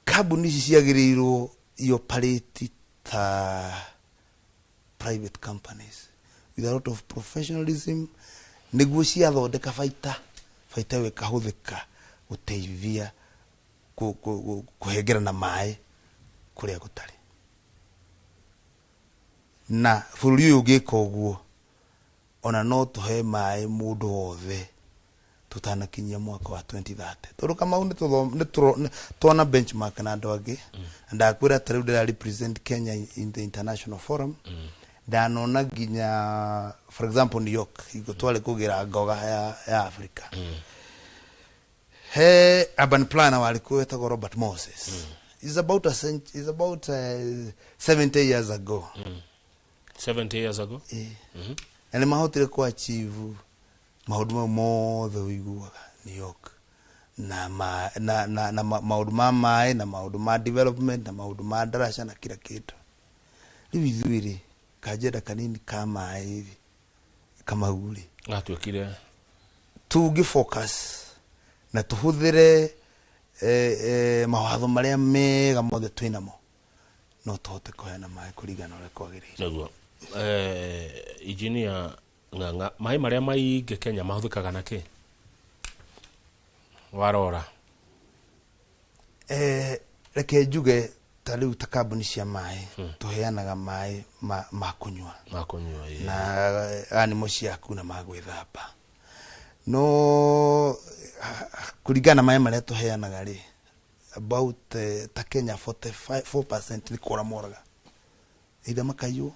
Kambuni ici ciagĩrĩirwo ioperate ta private companies with a lot of professionalism, nĩguo ciathondeka baita, baita ĩyo ĩkahũthĩka gũteithia kũhengerana maĩ kũrĩa gũtarĩ. Na bũrũri ũyũ ũngĩka ũguo, ona no tũhe maĩ mũndũ wothe tũtanakinyia mwaka wa 2030, tondũ Kamau nĩ twana benchmark na andũ angĩ. Na ndakwĩra ta rĩu ndĩra represent Kenya in the international forum. Ndanona nginya, for example, New York, hingo twarĩ kũgĩra ngoga ya Africa, he urban planner warĩ kuo wetagwo Robert Moses. Is about a cent, is about 70 years ago.
70 years ago.
Na nĩ mahotire ku achieve maũndũ mau mothe ũiguaga New York na ma, na, na, na maũndũ ma maĩ na maũndũ ma development na maũndũ ma ndaraca na kila kĩndũ. Rĩu ithuĩ rĩ, kanjenda kanini ka maĩ rĩ, Kamau rĩ,
gatuĩkire
tũngĩ focus na tũhũthĩre mawatho marĩa mega mothe twĩnamo, no tũhote kũheana maĩ kũringana na ũrĩa kwagĩrĩire.
Nĩguo, engineer Ng'ang'a, maĩ marĩa maingĩ Kenya mahũthĩkaga na kĩ warora?
Reke njuge Ta rĩu ta kambuni cia maĩ, tũheanaga maĩ ma kũnyua
ma kũnyua, ĩĩ.
Na animal ciaku na ma gwĩthamba, no kũringana na maĩ marĩa tũheanaga rĩ, about ta Kenya 44% nĩ kũra moraga, either makaiywo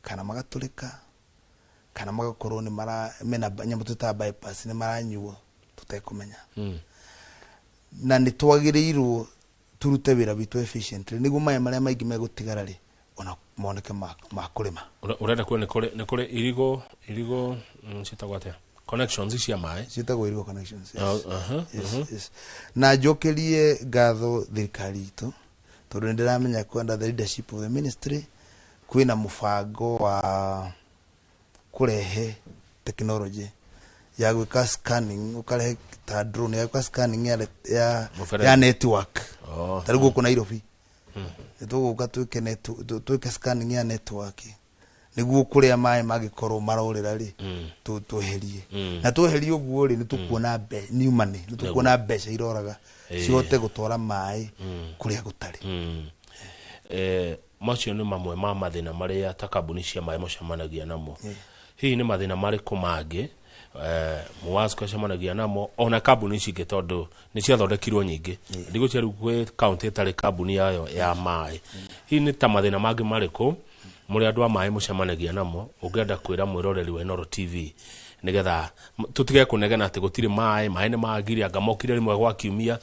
kana magatũrĩka kana magakorwo nĩ mara mena nyamũ twĩtaga bypass, nĩ maranyuo tũtekũmenya. Na nĩ twagĩrĩirwo turute wĩra witũ efficiently nĩguo maĩ marĩa maingĩ megũtigara rĩ, ona moneke ma kũrĩma.
Ũrenda kuo nĩ kũrĩ irigo ciĩtagwo atĩa, connections cia maĩ?
Ciĩtagwo irigo connections, yes.
Oh, aha,
Yes, yes. Na njokerie ngatho thirikari itũ, tondũ nĩ ndĩramenya under the leadership of the ministry kwĩna mũbango wa kũrehe technology ya gwĩka scanning, ũkarehe ta drone ya gwĩka scanning ya
Mũberethi.
ya network.
Oh.
Ta rĩu gũkũ Nairobi nĩ tũgũka twĩke scanning ya network nĩguo kũrĩa maĩ mangĩkorwo marorĩra rĩ, tweherie. Na tweherie ũguo rĩ, nĩ tũkuona new money, nĩ tũkuona mbeca iroraga cihote gũtwara maĩ kũrĩa gũtarĩ.
Macio nĩ mamwe ma mathĩna marĩa ta kambuni cia maĩ mũcemanagia namo. Hihi nĩ mathĩna marĩkũ mangĩ Muwasco acemanagia namo, ona kambuni ici ingĩ, tondũ nĩ ciathondekirwo nyingĩ, ndigũcia rĩu gwĩ kaunti ĩtarĩ kambuni yayo ya maĩ? Hihi nĩ ta mathĩna mangĩ marĩkũ mũrĩ andũ a maĩ mũcemanagia namo ũngĩenda kwĩra mwĩroreri wa Inooro TV, nĩgetha tũtige kũnegena atĩ gũtirĩ maĩ, maĩ nĩ magire, anga mokire rĩmwe gwa kiumia?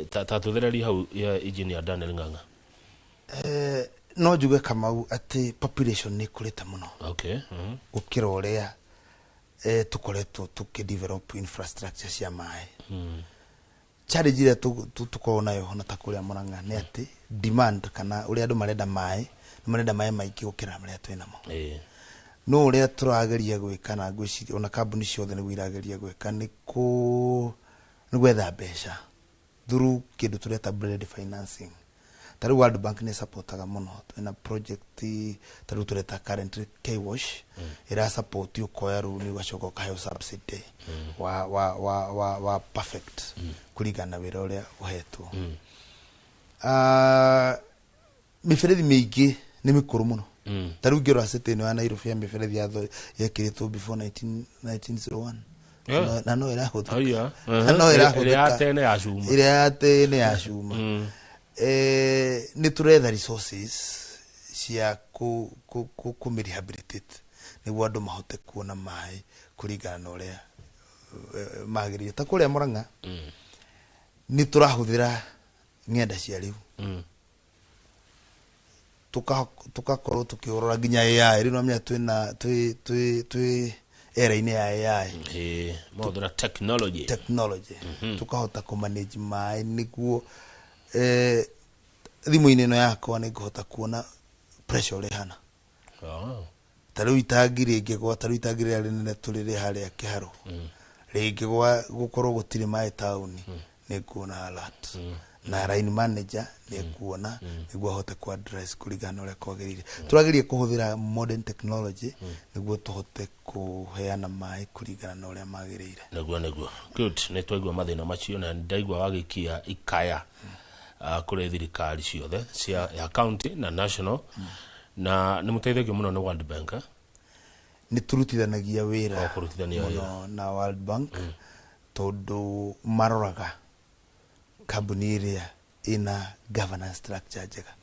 Ta tũthererie hau, Engineer Daniel Ng'ang'a.
No njuge, Kamau, atĩ population nĩ ĩkũrĩte mũno gũkĩra ũrĩa tũkoretwo tũkĩ develop infrastructure cia maĩ. Challenge ĩrĩa tũkoragwo nayo ona ta kũrĩa Murang'a nĩ atĩ demand, kana ũrĩa andũ marenda maĩ, nĩ marenda maĩ maingĩ gũkĩra marĩa twĩ namo. No ũrĩa tũrageria gwĩka, na ngwĩciria ona kambuni ciothe nĩguo irageria gwĩka, nĩ gwetha mbeca through kĩndũ tũreta blended financing. Ta rĩu World Bank nĩ supportaga mũno, twĩna project ta rĩu tũreta currently KWASH, ĩra support ũkoya rũni ũgacoka ũkaheo subsidy wa perfect kũringana na wĩra ũrĩa ũhetwo. Mĩberethi mĩingĩ nĩ mĩkũrũ mũno. Ta rĩu ngĩrora city ĩno ya Nairobi, ya mĩberethi yekĩrĩtwo before 19 1901. Na no ĩrahũthĩka.
Aya.
Na no
Ĩrĩa
ĩrahũthĩka.
ya tene ya cuma.
Ĩrĩa ya tene ya cuma. Nĩ tũretha resources cia kũ rehabilitate nĩguo andũ mahote kuona maĩ kũringana na ũrĩa magĩrĩire. Ta kũrĩa Murang'a nĩ tũrahũthĩra ng'enda cia rĩu, tukakorwo tukĩrora nginya AI. Rĩu namenya twĩna twĩ era-inĩ ya AI.
Ĩĩ, mahũthĩra technology.
Technology, tukahota kũ manage maĩ nĩguo thimũ-inĩ ĩno yakwa nĩ ngũhota kuona pressure ũrĩa ĩhana. Ta rĩu itangi rĩngĩgwa, ta rĩu itangi rĩrĩa rĩnene tũrĩ rĩ harĩa Kĩharũ rĩngĩgwa, gũkorwo gũtirĩ maĩ taũni, nĩ nguona alert na line manager nĩ ekuona nĩguo ahote ku address kũringana na ũrĩa kwagĩrĩire. Tũrageria kũhũthĩra modern technology nĩguo tũhote kũheana maĩ kũringana na ũrĩa magĩrĩire.
Nĩguo, good. Nĩ twaigua mathĩna macio na ndaigua wagĩikia ikaya kũrĩ thirikari ciothe cia ya county na national, na nĩ mũteithagio mũno nĩ World Bank, eh?
Nĩ tũrutithanagia wĩra
O, kũrutithania wĩra.
Mũno na World Bank, tondũ maroraga kambuni ĩrĩa ĩna governance structure njega,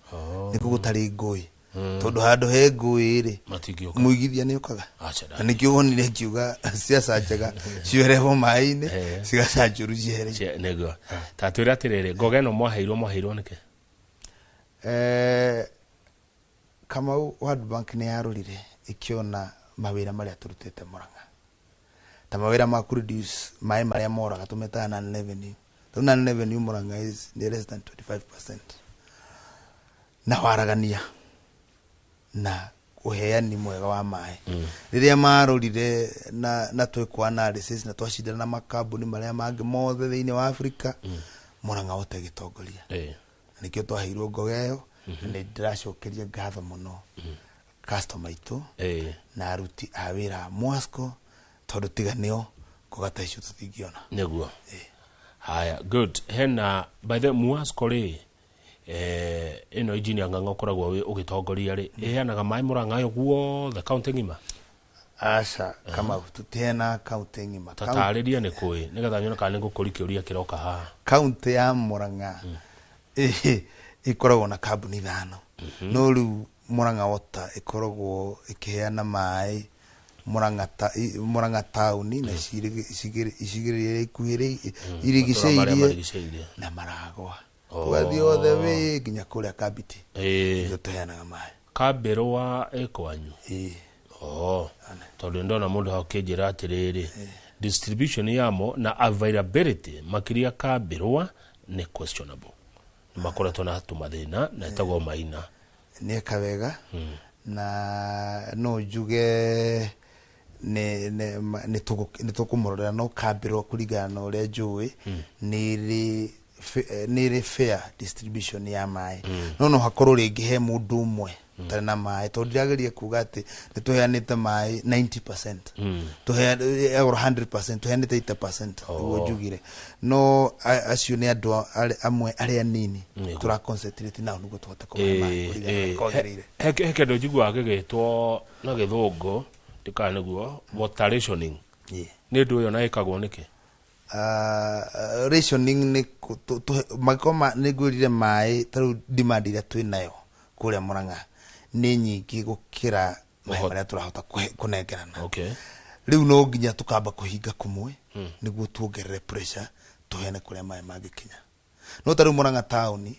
nĩkuo gũtarĩ ngũĩ, tondũ handũ he ngũĩ rĩ,
Matingĩũka.
mũigithia nĩ ũkaga.
Aca,
na nĩkĩo wonire ngiuga ciaca njega ciohererwo maĩ-inĩ, cigaca njũru ciehere.
Nĩguo ta twĩre atĩrĩrĩ, ngoga ĩno mwaheirwo nĩkĩ?
Kamau, World Bank nĩ yarorire ĩkĩona mawĩra marĩa tũrutĩte Murang'a, ta mawĩra ma kũ reduce maĩ marĩa moraga, tũmetaga non revenue. Rĩu non revenue Murang'a is nĩ less than 25%, na waragania na ũheani mwega wa maĩ. Rĩrĩa marorire na twĩkwo analysis na twacindana na makambuni marĩa mangĩ mothe thĩinĩ wa Africa, Murang'a wote ĩgĩtongoria. Na nĩkĩo twaheirwo ngoga ĩyo. Na nĩ ndĩracokeria ngatho mũno customer aitũ na aruti a wĩra a Mwasco, tondũ tiga nĩo ngoga ta icio tũtingĩona.
Nĩguo, haya, good. Hena, by the way, Muasco rĩ, Ĩno engineer Ng'ang'a ũkoragwo ũgĩtongoria rĩ, ĩheanaga maĩ Mũrang'a yo guothe, kaunti ng'ima?
Aca, Kamau, tũtiheanaga kaunti ng'ima.
Tatarĩria nĩ kũĩ, nĩgetha nyone kana nĩ ngũkũri kĩũria kĩroka haha.
Kaunti ya Murang'a ĩkoragwo na kambuni 5, no rĩu Murang'a Water ĩkoragwo ĩkĩheana maĩ Murang'a taũni na icigĩrĩra iria ikuhĩrĩirie,
Matũũra marĩa
irigicĩirie
marigicĩirie.
Na Maragwa,
Oh.
tũgathiĩ othe wĩ nginya kũrĩa Kambiti.
Ĩĩ.
Nĩguo tũheanaga maĩ.
Kambĩrũa ĩ kwanyu?
Ĩĩ.
Oh, tondũ ndona mũndũ hau akĩnjĩra atĩrĩrĩ, distribution yamo na availability makĩria kambĩrũa nĩ questionable, nĩ makoretwo na tũmathĩna na ĩtagwo Maina.
Nĩeka wega, na no njuge nĩ tũkũmũrorera, no kambĩrwo kũringana na ũrĩa njũĩ nĩ ĩrĩ fair distribution ya maĩ, no hakorwo rĩngĩ he mũndũ ũmwe ũtarĩ na maĩ, tondũ ndĩrageria kuga atĩ nĩ tũheanĩte maĩ 90%, agorwo 100% tũheanĩte 80%, nĩguo njugire, no acio nĩ andũ amwe arĩa nini tũra concentrate nao nĩguo tũhote kũmahe maĩ kũringana na ũrĩa kwagĩrĩire.
He kĩndũ njiguaga gĩgĩtwo na gĩthũngũ, ndikana nĩguo, water rationing. Nĩ ũndũ ũyũ na ĩkagwo nĩkĩ?
Rationing nĩ mangĩkorwo nĩ ngwĩrire maĩ ta rĩu demand ĩrĩa twĩ nayo kũrĩa Murang'a nĩ nyingĩ gũkĩra maĩ marĩa tũrahota kũnengerana. Rĩu no nginya tũkamba kũhinga kũmwe nĩguo tuongerere pressure, tũheane kũrĩa maĩ mangĩkinya. No ta rĩu Murang'a taũni,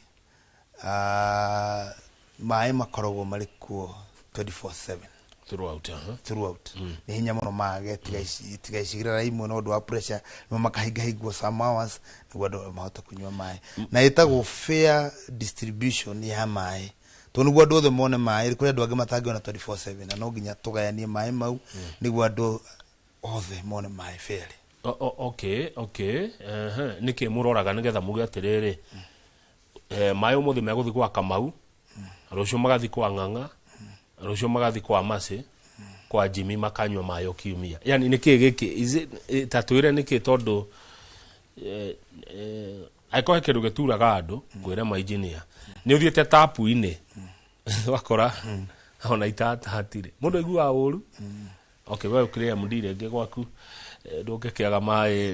maĩ makoragwo marĩ kuo 24/7.
Throughout.
Throughout. Nĩ hinya mũno mage, tiga icigĩrĩra imwe, no ũndũ wa pressure nĩmo makahingahingwo some hours nĩguo andũ mahote kũnyua maĩ, na ĩtagwo fair distribution ya maĩ tondũ nĩguo andũ othe mone maĩ. Kũrĩ andũ angĩ matangĩona 24/7, na no nginya tũgayanie maĩ mau nĩguo andũ othe mone maĩ fairly.
Okay, nĩkĩ mũroraga nĩgetha muge atĩrĩrĩ, maĩ ũmũthĩ megũthiĩ gwa Kamau, rũciũ magathiĩ kwa Ng'ang'a, rũciũ magathiĩ kwa Macĩ, kwa Jimmy makanyua maĩ o kiumia? Yani nĩkĩ gĩkĩ? Ta twĩre nĩkĩ, tondũ angĩkorwo he kĩndũ gĩturaga andũ, ngwĩre mainjinia, nĩ ũthiĩte tapu-inĩ wakora ona itata hatirĩ, mũndũ aiguaga ũru. Okay, we ũkĩrĩ MD rĩngĩ gwaku, ndũngĩkĩaga maĩ.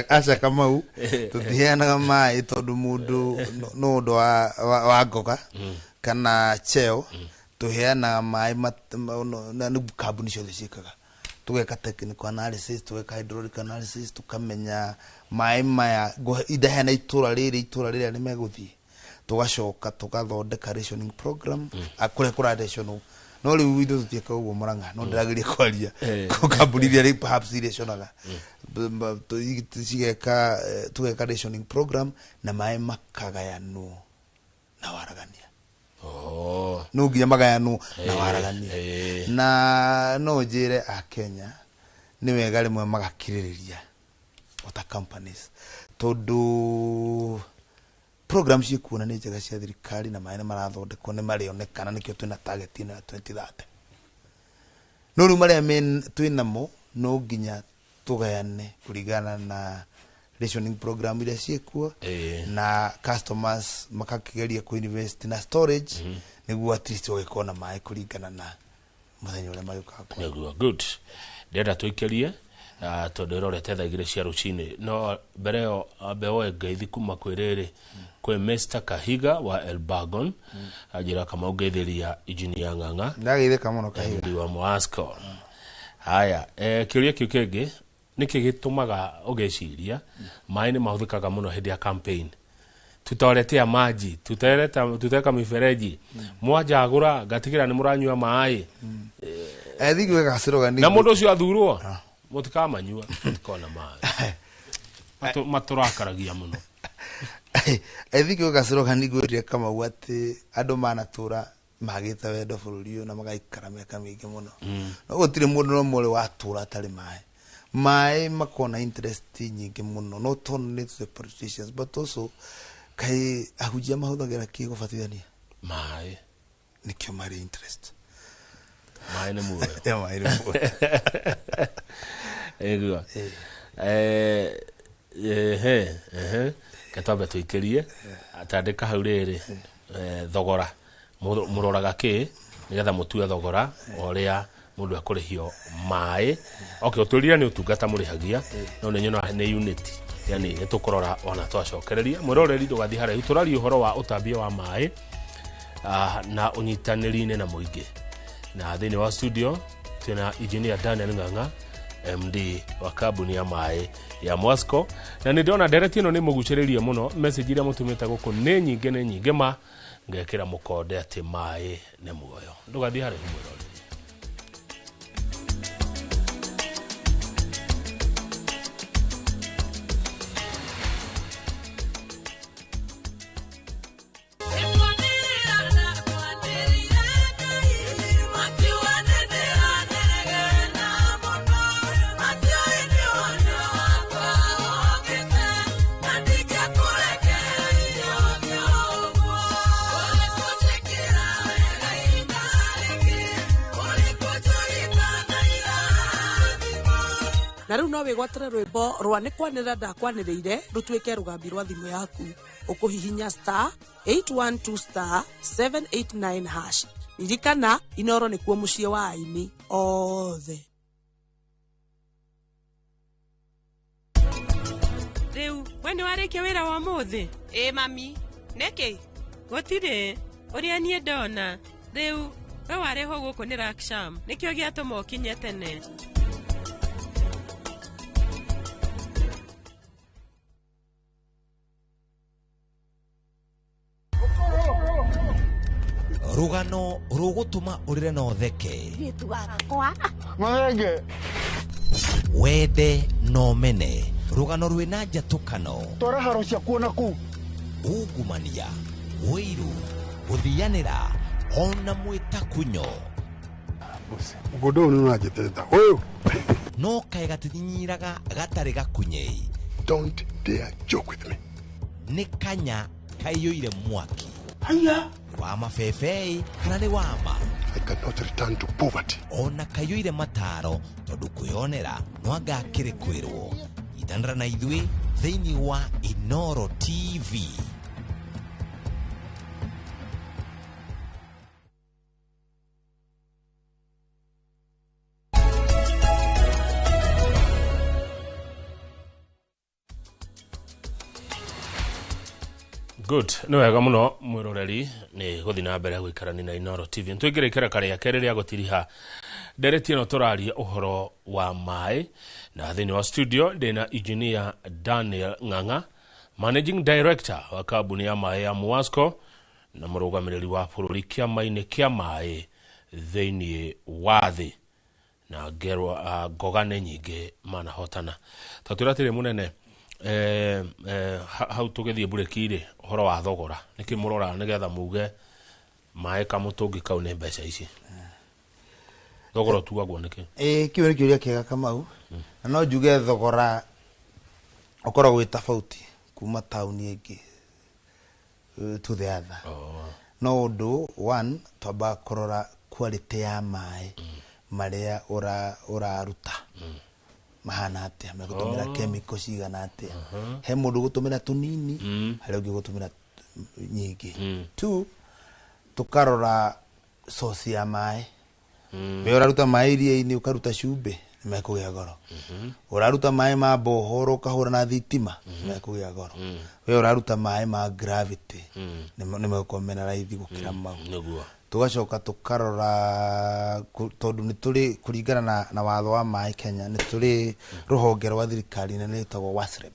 Aca Kamau, tũtiheanaga maĩ tondũ mũndũ no ũndũ wa ngoga kana cheo. Tũheanaga maĩ na nĩ kambuni ciothe ciĩkaga, tũgeka technical analysis, tũgeka hydraulic analysis, tũkamenya maĩ maya indaheana itũra rĩrĩ, itũra rĩrĩa nĩ megũthiĩ, tũgacoka tũgathondeka rationing program kũrĩa kũrationwo. No rĩu ithuĩ tũtiĩkaga ũguo Murang'a, no ndĩrageria kwaria kambuni iria rĩu perhaps irationaga cigeka, tũgeka rationing program na maĩ makagayanwo na waragania. No nginya magayanwo na waragania. Na no njĩre a Kenya nĩ wega rĩmwe magakirĩrĩria water companies, tondũ program ciĩkuona nĩ njega cia thirikari na maĩ nĩ marathondekwo, nĩ marĩonekana, nĩkĩo twĩna target ĩno ya 2030. No rĩu marĩa twĩ namo no nginya tũgayane kũringana na rationing program iria ciĩkuo, na customers makakĩgeria kũ invest na storage nĩguo at least ũgĩkorwo na maĩ kũringana na mũthenya ũrĩa magĩũkaga kwa.
Nĩguo, good. Ndĩrenda tũikĩrie, tondũ ĩrorete thaa 2 cia rũcinĩ, no mbere ĩyo ambe woe ngeithi kuma kwĩ rĩrĩ, kwĩ Mr Kahiga wa Elbagon, anjĩra Kamau ngeithĩria engineer Ng'ang'a.
Ndageithĩka mũno, Kahiga.
MD wa Moasco. Haya, kĩũria kĩu kĩngĩ, nĩkĩ gĩtũmaga ũgeciria maĩ nĩ mahũthĩkaga mũno hĩndĩ ya campaign? Tutawaletea maji, tutaleta, tutaweka mifereji, mwanjagũra ngatigĩra nĩ mũranyua maĩ.
I think wega ciroga.
Na mũndũ ũcio athurwo, mũtikamanyua, mũtikona maĩ. Matũrakaragia mũno.
I think wega ciroga nĩ ngwĩrire Kamau atĩ andũ manatũra magĩte wendo bũrũri ũyũ na magaikara mĩaka mĩingĩ mũno, no gũtirĩ mũndũ no mũrĩ watũra atarĩ maĩ. Maĩ makoragwo na interest nyingĩ mũno, not only to the politicians but also kaĩ ahunjia mahũthagĩra kĩ gũbatithania?
Maĩ.
Nĩkĩo marĩ interest.
Maĩ nĩ muoyo.
Yeah, maĩ nĩ muoyo.
Ĩguo. Ehe, ehe. Twambe tũikĩrie atandĩka hau rĩrĩ thogora mũroraga kĩ nĩgetha mũtue thogora ũrĩa mũndũ ekũrĩhio maĩ. Okay, ũtũrire nĩ ũtungata mũrĩhagia no nĩ nyonaga nĩ unit, yani nĩ tũkũrora ona twacokereria. Mwĩroreri ndũgathiĩ haraihu, tũraria ũhoro wa ũtambia wa maĩ na ũnyitanĩri-inĩ na mũingĩ. Na thĩinĩ wa studio twĩna engineer Daniel Ng'ang'a, MD wa kambuni ya maĩ ya Mwasco. Na nĩ ndĩrona ndereti ĩno nĩ mũgucĩrĩrie mũno, message iria mũtũmĩte gũkũ nĩ nyingĩ, nĩ nyingĩ ma ngekĩra mũkonde atĩ maĩ nĩ muoyo. Ndũgathiĩ haraihu mwĩroreri.
Na rĩu no wĩgwatĩre rwĩmbo rwa nĩ kwanĩrĩra ndakwanĩrĩire rũtuĩke rũgambi rwa thimũ yaku. Ũkũhihinya star 812 star 789 hash. Ririkana Inoro nĩkuo mũciĩ wa aini othe.
Rĩu we nĩ warĩkia wĩra wa ũmũthĩ?
Ĩ mami, nĩkĩ?
Gũtirĩ ũrĩa niĩ ndona. Rĩu we warehwo gũkũ nĩ Raksham, nĩkĩo gĩatũma ũkinye tene.
Rugano rũgũtũma ũrĩre na ũtheke, wende na ũmene. Rũgano rwĩna njatũkano,
twara haro ciakuo na kũu,
ungumania, ũiru, gũthianĩra ona mwĩtakunyo.
Mũgũnda ũyũ nĩ ũranjĩtĩrĩta ũyũ.
No kaĩ gatinyinyiraga gatarĩ gakunyei.
Don't dare joke with me.
Nĩ kanya kaiyũire mwaki.
Haya.
Wa mabebei kana nĩ wama.
I cannot return to poverty.
Ona kaiyũire mataro tondũ kwĩyonera no anga akĩrĩ kwĩrwo. Itanĩra na ithuĩ thĩinĩ wa Inoro TV.
Good, nĩ wega mũno mwĩroreri nĩ gũthiĩ na mbere gũikarania na Inoro TV. Nĩtũingĩre ikereka rĩa kerĩ rĩa gũtiriha ndereti ĩno tũraria ũhoro wa maĩ. Na thĩinĩ wa studio ndĩna engineer Daniel Ng'ang'a, Managing Director wa kambuni ya maĩ ya Mwasco na mũrũgamĩrĩri wa bũrũri kĩama-inĩ kĩa maĩ thĩinĩ wa thĩ. Na ngerwa ngoga nĩ nyingĩ manahotana. Ta twĩra atĩrĩ mũnene, hau tũgĩthiĩ mburĩki-rĩ, ũhoro wa thogora nĩkĩ mũroraga nĩgetha muge maĩ kamũtũngi kau nĩ mbeca ici? Thogora ũtuagwo nĩkĩ?
Ĩĩ, kĩu nĩ kĩũria kĩega Kamau. Na no njuge thogora ũkoragwo wĩ tofauti kuma taũni ĩngĩ to the other. No ũndũ one, twambaga kũrora quality ya maĩ marĩa ũraruta mahana atĩa, megũtũmĩra chemical cigana atĩa. He mũndũ ũgũtũmĩra tũnini, harĩa ũngĩ ũgũtũmĩra nyingĩ. Two, tũkarora source ya maĩ. We ũraruta maĩ iria-inĩ ũkaruta cumbĩ, nĩ mekũgĩa goro. Ũraruta maĩ ma bohoro ũkahũra na thitima, nĩ mekũgĩa goro. We ũraruta maĩ ma gravity, nĩ megũkorwo mena raithi gũkĩra mau. Tũgacoka tũkarora tondũ nĩ tũrĩ kũringana na watho wa maĩ Kenya, nĩ tũrĩ rũhonge rwa thirikari nene rwĩtagwo WASREB.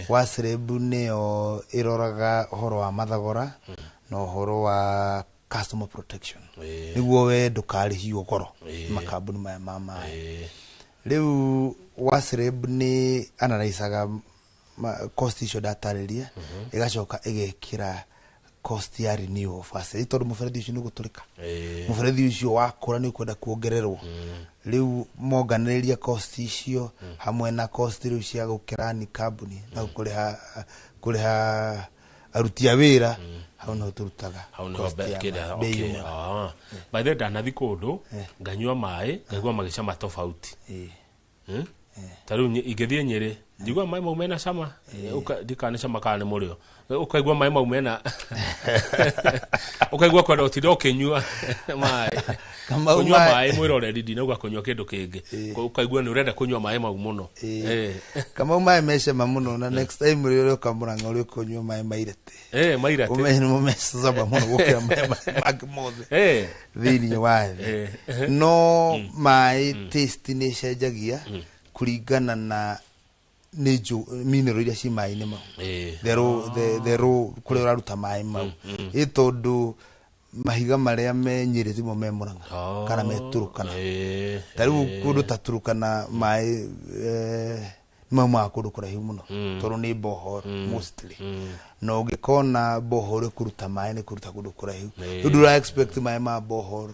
WASREB nĩyo ĩroraga ũhoro wa mathogora na ũhoro wa customer protection. Nĩguo we ndũkarĩhio goro makambuni maya ma maĩ. Rĩu WASREB nĩ analysaga cost icio ndatarĩria, ĩgacoka ĩgekĩra cost ya renewal of asset tondũ mũberethi ũcio nĩ ũgũtũrĩka. Mũberethi ũcio wakũra nĩ ũkwenda kuongererwo. Rĩu monganĩrĩria cost icio hamwe na cost rĩu cia gũkĩrani kambuni na kũrĩha aruti a wĩra, hau nĩho tũrutaga
Hau nĩho bei ĩmwe. By the way, ndanathi kũndũ nganyua maĩ ngaigua magĩcama tofauti. Ta rĩu ingĩthiĩ Nyĩrĩ Njigua maĩ mau mena cama, ndikana cama kana nĩ mũrĩo. Ũkaigua maĩ mau mena ũkaigua kwenda ũtinda ũkĩnyua maĩ. Kũnyua maĩ mwĩroreri ndinauga kũnyua kĩndũ kĩngĩ. Ũkaigua nĩ ũrenda kũnyua maĩ mau mũno.
Kamau maĩ me cama mũno na next time rĩrĩa ũrĩũka Mũrang'a ũrĩũka ũnyue maĩ ma Irete.
Ma Irete.
Ũmenye nĩmo me cama mũno gũkĩra maĩ mangĩ mothe thĩinĩ wa thĩ. No maĩ taste nĩ ĩcenjagia kũringana na mineral iria ci maĩ-inĩ mau. The raw kũrĩa ũraruta maĩ mau. Ĩ tondũ mahiga marĩa me Nyĩrĩ timo me Mũrang'a kana me Turukana. Ta rĩu kũndũ ta Turukana maĩ maumaga kũndũ kũraihu mũno tondũ nĩ borehole mostly. Na ũngĩkona borehole ĩkũruta maĩ nĩ kũruta kũndũ kũraihu. Rĩu ndũra expect maĩ ma borehole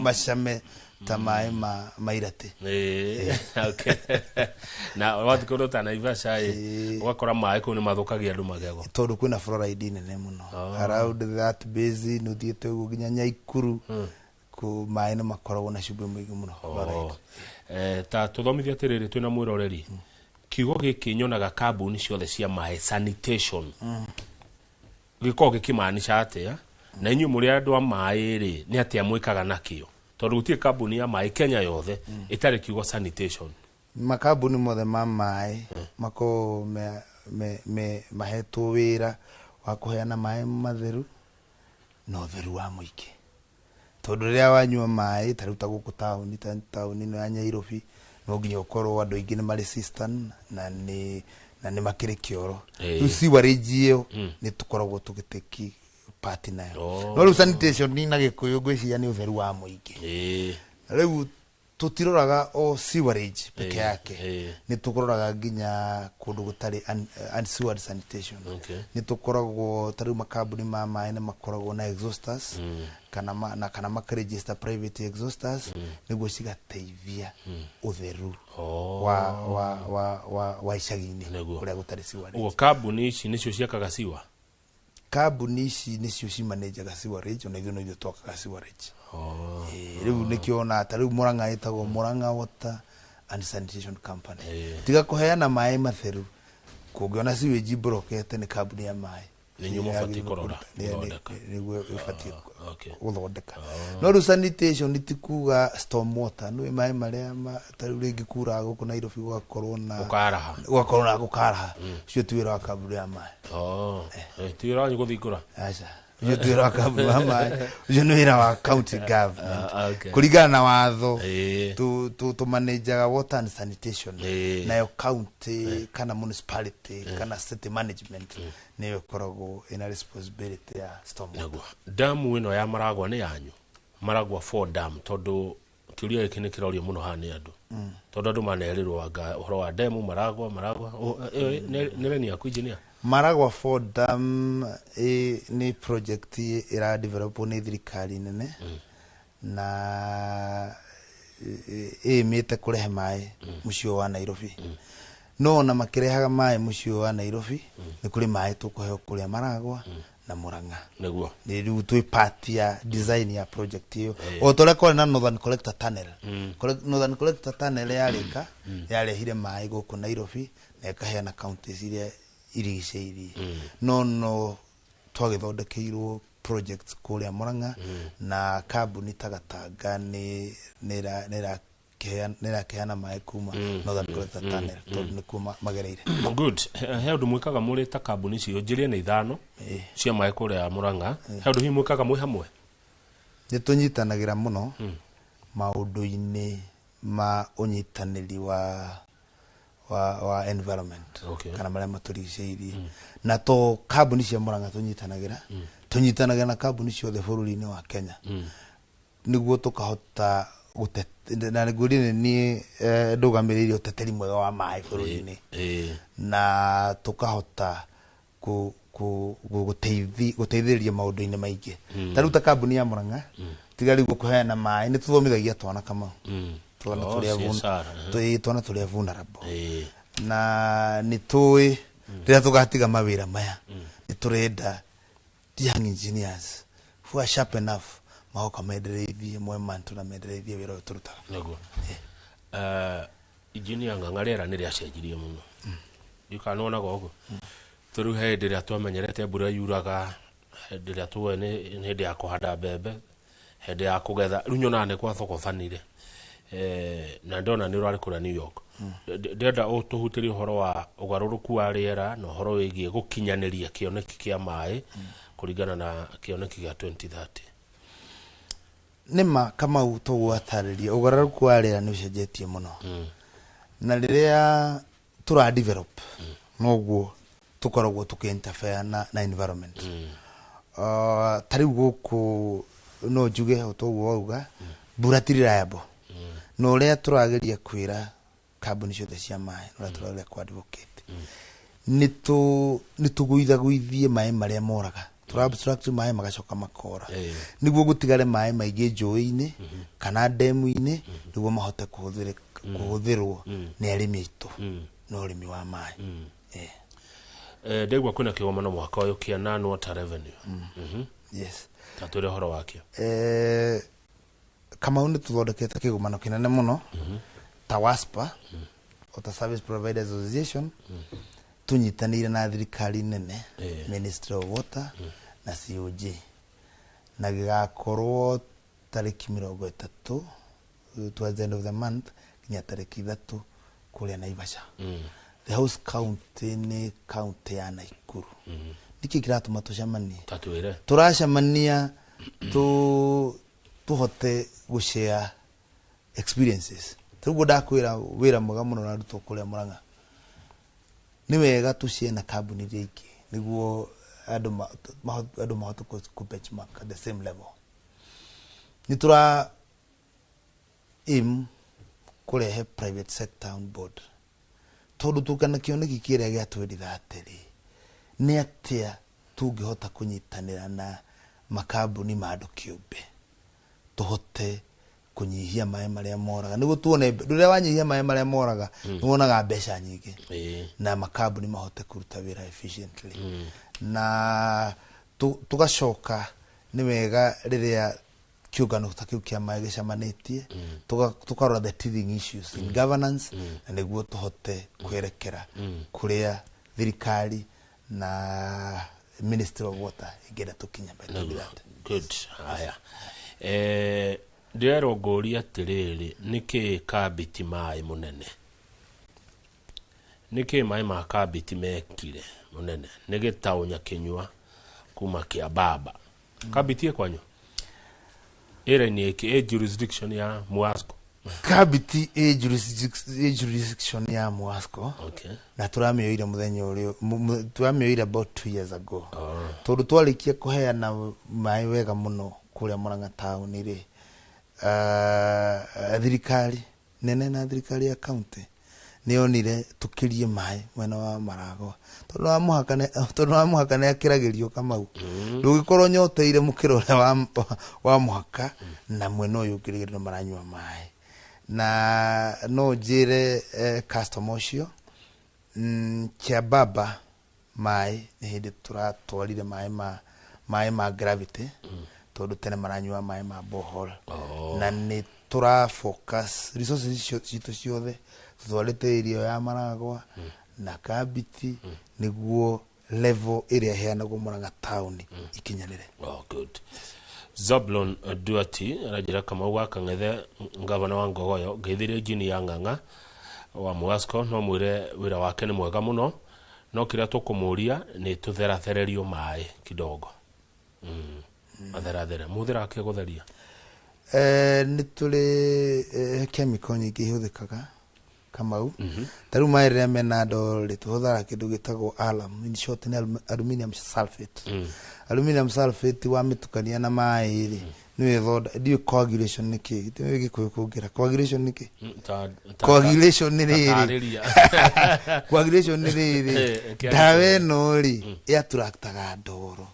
macame ta maĩ ma Irate.
Okay. Na wathiĩ kũndũ ta Naivasha ĩ, ũgakora maĩ kũu nĩ mathũkagia andũ magego.
Tondũ kwĩna fluoride nene mũno. Around that basin ũthiĩte ũguo nginya Nyaikuru maĩ nĩ makoragwo na cumbĩ mũingĩ mũno.
Ta tũthomithie atĩrĩrĩ twĩna mwĩroreri. Kiugo gĩkĩ nyonaga kambuni ciothe cia maĩ sanitation. Gĩkoragwo gĩkĩmaanisha atĩa? Na inyuĩ mũrĩ andũ a maĩ rĩ, nĩ atĩa mwĩkaga nakĩo? Tondũ gũtirĩ kambuni ya maĩ Kenya yothe ĩtarĩ kiugo sanitation.
Makambuni mothe ma maĩ makoragwo mahetwo wĩra wa kũheana maĩ matheru na ũtheru wa mũingĩ. Tondũ rĩrĩa wanyua maĩ ta rĩu ta gũkũ taũni, ta taũni ĩno ya Nyairobi, no nginya ũkorwo andũ aingĩ nĩ marĩ cistern na nĩ makĩrĩ kĩoro. Rĩu sewerage ĩyo nĩ tũkoragwo tũgĩteki part nayo. No rĩu sanitation na Gĩkũyũ ngwĩciria nĩ ũtheru wa mũingĩ. Rĩu tũtiroraga o sewerage peke yake, nĩ tũroraga nginya kũndũ gũtarĩ unsewered sanitation. Nĩ tũkoragwo ta rĩu makambuni ma maĩ nĩ makoragwo na exhausters kana makaregister private exhausters nĩguo cigateithia ũtheru wa icagi-inĩ kũrĩa gũtarĩ sewerage.
Ũguo kambuni ici nĩcio ciakaga sewer?
Kambuni ici nĩcio cimanĩnjaga sewerage, ona ithuĩ no ithuĩ twakaga sewerage. Rĩu nĩkĩo ona ta rĩu Mũrang'a ĩtagwo Mũrang'a Water and Sanitation Company. Tiga kũheana maĩ matheru, kũngĩona sewage mborokete nĩ kambuni ya maĩ.
Nĩ inyuĩ mũbatiĩ kũrora, gũthondeka.
Nĩguo ĩbatiĩ gũthondeka. No rĩu sanitation ti kuga storm water, nĩ maĩ marĩa ta rĩu rĩngĩ kuraga gũkũ Nairobi gũgakorwo na
gũkaraha.
Gũgakorwo na gũkaraha. Ũcio ti wĩra wa kambuni ya maĩ.
Ti wĩra wanyu gũthingũra?
Aca. Ũcio ti wĩra wa kambuni ya maĩ. Ũcio nĩ wĩra wa county government. Kũringana na watho tũmanĩnjaga water and sanitation. Nayo county kana municipality kana city management nĩyo ĩkoragwo ĩna responsibility ya storm water.
Damu ĩno ya Maragwa nĩ yanyu? Maragwa 4 dam, tondũ kĩũria gĩkĩ nĩ kĩrorio mũno haha nĩ andũ. Tondũ andũ manerĩrwo anga ũhoro wa demu Maragwa nĩ reni yaku engineer?
Maragwa 4 dam nĩ project ĩra develop nĩ thirikari nene na ĩmĩte kũrehe maĩ mũciĩ wa Nairobi. No ona makĩrehaga maĩ mũciĩ wa Nairobi nĩ kũrĩ maĩ tũkũheo kũrĩa Maragwa na Mũrang'a.
Nĩguo.
Nĩ rĩu twĩ part ya design ya project ĩyo. O ta ũrĩa kwarĩ na Northern Collector Tunnel. Northern Collector Tunnel yarĩka yarehire maĩ gũkũ Nairobi na ĩkaheana counties iria irigicĩirie. No twagĩthondekeirwo projects kũrĩa Mũrang'a na kambuni ta Gatanga nĩ nĩrakĩheana maĩ kuma Northern Collector Tunnel tondũ nĩkuo magereire.
Good. He ũndũ mwĩkaga mũrĩ ta kambuni icio njĩrie nĩ ithano cia maĩ kũrĩa Mũrang'a. He ũndũ hihi mwĩkaga mwĩ hamwe?
Nĩ tũnyitanagĩra mũno maũndũ-inĩ ma ũnyitanĩri wa environment kana marĩa matũrigicĩirie. Na to kambuni cia Mũrang'a tũnyitanagĩra na kambuni ciothe bũrũri-inĩ wa Kenya nĩguo tũkahota na nĩguo niĩ ndũgamĩrĩire ũteteri mwega wa maĩ bũrũri-inĩ na tũkahota gũteithĩrĩria maũndũ-inĩ maingĩ. Ta rĩu ta kambuni ya Mũrang'a tiga rĩu kũheana maĩ nĩ tũthomithagia twana Kamau. Twana tũrĩa vulnerable. Na nĩ tũĩ rĩrĩa tũgatiga mawĩra maya nĩ tũrenda young engineers who are sharp enough magoka mendereithie mwe mantu na mendereithie wĩra ũyũ tũrutaga.
Nĩguo. Engineer Ng'ang'a, rĩera nĩ rĩacenjirie mũno. Ndiũĩ wonaga ũguo. Tondũ he hĩndĩ ĩrĩa twamenyerete mbura yuraga, hĩndĩ ĩrĩa tuoĩ nĩ hĩndĩ ya kũhanda mbembe, hĩndĩ ya kũgetha. Rĩu nyonaga nĩ gwathogobanire. Na ndona nĩ ũrarĩ kũrĩa New York. Ndĩrenda ũtũhutĩrie ũhoro wa ũgarũrũku wa rĩera na ũhoro wĩgiĩ gũkinyanĩria kĩoneki kĩa maĩ kũringana na kĩoneki gĩa 2030.
Nĩma, Kamau, toguo watarĩria, ũgarũrũku wa rĩera nĩ ũcenjetie mũno, na rĩrĩa tũra develop noguo tũkoragwo tũkĩ interfere na environment. Ta rĩu gũkũ no njuge o toguo wauga, mbura ti reliable, na ũrĩa tũrageria kwĩra kambuni ciothe cia maĩ, ũrĩa tũrageria kũ advocate nĩ tũgũithagũithie maĩ marĩa moraga, tũra abstract maĩ magacoka makora, nĩguo gũtigare maĩ maingĩ njũĩ-inĩ kana ndemu-inĩ, nĩguo mahote kũhũthĩrwo nĩ arĩmi aitũ na ũrĩmi wa maĩ.
Ndĩgua kwĩna kĩgomano mwaka ũyũ kĩa non water revenue.
Yes.
Ta twĩre ũhoro wakĩo.
Kamau, nĩ tũthondekete kĩgomano kĩnene mũno ta WASPA, Water Service Providers Association, tũnyitanĩire na thirikari nene, Ministry of Water na COG, na gĩgakorwo tarĩki 30 towards the end of the month nginya tarĩki 3 kũrĩa Naivasha. The host county nĩ county ya Nakuru. Nĩkĩ kĩratũma tũcemanie?
Ta twĩre.
Tũracemania tũhote gũshare experiences. Tarĩu ndakwĩra, wĩra mwega mũno ũrarutwo kũrĩa Murang'a, nĩ wega tũshare na kambuni iria ingĩ nĩguo andũ mahote kũ benchmark at the same level. Nĩ tũra aim kũrehe private sector on board, tondũ tũkana kĩoneki kĩrĩa gĩa 2030 rĩ, nĩ atĩa tũngĩhota kũnyitanĩra na makambuni ma andũ kĩũmbe tũhote kũnyihia maĩ marĩa moraga, nĩguo tuone rĩrĩa wanyihia maĩ marĩa moraga, nĩ wonaga mbeca nyingĩ na makambuni mahote kũruta wĩra efficiently. Na tũgacoka nĩ wega rĩrĩa kĩũngano ta kĩu kĩa maĩ gĩcemanĩtie, tũkarora the teething issues in governance, na nĩguo tũhote kwerekera kũrĩa thirikari na Ministry of Water ingĩenda tũkinye by 2030.
Good. Haya, ndĩrerwo ngũrie atĩrĩrĩ, nĩkĩ Kambiti maĩ mũnene, nĩkĩ maĩ ma Kambiti mekire mũnene? Nĩ gĩtaũ Nyakinyua kuma kĩa baba. Kambiti ĩ kwanyu ĩra-inĩ ĩkĩ ĩ jurisdiction ya Muasco?
Kambiti ĩ jurisdiction ya Muasco. Na tũramĩoire mũthenya ũrĩa tũramĩoire about 2 years ago, tondũ twarĩkia kũheana maĩ wega mũno kũrĩa Murang'a taũni rĩ, thirikari nene na thirikari ya county nĩ yonire tũkĩrie maĩ mwena wa Maragwa, tondũ wa mũhaka nĩ akĩragĩrio. Kamau, ndũngĩkorwo nyoteire mũkĩra ũrĩa wa mũhaka na mwena ũyũ ũngĩ rĩngĩ andũ maranyua maĩ. Na no njĩre customer ũcio, Kĩambamba maĩ nĩ hĩndĩ tũratwarire maĩ ma gravity, tondũ tene maranyua maĩ ma borehole. Na nĩ tũra focus resources icio citũ ciothe tũtwarĩte irio ya Maragwa na Kambiti, nĩguo level ĩrĩa ĩheanagwo Murang'a taũni ikinyanĩre.
Oh, good. Zablon Duati aranjĩra, Kamau wa Kang'ethe, ngavana wa Ngogoyo, ngeithĩrie engineer Ng'ang'a wa Muasco, no mwĩre wĩra wake nĩ mwega mũno, no kĩrĩa tũkũmũria nĩ tũtherathererio maĩ kidogo. Matherathere mũhũthĩraga kĩ gũtheria?
Nĩ tũrĩ chemical nyingĩ ihũthĩkaga, Kamau. Ta rĩu maĩ rĩrĩa mena ndoro rĩ, tũhũthĩraga kĩndũ gĩtagwo alum, in short nĩ aluminium sulfate. Aluminium sulfate wamĩtukania na maĩ rĩ, nĩyo ĩthonda, ndiũĩ coagulation nĩ kĩ, ndiũĩ Gĩkũyũ kũngĩra coagulation nĩ kĩ. Coagulation nĩ rĩrĩ.
Taarĩria.
Coagulation nĩ rĩrĩ, ndawa ĩno rĩ, ĩattractaga ndoro.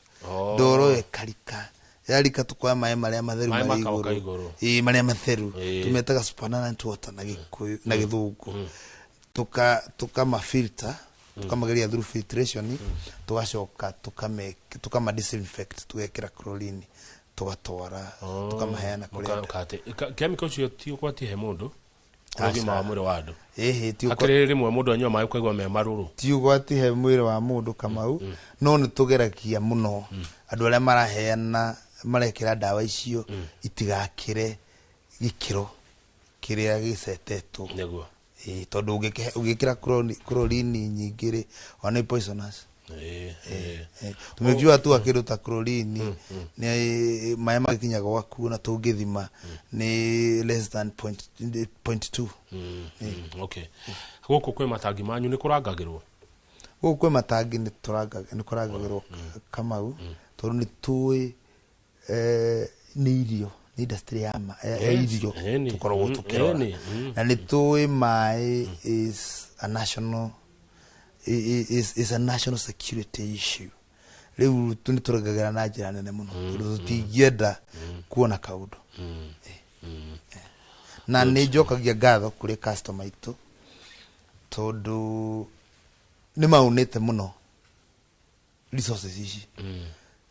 Ndoro ĩyo ĩkarika, yarika tukoya maĩ marĩa matheru
Maĩ
marĩ
makoka
igũrũ.
Igũrũ.
Ĩĩ, marĩa matheru. Tũmetaga supernatant water na Gĩkũyũ na Gĩthũngũ. Tukama filter, tukamageria through filtration, tugacoka tukama disinfect, tugekĩra chlorine, tugatwara, tukamaheana kũrĩ andũ.
Chemical ũcio ti ũgwati he mũndũ? Kũrĩ ũgima wa mwĩrĩ wa andũ?
Ĩhĩ, ti
Hakĩrĩ rĩmwe mũndũ anyua maĩ ũkaigua me marũrũ.
Ti ũgwati he mwĩrĩ wa mũndũ, Kamau, no nĩ tũgeragia mũno andũ arĩa maraheana marekĩra ndawa icio itigakĩre gĩkĩro kĩrĩa gĩcetetwo. Ĩĩ, tondũ ũngĩkĩra chlorine nyingĩ rĩ, ona nĩ poisonous. Tũmĩkiuga tu kĩndũ ta chlorine nĩ maĩ magĩkinya gwaku na tũngĩthima nĩ less than point two.
Okay, gũkũ kwĩ matangi manyu, nĩ kũrangagĩrwo?
Gũkũ kwĩ matangi, nĩ kũrangagĩrwo, Kamau, tondũ nĩ tũĩ nĩ irio, nĩ industry ya irio tũkoragwo tũkĩrora. Na nĩ tũĩ maĩ is a national security issue. Rĩu nĩ tũrangagĩra na njĩra nene mũno tondũ tũtingĩenda kuona kaũndũ. Na nĩ njokagia ngatho kũrĩ customer aitũ tondũ nĩ maunĩte mũno resources ici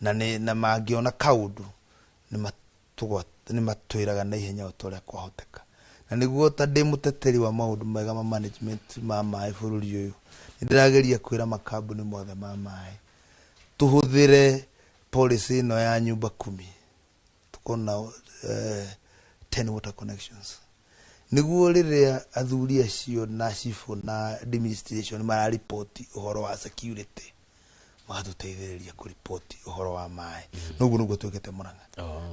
na nĩ na mangĩona kaũndũ nĩ matwĩraga na ihenya o ta ũrĩa kwahoteka. Na nĩguo ta ndĩ mũteteri wa maũndũ mega ma management ma maĩ bũrũri ũyũ, nĩ ndĩrageria kwĩra makambuni mothe ma maĩ tũhũthĩre policy ĩno ya nyumba kumi, tukorwo na 10 water connections, nĩguo rĩrĩa athuri acio na cibũ na administration mararipoti ũhoro wa security, magatũteithĩrĩria kũripoti ũhoro wa maĩ. Noguo nĩguo twĩkĩte Mũrang'a.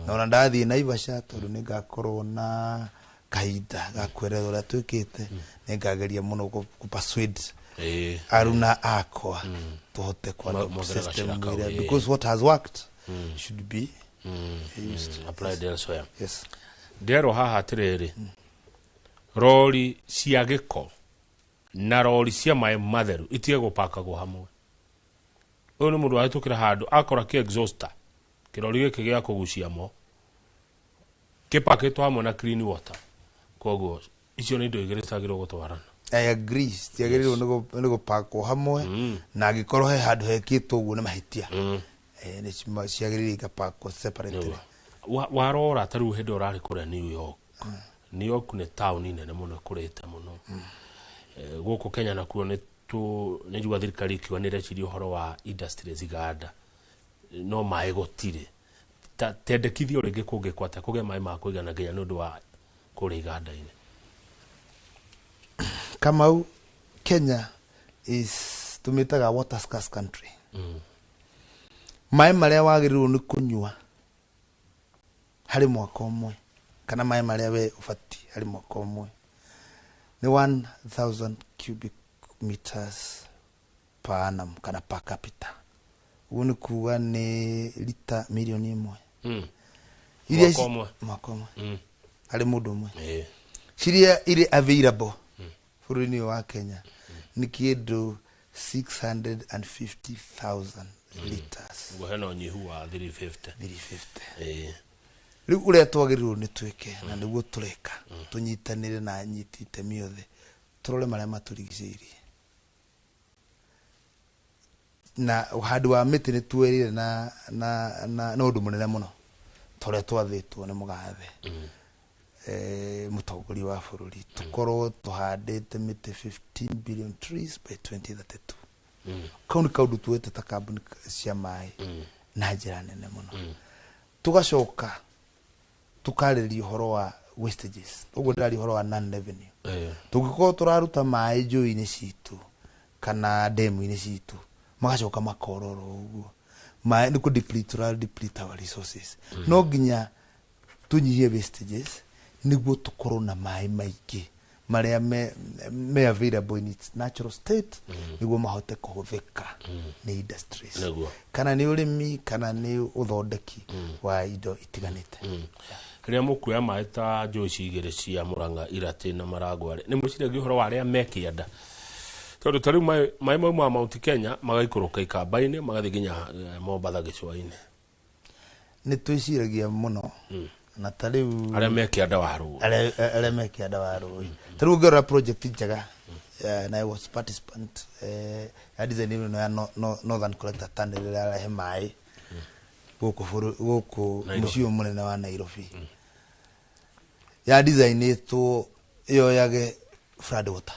Na ona ndathiĩ Naivasha, tondũ nĩ ngakorwo na kahinda ga kweretha ũrĩa twĩkĩte, nĩ ngageria mũno kũ persuade aruna akwa tũhote ku adopt
Mongerera
system
gacĩra kau,
ĩrĩa, because what has worked should be used.
Applied elsewhere.
Yes.
Nderwo haha atĩrĩrĩ, rori cia gĩko na rori cia maĩ matheru itige gũpakagwo hamwe. Ũyũ nĩ mũndũ wahĩtũkĩra handũ akora kĩ exhauster, kĩrori gĩkĩ gĩa kũgucia mo kĩpakĩtwo hamwe na clean water, koguo icio nĩ indo igĩrĩ citagĩrĩirwo gũtwarana.
I agree, citiagĩrĩirwo nĩ gũpakwo hamwe, na angĩkorwo he handũ hekĩtwo ũguo nĩ mahĩtia. Nĩ ciagĩrĩire igapakwo separately.
Warora ta rĩu hĩndĩ ũrarĩ kũrĩa New York, New York nĩ taũni nene mũno ĩkũrĩte mũno. Gũkũ Kenya nakuo nĩ tu nĩ njigua thirikari ikiuga nĩ ĩreciria ũhoro wa industries, iganda, no maĩ gũtirĩ. Ta tendekithio rĩngĩ kũngĩkwo atĩa kũgĩe maĩ ma kũigana nginya nĩ ũndũ wa kũrĩa iganda-inĩ?
Kamau, Kenya is tũmĩtaga water scarce country. Maĩ marĩa wagĩrĩirwo nĩ kũnyua harĩ mwaka ũmwe, kana maĩ marĩa we ũbatiĩ harĩ mwaka ũmwe, nĩ 1000 cubic meters per annum kana per capita. Ũguo nĩ kuga nĩ lita mirioni 1. Iria
Mwaka ũmwe.
Mwaka ũmwe harĩ mũndũ ũmwe. Ciria irĩ available bũrũri-inĩ ũyũ wa Kenya nĩ kĩndũ 650,000 liters.
Ũguo hena ũnyihu wa 350.
350. Rĩu ũrĩa twagĩrĩirwo nĩ twĩke, na nĩguo tũreka, tũnyitanĩre na anyiti itemi othe, tũrore marĩa matũrigicĩirie na ũhandi wa mĩtĩ. Nĩ tuerire na ũndũ mũnene mũno ta ũrĩa twathĩtwo nĩ mũgathe mũtongoria wa bũrũri, tũkorwo tũhandĩte mĩtĩ 15 billion trees by 2032. Kau nĩ kaũndũ tuoete ta kambuni cia maĩ na njĩra nene mũno. Tũgacoka tũkarĩrĩria ũhoro wa wastages, ũguo ndĩraria ũhoro wa non revenue. Tũngĩkorwo tũraruta maĩ njũĩ-inĩ citũ kana ndemu-inĩ citũ, magacoka makororo ũguo, maĩ nĩ kũ deplete, tũra deplete our resources. No nginya tũnyihie wastages nĩguo tũkorwo na maĩ maingĩ marĩa me available in its natural state, nĩguo mahote kũhũthĩka nĩ industries kana nĩ ũrĩmi kana nĩ ũthondeki wa indo itiganĩte.
Rĩrĩa mũkuoya maĩ ta njũĩ ici igĩrĩ cia Mũrang'a, Iratĩ na Maragwa rĩ, nĩ mwĩciragia ũhoro wa arĩa me kĩanda? Tondũ ta rĩu maĩ maumaga Mount Kenya magaikũrũka ikamba-inĩ, magathiĩ nginya Mombatha gĩcũa-inĩ.
Nĩ twĩciragia mũno na ta rĩu
arĩa me kĩanda wa rũĩ.
Arĩa me kĩanda wa rũĩ, ta rĩu ũngĩrora project njega, na I was participant ya design ĩno ya Northern Collector Tunnel ĩrĩa ĩrarehe maĩ gũkũ gũkũ
Nairobi.
Mũciĩ ũyũ mũnene wa Nairobi, ya designĩtwo Yoyage flood water.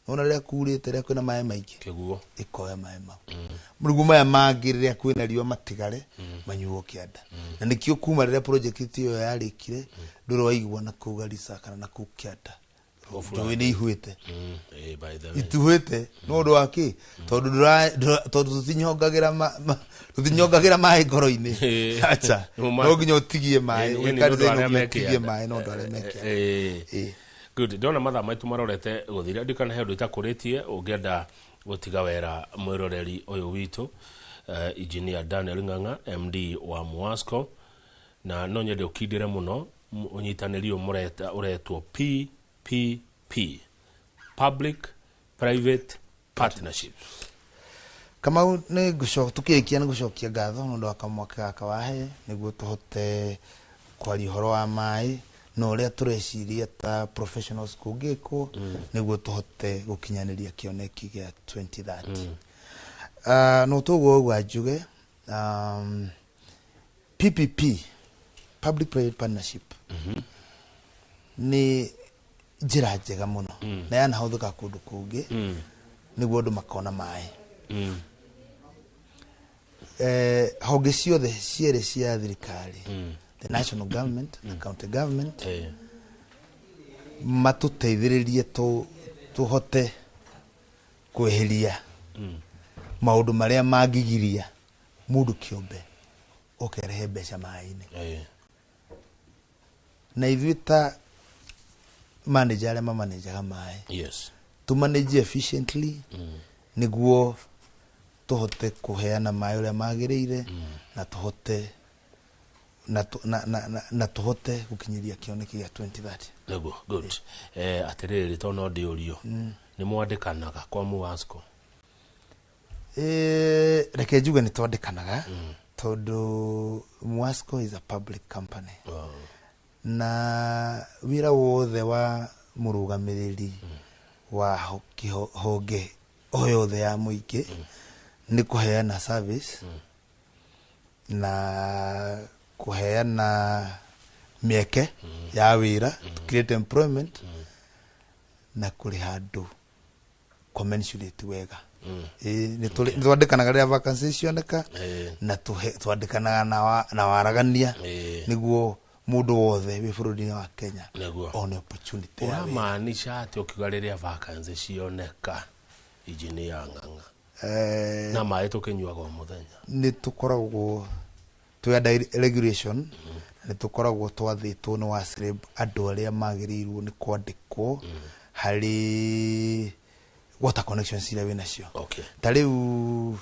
Nona rĩrĩa kurĩte rĩrĩa kwĩna maĩ maingĩ
kĩguo
ĩkoya maĩ mau. Mũrugũ maya mangĩ rĩrĩa kwĩna riũa matigare manyuo kĩanda. Na nĩkĩo kuma rĩrĩa project ĩyo yarĩkire ndũrĩ waigua na kũu Garissa kana na kũu kĩanda. Njũĩ nĩ ihuĩte.
By the way.
Ituhĩte nĩ ũndũ wa kĩ? Tondũ tondũ tũtinyongagĩra maĩ ngoro-inĩ. Acha. No nginya ũtigie maĩ.
Nĩ ũndũ arĩa me
Ũtigie
kĩanda.
maĩ no ũndũ arĩa me kĩanda.
Good. Ndona mathaa maitu marorete gũthira ndikana he ũndũ itakũrĩtie ũngĩenda gũtiga wera mwĩroreri ũyũ witũ Engineer Daniel Ng'ang'a MD wa Muasco na no nyende ũkindĩre mũno ũnyitanĩri ũyũ ũretwo PPP, Public Private Partnership.
Kamau nĩ ngũcoka tukĩrĩkia nĩ gũcokia ngatho nĩ ũndũ wa kamweke gaka wahe nĩguo tũhote kwaria ũhoro wa maĩ na ũrĩa tũreciria ta professionals kũngĩkwo nĩguo tũhote gũkinyanĩria kĩoneki gĩa 2030. No tũguo ũguo njuge PPP, Public Private Partnership, nĩ njĩra njega mũno na yanahũthĩka kũndũ kũngĩ nĩguo andũ makona maĩ. Honge ciothe cierĩ cia thirikari, the national government na county government, matũteithĩrĩrie tũhote kweheria maũndũ marĩa mangĩgiria mũndũ kĩũmbe oke arehe mbeca maĩ-inĩ. Na ithuĩ ta manager arĩa mamanajaga maĩ,
yes,
tu manage efficiently nĩguo tũhote kũheana maĩ ũrĩa magĩrĩire na tũhote na tũhote gũkinyĩria kĩoneki gĩa 2030.
Nĩguo, good. Atĩrĩrĩ to no ndĩũrio nĩ mwandĩkanaga kwa Muasco?
Reke njuge nĩ twandĩkanaga tondũ Muasco is a public company. Na wĩra wothe wa mũrũgamĩrĩri wa honge o yothe ya mũingĩ nĩ kũheana service na kũheana mĩeke ya wĩra, to create employment na kũrĩha andũ commensurate wega. Nĩ twandĩkanaga rĩrĩa vacancy cioneka na twandĩkanaga na waragania nĩguo mũndũ wothe wĩ bũrũri-inĩ wa Kenya one opportunity ya wĩra.
Ũramaanisha atĩ ũkiuga rĩrĩa vacancy cioneka Engineer Ng'ang'a na maĩ tũkĩnyuaga o mũthenya?
Nĩ tũkoragwo twĩ under regulation, nĩ tũkoragwo twathĩtwo nĩ WASREB andũ arĩa magĩrĩirwo nĩ kwandĩkwo harĩ water connections iria wĩnacio. Ta rĩu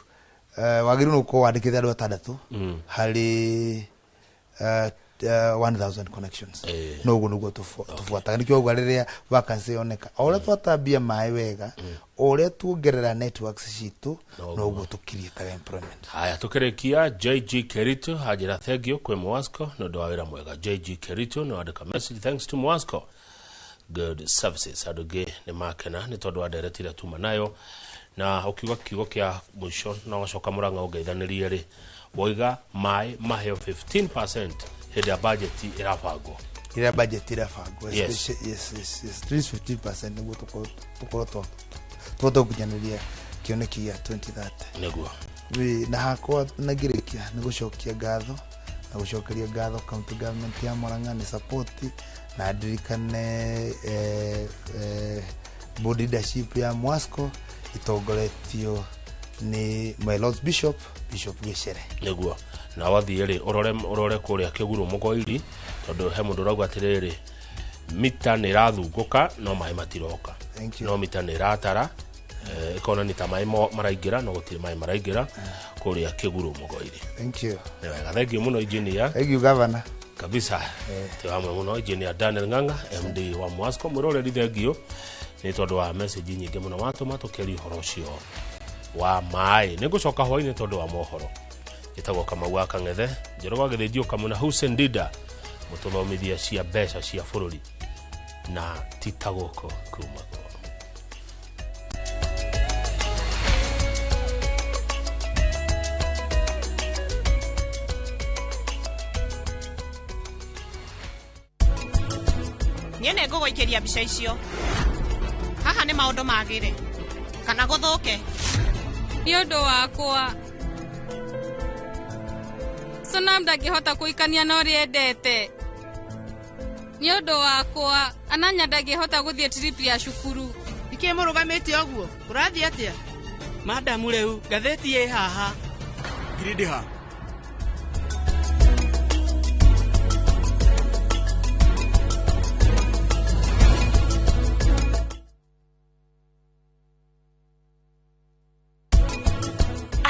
wagĩrĩirwo gũkorwo wandĩkĩte andũ atandatũ harĩ 1000 connections. No ũguo nĩguo tũbuataga. Nĩkĩo ũguo rĩrĩa vacancy yoneka o ũrĩa twatambia maĩ wega, o ũrĩa tuongerera networks citũ, noguo tũkiriĩtaga employment.
Haya, tukĩrĩkia JG Kerito anjĩra thank you kwĩ Muasco nĩ ũndũ wa wĩra mwega. JG Kerito nĩ wandĩka message, thanks to Muasco good services. Andũ angĩ nĩ makena nĩ tondũ wa ndereti ĩrĩa tuma nayo na ũkiuga kiugo kĩa mũico na ũgacoka Mũrang'a ũngeithanĩrie rĩ, woiga maĩ maheo 15% hĩndĩ ya budget ĩrabangwo.
Ĩrĩa budget ĩrabangwo.
Yes.
Yes, yes, yes. At least 15% nĩguo tũkorwo tũhote gũkinyanĩria kĩoneki gĩa 2030.
Nĩguo.
Na hakwa na ngĩrĩkia nĩ gũcokia ngatho na gũcokeria ngatho county government ya Murang'a nĩ support na ndirikane board leadership ya Muasco itongoretio nĩ my Lord Bishop Gĩcere.
Nĩguo. Na wathiĩ rĩ ũrore kũrĩa Kĩguru Mũgoiri tondũ he mũndũ ũrauga atĩrĩrĩ mita nĩ ĩrathungũka no maĩ matiroka. No mita nĩ ĩratara ĩkonania ta maĩ maraingĩra no gũtirĩ maĩ maraingĩra kũrĩa Kĩguru Mũgoiri.
Thank you.
Nĩ wega, thank you mũno engineer.
Thank you governor.
Kabisa. Twĩ hamwe mũno engineer Daniel Ng'ang'a MD wa Muasco. Mwĩroreri thank you nĩ tondũ wa message nyingĩ mũno watũma tũkĩaria ũhoro ũcio wa maĩ. Nĩ ngũcoka hwainĩ tondũ wa mohoro. Njĩtagwo Kamau wa Kang'ethe, Njoroge wa Gĩthĩnji Kamau na Hussein Dida mũtũthomithia cia mbeca cia bũrũri na ti ta gũkũ kumagwo.
Niĩ nĩ ngũgũikĩria mbica icio. Haha nĩ maũndũ magĩre kana gũthũke.
Nĩ ũndũ wakwa. Sonam ndangĩhota kũikania na ũrĩa endete. Nĩ ũndũ wakwa, Ananya ndangĩhota gũthiĩ trip ya cukuru.
Nĩkĩ mũrũgamĩte ũguo? Kũrathiĩ atĩa?
Madamu rĩu ngathĩti ĩ haha.
Ngirindi ha?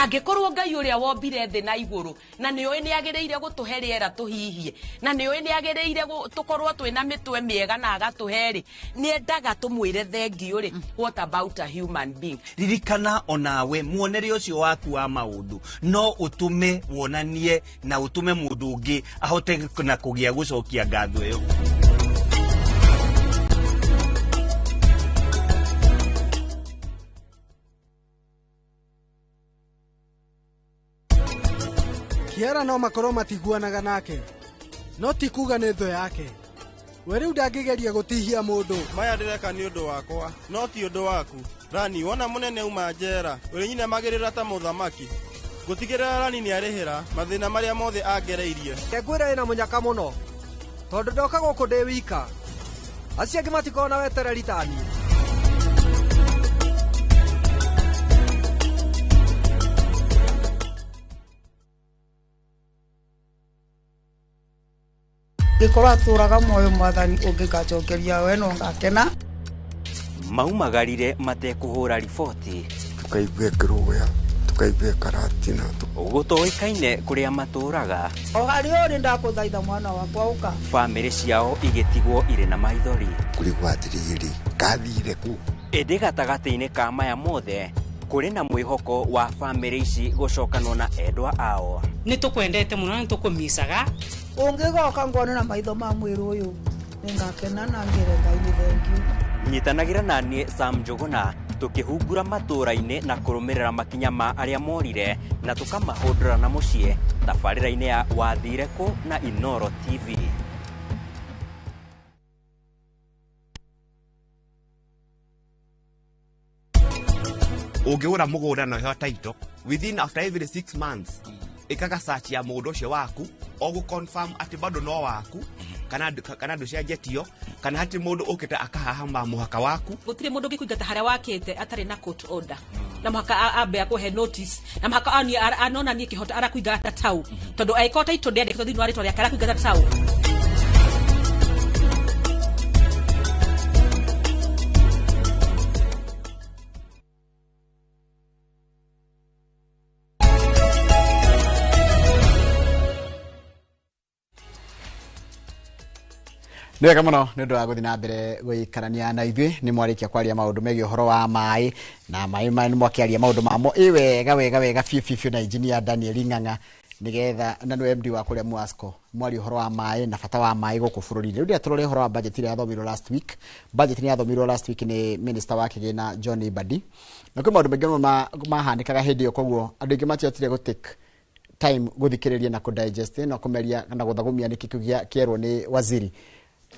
Angĩkorwo Ngai ũrĩa wombire thĩ na igũrũ na nĩ oĩ nĩ agĩrĩire gũtũhe rĩera tũhihie na nĩ oĩ nĩ agĩrĩire tũkorwo twĩna mĩtwe mĩega na agatũhe rĩ, nĩ endaga tũmwĩre thengiũ rĩ, what about a human being?
Ririkana onawe muonere ũcio waku wa maũndũ no ũtũme wonanie na ũtũme mũndũ ũngĩ ahote na kũgĩa gũcokia ngatho ĩyo.
Kiara no makorwo matiguanaga nake no ti kuga nĩ thũ yake. We rĩu ndangĩgeria gũtihia mũndũ.
Maya ndĩreka nĩ ũndũ wakwa no ti ũndũ waku. Rani wona mũnene auma njera ũrĩnyinamagĩrĩra ta mũthamaki. Ngũtigĩrĩra Rani nĩarĩhĩra mathĩna marĩa mothe angereirie.
Ngwĩra ĩna mũnyaka mũno tondũ ndoka gũkũ ndĩ wika. Acio angĩ matikoragwo na wetereri ta niĩ.
Ngĩkorwo atũraga muoyo mwathani ũngĩkanjokeria we no ngakena.
Maumagarire matekũhũra riboti.
Tukaigua kĩrũgũya, tukaigua karatina.
Gũtoĩkaine kũrĩa matũraga.
O harĩa ũrĩ ndakũthaitha mwana wakwa ũka.
Bamĩrĩ ciao igĩtigwo irĩ na maithori.
Kũrigwo atĩrĩrĩ, kathire kũ?
Ĩndĩ gatagatĩ-inĩ ka maya mothe kũrĩ na mwĩhoko wa bamĩrĩ ici gũcokanwo na endwa ao.
Nĩ tũkwendete mũno na nĩ tũkũmicaga.
Ũngĩgoka nguone na maitho ma mwĩrĩ ũyũ nĩngakena na ngĩre Ngai nĩ thengiũ.
Nyitanagĩra na niĩ Sam Njũgũna tũkĩhungura matũũra-inĩ na kũrũmĩrĩra makinya ma arĩa morire na tũkamahũndũra na mũciĩ tabarĩra-inĩ ya Wathire Kũ na Inooro TV.
Ũngĩgũra mũgũnda na ũheo title within after every 6 months ĩkaga search ya mũgũnda ũcio waku o gũ confirm atĩ bado no waku kana kana ndũcenjetio kana hatirĩ mũndũ ũkĩte akahahama mũhaka waku.
Gũtirĩ mũndũ ũngĩkũingata harĩa wakĩte atarĩ na court order. Na mũhaka ambe akũhe notice na mũhaka anonanie kĩhoto arakũingata tau tondũ angĩkorwo title ndĩandĩkĩtwo thĩinĩ wa rĩtwa rĩake arakũingata tau.
Nĩ wega mũno nĩ ũndũ wa gũthiĩ na mbere gũikarania na ithuĩ. Nĩ mwarĩkia kwaria maũndũ megiĩ ũhoro wa maĩ na maĩ maya nĩ mwakĩaria maũndũ mamo ĩ wega wega wega biũ biũ biũ na engineer Daniel Ng'ang'a nĩgetha na nĩwe MD wa kũrĩa Muasco mwaria ũhoro wa maĩ na bata wa maĩ gũkũ bũrũri-inĩ. Rĩu ndĩra ũhoro wa budget ĩrĩa yathomirwo last week. Budget nĩ yathomirwo last week nĩ minister wa kĩgĩna John Mbadi. Na kwĩ maũndũ maingĩ mũno mahanĩkaga hĩndĩ ĩyo, koguo andũ aingĩ matiahotire gũ take time gũthikĩrĩria na kũ-digest na kũmeria na gũthagũmia nĩkĩ kĩu kĩerwo nĩ waziri.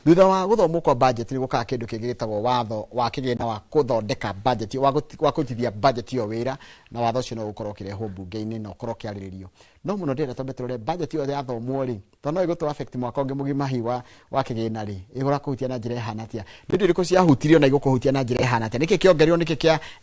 Thutha wa gũthomwo kwa budget nĩ gũkaga kĩndũ kĩngĩ gĩtagwo watho wa kĩgĩna wa gũthondeka budget wa kũrutithia budget ĩyo wĩra, na watho ũcio no ũkorwo ũkĩrehwo mbunge-inĩ na ũkorwo ũkĩarĩrĩrio. No mũno ndĩrenda twambe tũrore budget ĩyo yathomwo rĩ, tondũ no ĩgũtũ affect mwaka ũngĩ mũgima hihi wa kĩgĩna rĩ, ĩgũra kũhutia na njĩra ĩhana atĩa? Nĩ indo irĩkũ ciahutirio na igũkũhutia na njĩra ĩhana atĩa? Nĩkĩ kĩongereirwo,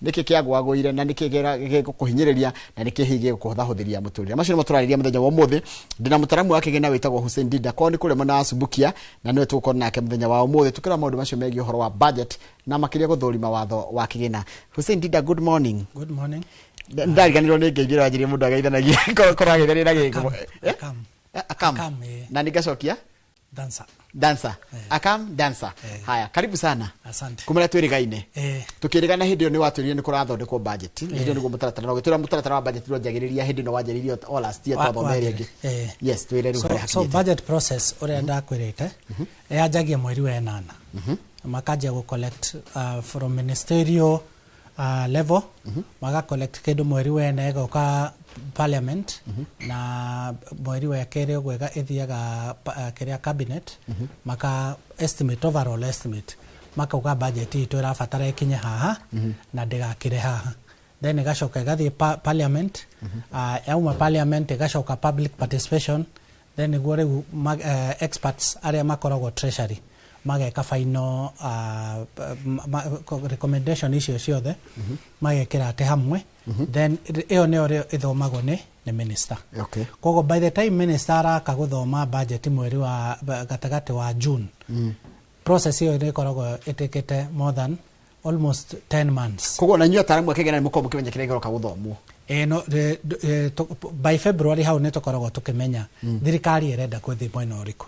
nĩkĩ kĩagwagũire, na nĩkĩ gĩgũkũhinyĩrĩria, na nĩkĩ hihi gĩgũkũhũthahũthĩria mũtũrĩre? Macio nĩmo tũrarĩrĩria mũthenya wa ũmũthĩ. Ndĩna mũtaaramu wa kĩgĩna wĩtagwo Hussein Dinda, kwao nĩ kũrĩa mwena wa Subukia, na nĩwe tũgũkorwo nake mũthenya wa ũmũthĩ tũkĩrora maũndũ macio megiĩ ũhoro wa budget na makĩria gũthũrima watho wa kĩgĩna. Hussein Dinda, good morning.
Good morning.
Ndariganĩrwo nĩ ngeithio wanjirie mũndũ ageithanagia korwo ageithania na gĩkũ.
Akam.
Akam. Na ningacokia
Dancer.
Dancer. Akam dancer. Haya, karibu sana.
Asante.
Kumara twĩrĩgaine. Tukĩrĩgana hĩndĩ ĩyo nĩ watwĩrire nĩ kũrathondekwo budget. Hĩndĩ ĩyo nĩguo mũtaratara na ũgĩtwĩra mũtaratara wa budget ndwanjagĩrĩria hĩndĩ ĩno wanjĩrĩirie o last year twathomere ĩngĩ. Yes, twĩre rĩu harĩa
So
hakinyĩte.
budget process ũrĩa ndakwĩrĩte yanjagia mweri wa ĩnana. Makanjia gũ collect from ministerial level, maga collect kĩndũ mweri wene ĩgoka parliament, na mweri wa kerĩ ũguo ĩthiaga kĩrĩa cabinet, maka estimate, overall estimate, makauga budget itũ ĩrabatara ĩkinye haha na ndĩgakĩre haha. Then ĩgacoka ĩgathiĩ parliament, yauma parliament ĩgacoka public participation, then nĩguo rĩu experts arĩa makoragwo treasury mageka final recommendation icio ciothe, magekĩra atĩ hamwe, then ĩyo nĩyo rĩo ĩthomagwo nĩ minister. Koguo by the time minister araka gũthoma budget mweri wa gatagatĩ wa June, process ĩyo nĩ ĩkoragwo ĩtĩkĩte more than almost 10 months.
Koguo na inyuĩ ataaramu a kĩgĩna nĩ mũkoragwo mũkĩmenya kĩrĩa gĩgoka gũthomwo?
Ĩ no, by February hau nĩ tũkoragwo tũkĩmenya thirikari ĩrenda gũthiĩ mwena ũrĩkũ.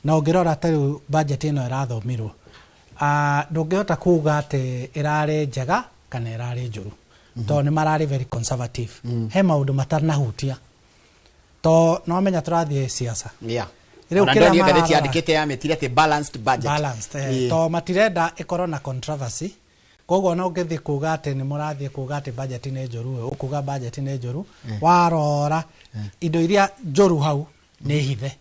Na ũngĩrora ta rĩu budget ĩno ĩrathomirwo, ndũngĩhota kuga atĩ ĩrarĩ njega kana ĩrarĩ njũru, tondũ nĩ mararĩ very conservative. He maũndũ matanahutia, to no menya tũrathiĩ siasa. Rĩu
Ona
kĩrĩa
ndonire ngathĩti
mararora-
yandĩkĩte yamĩtire atĩ balanced budget.
Balanced, to matirenda ĩkorwo na controversy. Koguo ona ũngĩthiĩ kuga atĩ nĩ mũrathiĩ kuga atĩ budget nĩ njũru, ũkuga budget nĩ njũru, warora indo iria njũru hau nĩ hithe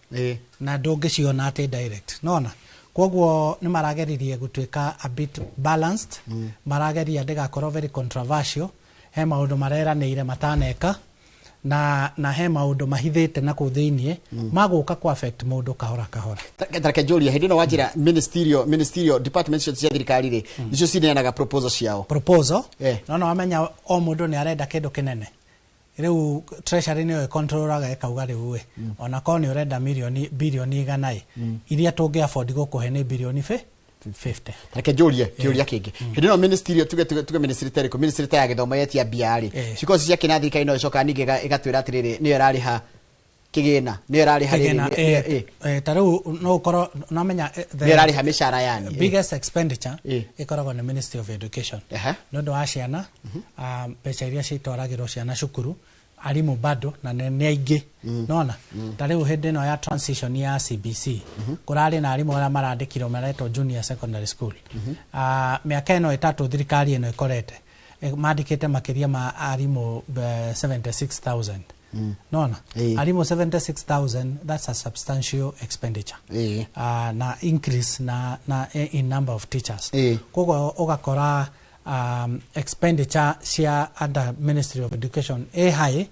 na ndũngĩciona atĩ direct nona. Koguo nĩ marageririe gũtuĩka a bit balanced, marageria ndĩgakorwo very controversial. He maũndũ mareranĩire mataneka, na he maũndũ mahithĩte na kũu thĩiniĩ magũka ku affect mũndũ kahora kahora.
Tareke njũrie, hĩndĩ ĩno wanjĩra ministerial department ciothe cia thirikari rĩ, nicio cineanaga proposal ciao?
Proposal, no wamenya o mũndũ nĩ arenda kĩndũ kĩnene. Rĩu treasury nĩyo ĩcontrolaga, ĩkauga rĩu ĩ, ona korwo nĩ ũrenda mirioni birioni 100 ĩ, iria tũngĩ afford gũkũhe nĩ birioni 50.
Reke njũrie kĩũria kĩngĩ. Hĩndĩ ĩno ministerial, tuge ministry ta ĩrĩkũ, ministry ta ya gĩthomo yetia mbia rĩ, cikorwo ci cia kĩna, thirikari no ĩcokaga ningĩ ĩgatwĩra atĩrĩrĩ, nĩyo ĩrarĩha kĩgĩna, nĩyo ĩrarĩha rĩrĩ,
Kĩgĩna, ta rĩu no ũkorwo no menya the
nĩyo ĩrarĩha mĩcara yani.
Biggest expenditure ĩkoragwo nĩ Ministry of Education nĩ ũndũ wa ciana, mbeca iria citwaragĩrwo ciana cukuru, arimũ bado na nĩ aingĩ nona. Ta rĩu hĩndĩ ĩno ya transition ya CBC, kũrarĩ na arimũ arĩa marandĩkirwo maretwo junior secondary school. Mĩaka ĩno 3 thirikari ĩno ĩkorete mandĩkĩte makĩria ma arimũ 76,000 nona. Arimũ 76,000, that's a substantial expenditure na increase na in number of teachers. Koguo ũgakora expenditure cia under Ministry of Education ĩ high.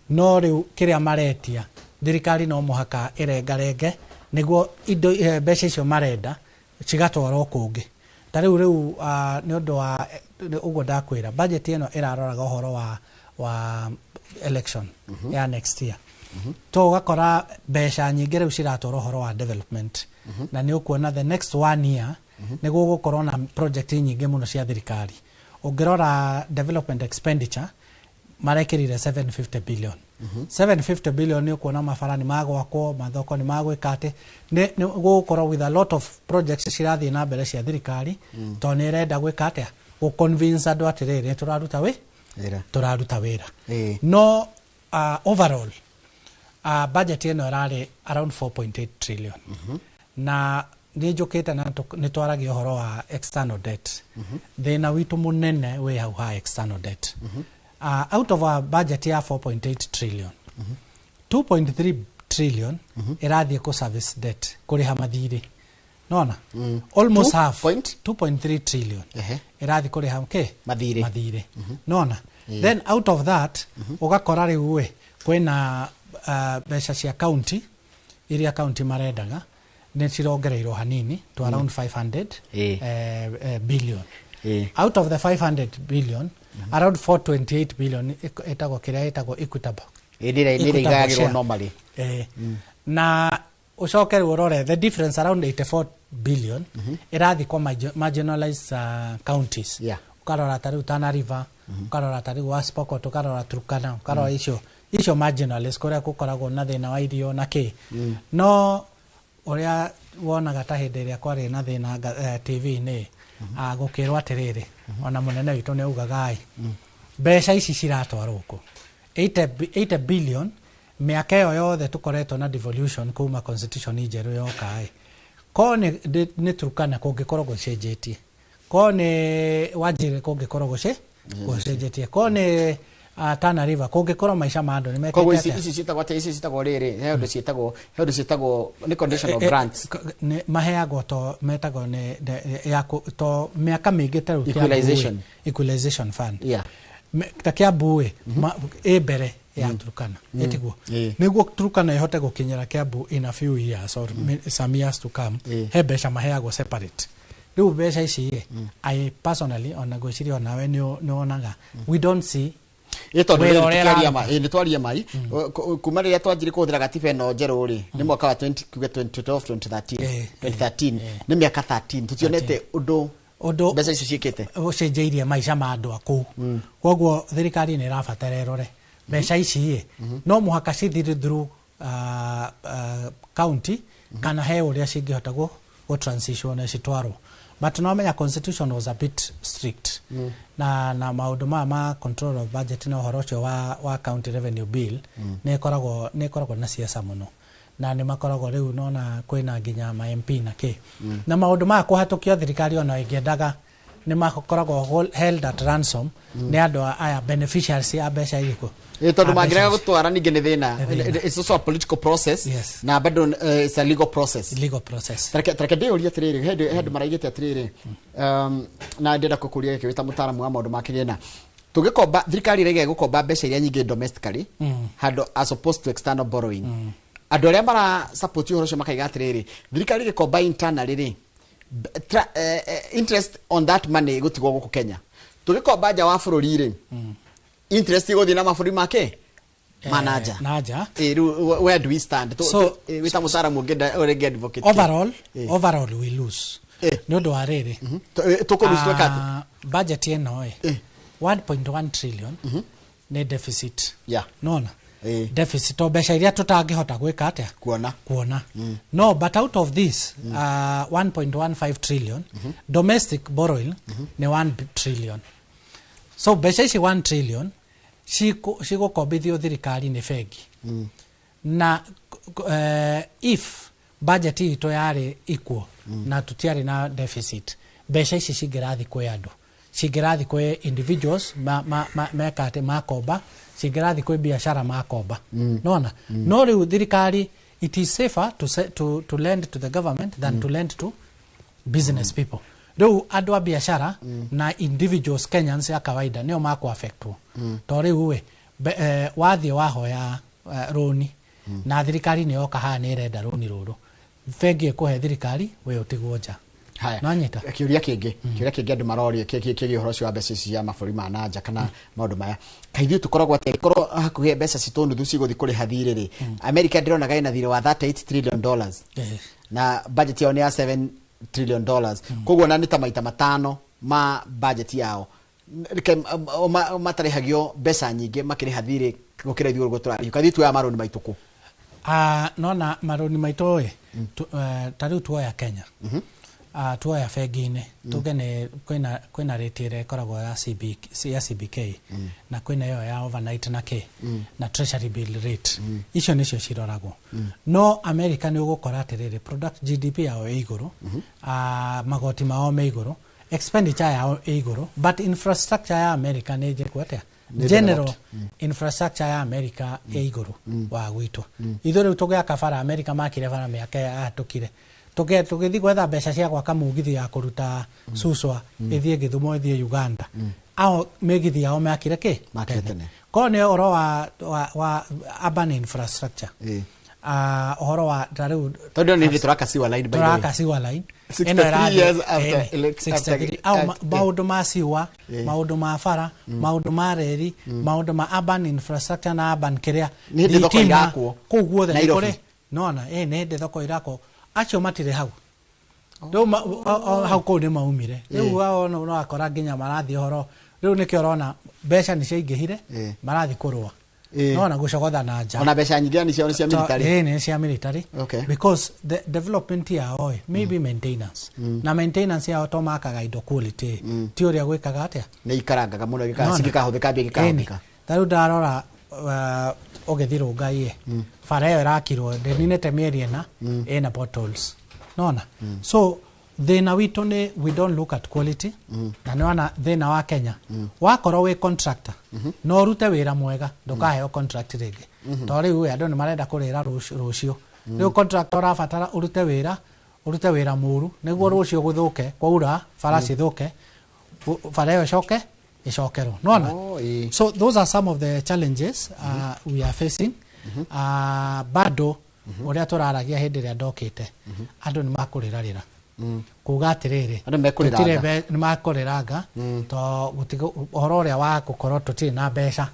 No rĩu kĩrĩa maretia thirikari no mũhaka ĩrengarenge nĩguo indo mbeca icio marenda cigatwarwo kũngĩ. Ta rĩu nĩ ũndũ wa ũguo ndakwĩra, budget ĩno ĩraroraga ũhoro wa election ya next year, to ũgakora mbeca nyingĩ rĩu ciratwarwo ũhoro wa development. Na nĩ ũkuona the next one year nĩ gũgũkorwo na project nyingĩ mũno cia thirikari. Ũngĩrora development expenditure marekĩrire 750 billion. 750 billion, nĩ ũkuona mabara nĩ magwakwo, mathoko nĩ magwĩka atĩ nĩ gũgũkorwo with a lot of projects cirathiĩ na mbere cia thirikari, tondũ nĩ ĩrenda gwĩka atĩa? Gũ convince andũ atĩrĩrĩ, nĩ tũraruta wĩ
Wĩra.
Tũraruta wĩra. No overall budget ĩno ĩrarĩ around 4.8 trillion, na nĩ njũkĩte na nĩ twaragia ũhoro wa external debt. Thĩna witũ mũnene wĩ hau ha external debt. Out of our budget ya 4.8 trillion, 2.3 trillion ĩrathiĩ kũ service debt, kũrĩha mathirĩ nona. Almost
Two
half
point?
2.3 trillion ĩrathiĩ kũrĩha kĩ?
Mathirĩ.
Mathirĩ nona. Then out of that ũgakora rĩu ĩ kwĩna mbeca cia county iria county marendaga nĩ cirongereirwo hanini to around 500 billion. Out of the 500 billion, around 428 billion ĩtagwo kĩrĩa ĩtagwo equitable
Nĩ
equitable
igayagĩrwo
share.
normally.
Na ũcoke rĩu ũrore the difference, around 84 billion ĩrathiĩ kwa marginalized counties. Ũkarora ta rĩu Tana River, ũkarora ta rĩu West Pokot, ũkarora Turkana, ũkarora icio marginalized kũrĩa gũkoragwo na thĩna wa irio na kĩ. No ũrĩa wonaga ta hĩndĩ ĩrĩa kwarĩ na thĩna TV-inĩ, gũkĩrwo atĩrĩrĩ, ona mũnene witũ nĩ augaga ĩ mbeca ici ciratwarwo kũ? 80 billion mĩaka ĩyo yothe tũkoretwo na devolution kuma constitution njerũ yoka ĩ, ko nĩ Turkana kũngĩkorwo gũcenjetie, ko nĩ Wajir kũngĩkorwo Gũcenjetie ko nĩ Tana River kũngĩkorwo maica ma andũ nĩ
Koguo
mekĩte
ici
atĩa?
ici ciĩtagwo atĩa? Ici ciĩtagwo rĩrĩ, he ũndũ ciĩtagwo, he ũndũ ciĩtagwo nĩ conditional grants.
Maheagwo to metagwo nĩ ya to mĩaka mĩingĩ ta rĩu Kiambu ĩ,
Equalization.
Equalization fund.
Yeah.
Ta Kiambu ĩ, ĩ mbere ya Turkana. Ĩtiguo nĩguo Turkana ĩhote gũkinyĩra Kiambu in a few years or some years to come. He mbeca maheagwo separate. Rĩu mbeca ici ĩ, I personally, ona ngwĩciria onawe nĩ wonaga, we don't see
Ĩ tondũ
wĩra
rĩrĩ
ũrĩa
tũkĩaria
ĩraruta.
ma ĩ nĩ twaria mai kuma rĩrĩa twanjirie kũhũthĩra gatiba ĩno njerũ rĩ, nĩ mwaka wa 20 kuge 2012, 2013, 2013, nĩ mĩaka 13 tũtionete ũndũ
ũndũ
mbeca icio ciĩkĩte.
Ũcenjeirie maica ma andũ a kũu. Koguo thirikari nĩ ĩrabatara ĩrore mbeca ici ĩ, no mũhaka cithiĩ through county kana he ũrĩa cingĩhota gũ transition na citwarwo, but no menya constitution was a bit strict na maũndũ maya ma control of budget na ũhoro ũcio wa county revenue bill. Nĩ ĩkoragwo na siasa mũno na nĩ makoragwo rĩu nona kwĩna nginya ma MP na kĩ na maũndũ maya kũhatũkio thirikari ona ĩngĩendaga nĩ makoragwo held at ransom nĩ andũ aya beneficiaries a mbeca irĩkũ.
Ĩ tondũ
A
mangĩrega
mbeca ici.
Gũtwara ningĩ nĩ thĩna.
Nĩ thĩna.
It's also a political process. Na bado it's a legal process.
Legal process.
Tareke ndĩyũrie atĩrĩrĩ, he andũ maraigĩte atĩrĩrĩ, na ndĩrenda kũkũria gĩkĩ wĩ ta mũtaaramu wa maũndũ ma kĩgĩna. Tũngĩkomba, thirikari ĩraiga ĩgũkomba mbeca iria nyingĩ domestically handũ as opposed to external borrowing. Andũ arĩa mara support ũhoro ũcio makaiga atĩrĩrĩ, thirikari ĩgĩkomba internally rĩ, interest on that money ĩgũtigwo gũkũ Kenya. Tũgĩkomba nja wa bũrũri rĩ, interest ĩgũthiĩ na mabũrũri make manaja.
Naja.
Rĩu where do we stand? Wĩ ta mũtaaramu ũngĩenda ũrĩngĩ advocate kĩ?
Overall, overall we lose nĩ ũndũ wa rĩrĩ.
Tũkũ-lose tweka atĩa?
Budget ĩno ĩ 1.1 trillion nĩ deficit. Nona deficit to mbeca iria tũtangĩhota gwĩka atĩa?
Kuona.
Kuona. No, but out of this 1.15 trillion, domestic borrowing nĩ 1 trillion. So mbeca ici 1 trillion cigũkombithio thirikari nĩ bengi na if budget itũ yarĩ equal na tũtiarĩ na deficit, mbeca ici cingĩrathiĩ kwĩ andũ, cingĩrathiĩ kwĩ individuals meka atĩ makomba, cingĩrathiĩ kwĩ biacara makomba. Nona no rĩu thirikari, it is safer to lend to the government than to lend to business people. Rĩu andũ a biacara na individuals, Kenyans ya kawaida, nĩo makũ-affectwo. To rĩu ĩ wathiĩ wahoya rũni na thirikari nĩ yoka haha nĩ ĩrenda rũni rũrũ, bengi ĩkũhe thirikari, we ũtigwo nja.
Haya.
Nonyita.
Kĩũria kĩngĩ andũ maroria kĩgiĩ ũhoro ũcio wa mbeca ici cia mabũrũri ma nanja kana maũndũ maya, kaithuĩ tũkoragwo atĩ angĩkorwo hakuhĩ mbeca citũ nuthu cigũthiĩ kũrĩha thirĩ rĩ, America ndĩronaga ĩna thirĩ wa $38 trillion na budget yao nĩ ya $7 trillion, koguo na nĩ ta maita matano ma budget yao. Reke, matarĩhagio mbeca nyingĩ makĩrĩha thirĩ gũkĩra ithuĩ ũguo tũrarĩhio. Kaithuĩ tuoya marũni maitũ kũ?
Nona marũni maitũ ĩ, ta rĩu tuoya Kenya, tuoya bengi-inĩ, tuge nĩ kwĩna rate ĩrĩa ĩkoragwo ya CB, ya CBK na kwĩna ĩyo ya overnight na kĩ na treasury bill rate. Icio nĩcio ciroragwo. No America nĩ ũgũkora atĩrĩrĩ, product GDP yao ĩ igũrũ, magoti mao me igũrũ, expenditure yao ĩ igũrũ, but infrastructure ya America nĩ njĩku atĩa?
Nĩ
General
developed.
Infrastructure ya America ĩ igũrũ wa gwitũ. Ithuĩ rĩu tũgĩaka bara, America makire bara mĩaka yahatũkire. Tũgĩthiĩ gwetha mbeca cia gwaka mũgithi ya kũruta Suswa ĩthiĩ Gĩthumo ĩthiĩ Uganda, ao mĩgithi yao makire kĩ?
Makire tene.
Korwo nĩ ũhoro wa urban infrastructure, ũhoro wa ta rĩu
Tondũ nĩ ithuĩ tũraka sewer line, by the way.
Tũraka sewer line.
63
Ĩno ĩrathiĩ-
years after
ĩni, 63. Au maũndũ ma siwa, maũndũ ma bara, maũndũ ma reri, maũndũ ma urban infrastructure na urban kĩrĩa
Nĩ hĩndĩ thoko
thitima,
irakwo.
Kũu guothe nĩ
Nairobi.
kũrĩ nona ĩ nĩ hĩndĩ thoko irakwo. Acio matirĩ hau rĩu hau kũu nĩ maumire rĩu. Ao no wakora nginya marathiĩ ũhoro rĩu nĩkĩo ũrona mbeca nĩ ciaingĩhire, marathiĩ kũrũa nona gũcogotha na nja.
Ona mbeca nyingĩ nĩ ciao nĩ cia military.
Ĩĩ, nĩ cia military. Because the development yao ĩ maybe maintenance na maintenance yao to makaga indo quality, ti ũrĩa gwĩkaga atĩa.
Nĩ ikarangaga mũno.
Nona.
Cingĩkahũthĩka mbia igĩkahũthĩka.
Ĩni. Ta rĩu ndarora ũgĩthiĩ Rũngai ĩ, bara ĩyo ĩrakirwo ndĩninĩte mĩeri 4, ĩna potholes nona. So Thĩna witũ nĩ we don't look at quality. Na nĩ wana thĩna wa Kenya, wakorwo wĩ contractor no ũrute wĩra mwega, ndũkaheo contract rĩngĩ. To rĩu andũ nĩ marenda kũrĩra rũciũ. Rĩu contractor ũrabatara ũrute wĩra mũru nĩguo rũciũ gũthũke, kwaura bara cithũke, bara ĩyo ĩcoke ĩcokerwo, nona.
Oh, ĩĩ.
So those are some of the challenges we are facing. Bado ũrĩa tũraragia hĩndĩ ĩrĩa ndokĩte, andũ nĩ makũrĩrarĩra kuga atĩrĩrĩ,
Andũ mekũrĩranga.
tũtirĩ nĩ makũrĩranga to ũhoro ũrĩa wa gũkorwo tũtirĩ na mbeca,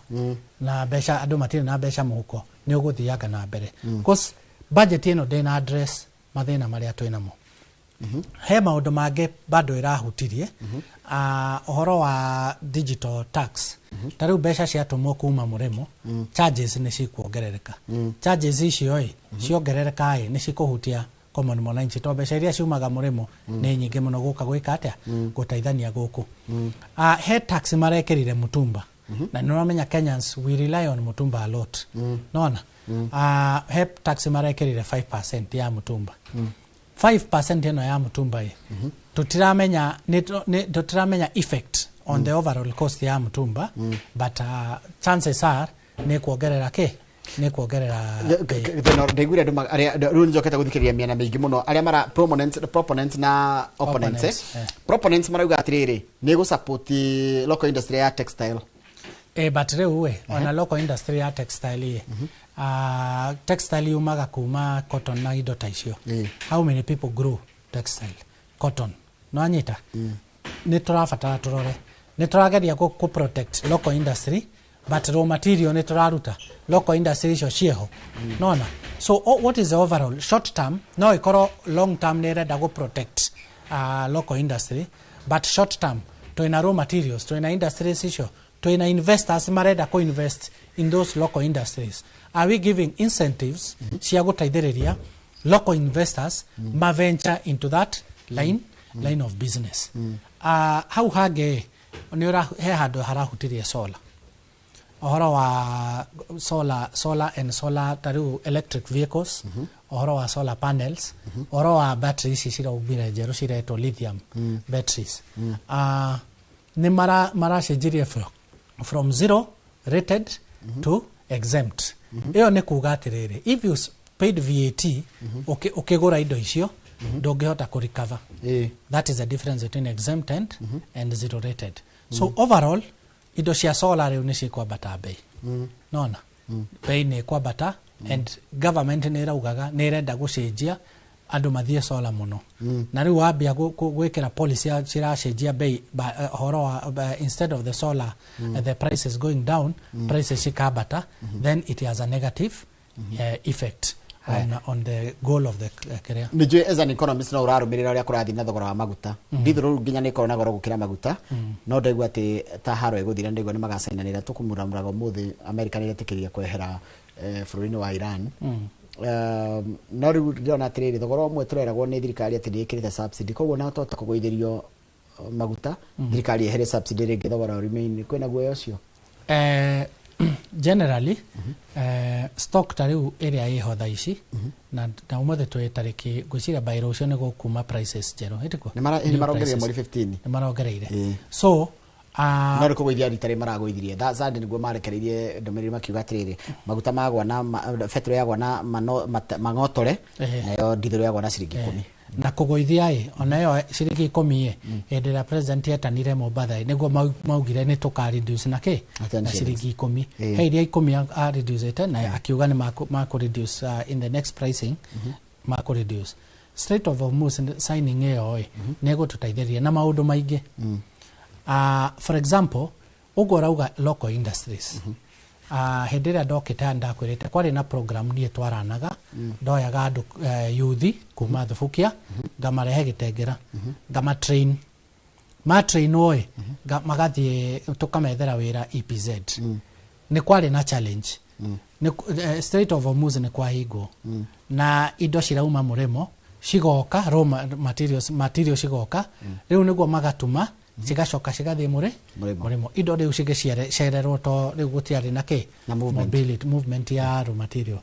na mbeca andũ matirĩ na mbeca mũhuko, nĩ ũgũthianga na mbere. Cause budget ĩno ndĩna address mathĩna marĩa twĩ namo. He maũndũ mangĩ bado ĩrahutirie, ũhoro wa digital tax. Ta rĩu mbeca ciatũmwo kuma mũrĩmo, charges nĩ cikuongerereka. Charges icio ĩ ciongerereka ĩ nĩ cikũhutia common mwananchi, to mbeca iria ciumaga mũrĩmo nĩ nyingĩ mũno gũka gwĩka atĩa, gũteithania gũkũ. He tax marekĩrire mũtumba, na nĩ ũramenya Kenyans, we rely on mũtumba a lot, nona. He tax marekĩrire 5% ya mũtumba. 5% ĩno ya mũtumba ĩ tũtiramenya tũtiramenya effect on the overall cost ya mũtumba, but chances are nĩ kuongerera kĩ, nĩ kuongerera bei.
Ndaiguire andũ arĩa rĩu njokete gũthikĩrĩria mĩena mĩingĩ mũno, arĩa mara proponents na opponents.
Opponents,
eh. Proponents marauga atĩrĩrĩ, nĩ gũ local industry ya textile.
But rĩu ĩ ona local industry ya textile ĩ, textile yumaga kuma cotton na indo ta icio. How many people grow textile cotton? No anyita nĩ tũrabatara tũrore, nĩ tũrageria kũ protect local industry, but raw material nĩ tũraruta local industry icio ciĩho, nona. So what is the overall short term? No ĩkorwo long term nĩ ĩrenda gũ protect local industry, but short term twĩna raw materials, twĩna industries icio, twĩna investors marenda kũ invest in those local industries. Are we giving incentives cia gũteithĩrĩria local investors ma venture into that line of business? Hau hangĩ nĩ he handũ harahutirie solar, ũhoro wa solar and solar, ta rĩu electric vehicles, ũhoro wa solar panels, ũhoro wa battery ici ciraumire njerũ ciretwo lithium batteries. Nĩ maracenjirie from zero rated to exempt. Ĩyo nĩ kuga atĩrĩrĩ, if you paid VAT ũkĩgũra indo icio, ndũngĩhota kũ recover. That is the difference between exempt and zero rated. So overall indo cia solar rĩu nĩ cikwambata bei, nona bei nĩ ĩkwambata, and government nĩ ĩraugaga nĩ ĩrenda gũcenjia andũ mathiĩ solar mũno. Na rĩu wambia gwĩkĩra policy ciracenjia bei ũhoro wa instead of the solar, the prices going down, prices cikambata, then it has a negative effect on the goal of the kĩrĩa.
Nĩ njũĩ as an economist no ũrarũmĩrĩra ũrĩa kũrathiĩ na thogora wa maguta. Ndithũrũ rĩu nginya nĩ ĩkorwo na goro gũkĩra maguta. No ndaigua atĩ ta haro ĩgũthira, ndaigua nĩ magacainanĩra tũkũmuramuraga ũmũthĩ, Amerika nĩ ĩretĩkĩria kwehera bũrũri-inĩ wa Iran. No rĩu ndĩrona atĩrĩrĩ, thogora ũmwe tũreragwo nĩ thirikari atĩ nĩ ĩkĩrĩte subsidy, koguo na twahota kũgũithĩrio maguta, thirikari yehere subsidy rĩngĩ, thogora remain kwĩna guoya ũcio.
Generally stock ta rĩu ĩrĩa ĩho thaa ici, na ũmũthĩ twĩ tarĩki, ngwĩciria by rũciũ nĩ gũkuma prices njerũ, ĩtikuo?
Nĩ marongereire mweri 15.
Nĩ marongereire. So
no nĩ kũgũithia rita rĩ maragũithirie. That Sunday nĩguo marekereirie ndũmĩrĩri makiuga atĩrĩrĩ, maguta magwa na betũrũ yagwa na mang'otore, nayo ndithũrũ yagwa na ciringi 10.
Na kũgũithia ĩ ona ĩyo ciringi 10 ĩ, hĩndĩ ĩrĩa president etanire Mombatha ĩ, nĩguo maugire nĩ tũka reduce na kĩ,
Na 10
na
shillings.
Ciringi 10. He iria 10 a reduce na akiuga nĩ makũ reduce in the next pricing, makũ reduce. Strait of Hormuz signing ĩyo ĩ nĩ ĩgũtũteithĩrĩria na maũndũ maingĩ. For example, ũguo ũrauga local industries, hĩndĩ ĩrĩa ndokĩte ndakwĩrĩte kwarĩ na program niĩ twaranaga, ndoyaga andũ yuthi kuma Thubukia, ngamarehe Gĩtengera, ngamatrain, matrainwo ĩ magathiĩ tũkamethera wĩra EPZ. Nĩ kwarĩ na challenge. Strait of Hormuz nĩ kwahingwo na indo cirauma mũrĩmo cigoka, raw materials cigoka, rĩu nĩguo magatuma cigacoka cigathiĩ mũrĩ
Mũrĩmo.
Mũrĩmo. Indo rĩu cigĩcererwo to rĩu gũtiarĩ na kĩ
Na movement.
Mobility, movement ya raw material.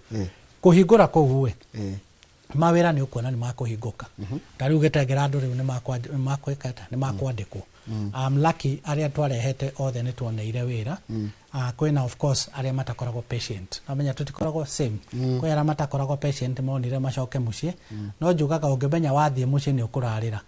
Kũhingũra
kũu ĩ Mawĩra nĩ ũkuona nĩ makũhingũka. Ta rĩu gĩtengera andũ rĩu nĩ makwĩka atĩa? Nĩ makwandĩkwo. I'm lucky, arĩa twarehete othe nĩ tuoneire wĩra. Kwĩna of course arĩa matakoragwo patient, namenya tũtikoragwo same. Kwĩ arĩa matakoragwo patient, monire macoke mũciĩ. No njugaga ũngĩmenya wathiĩ mũciĩ nĩ ũkũrarĩra,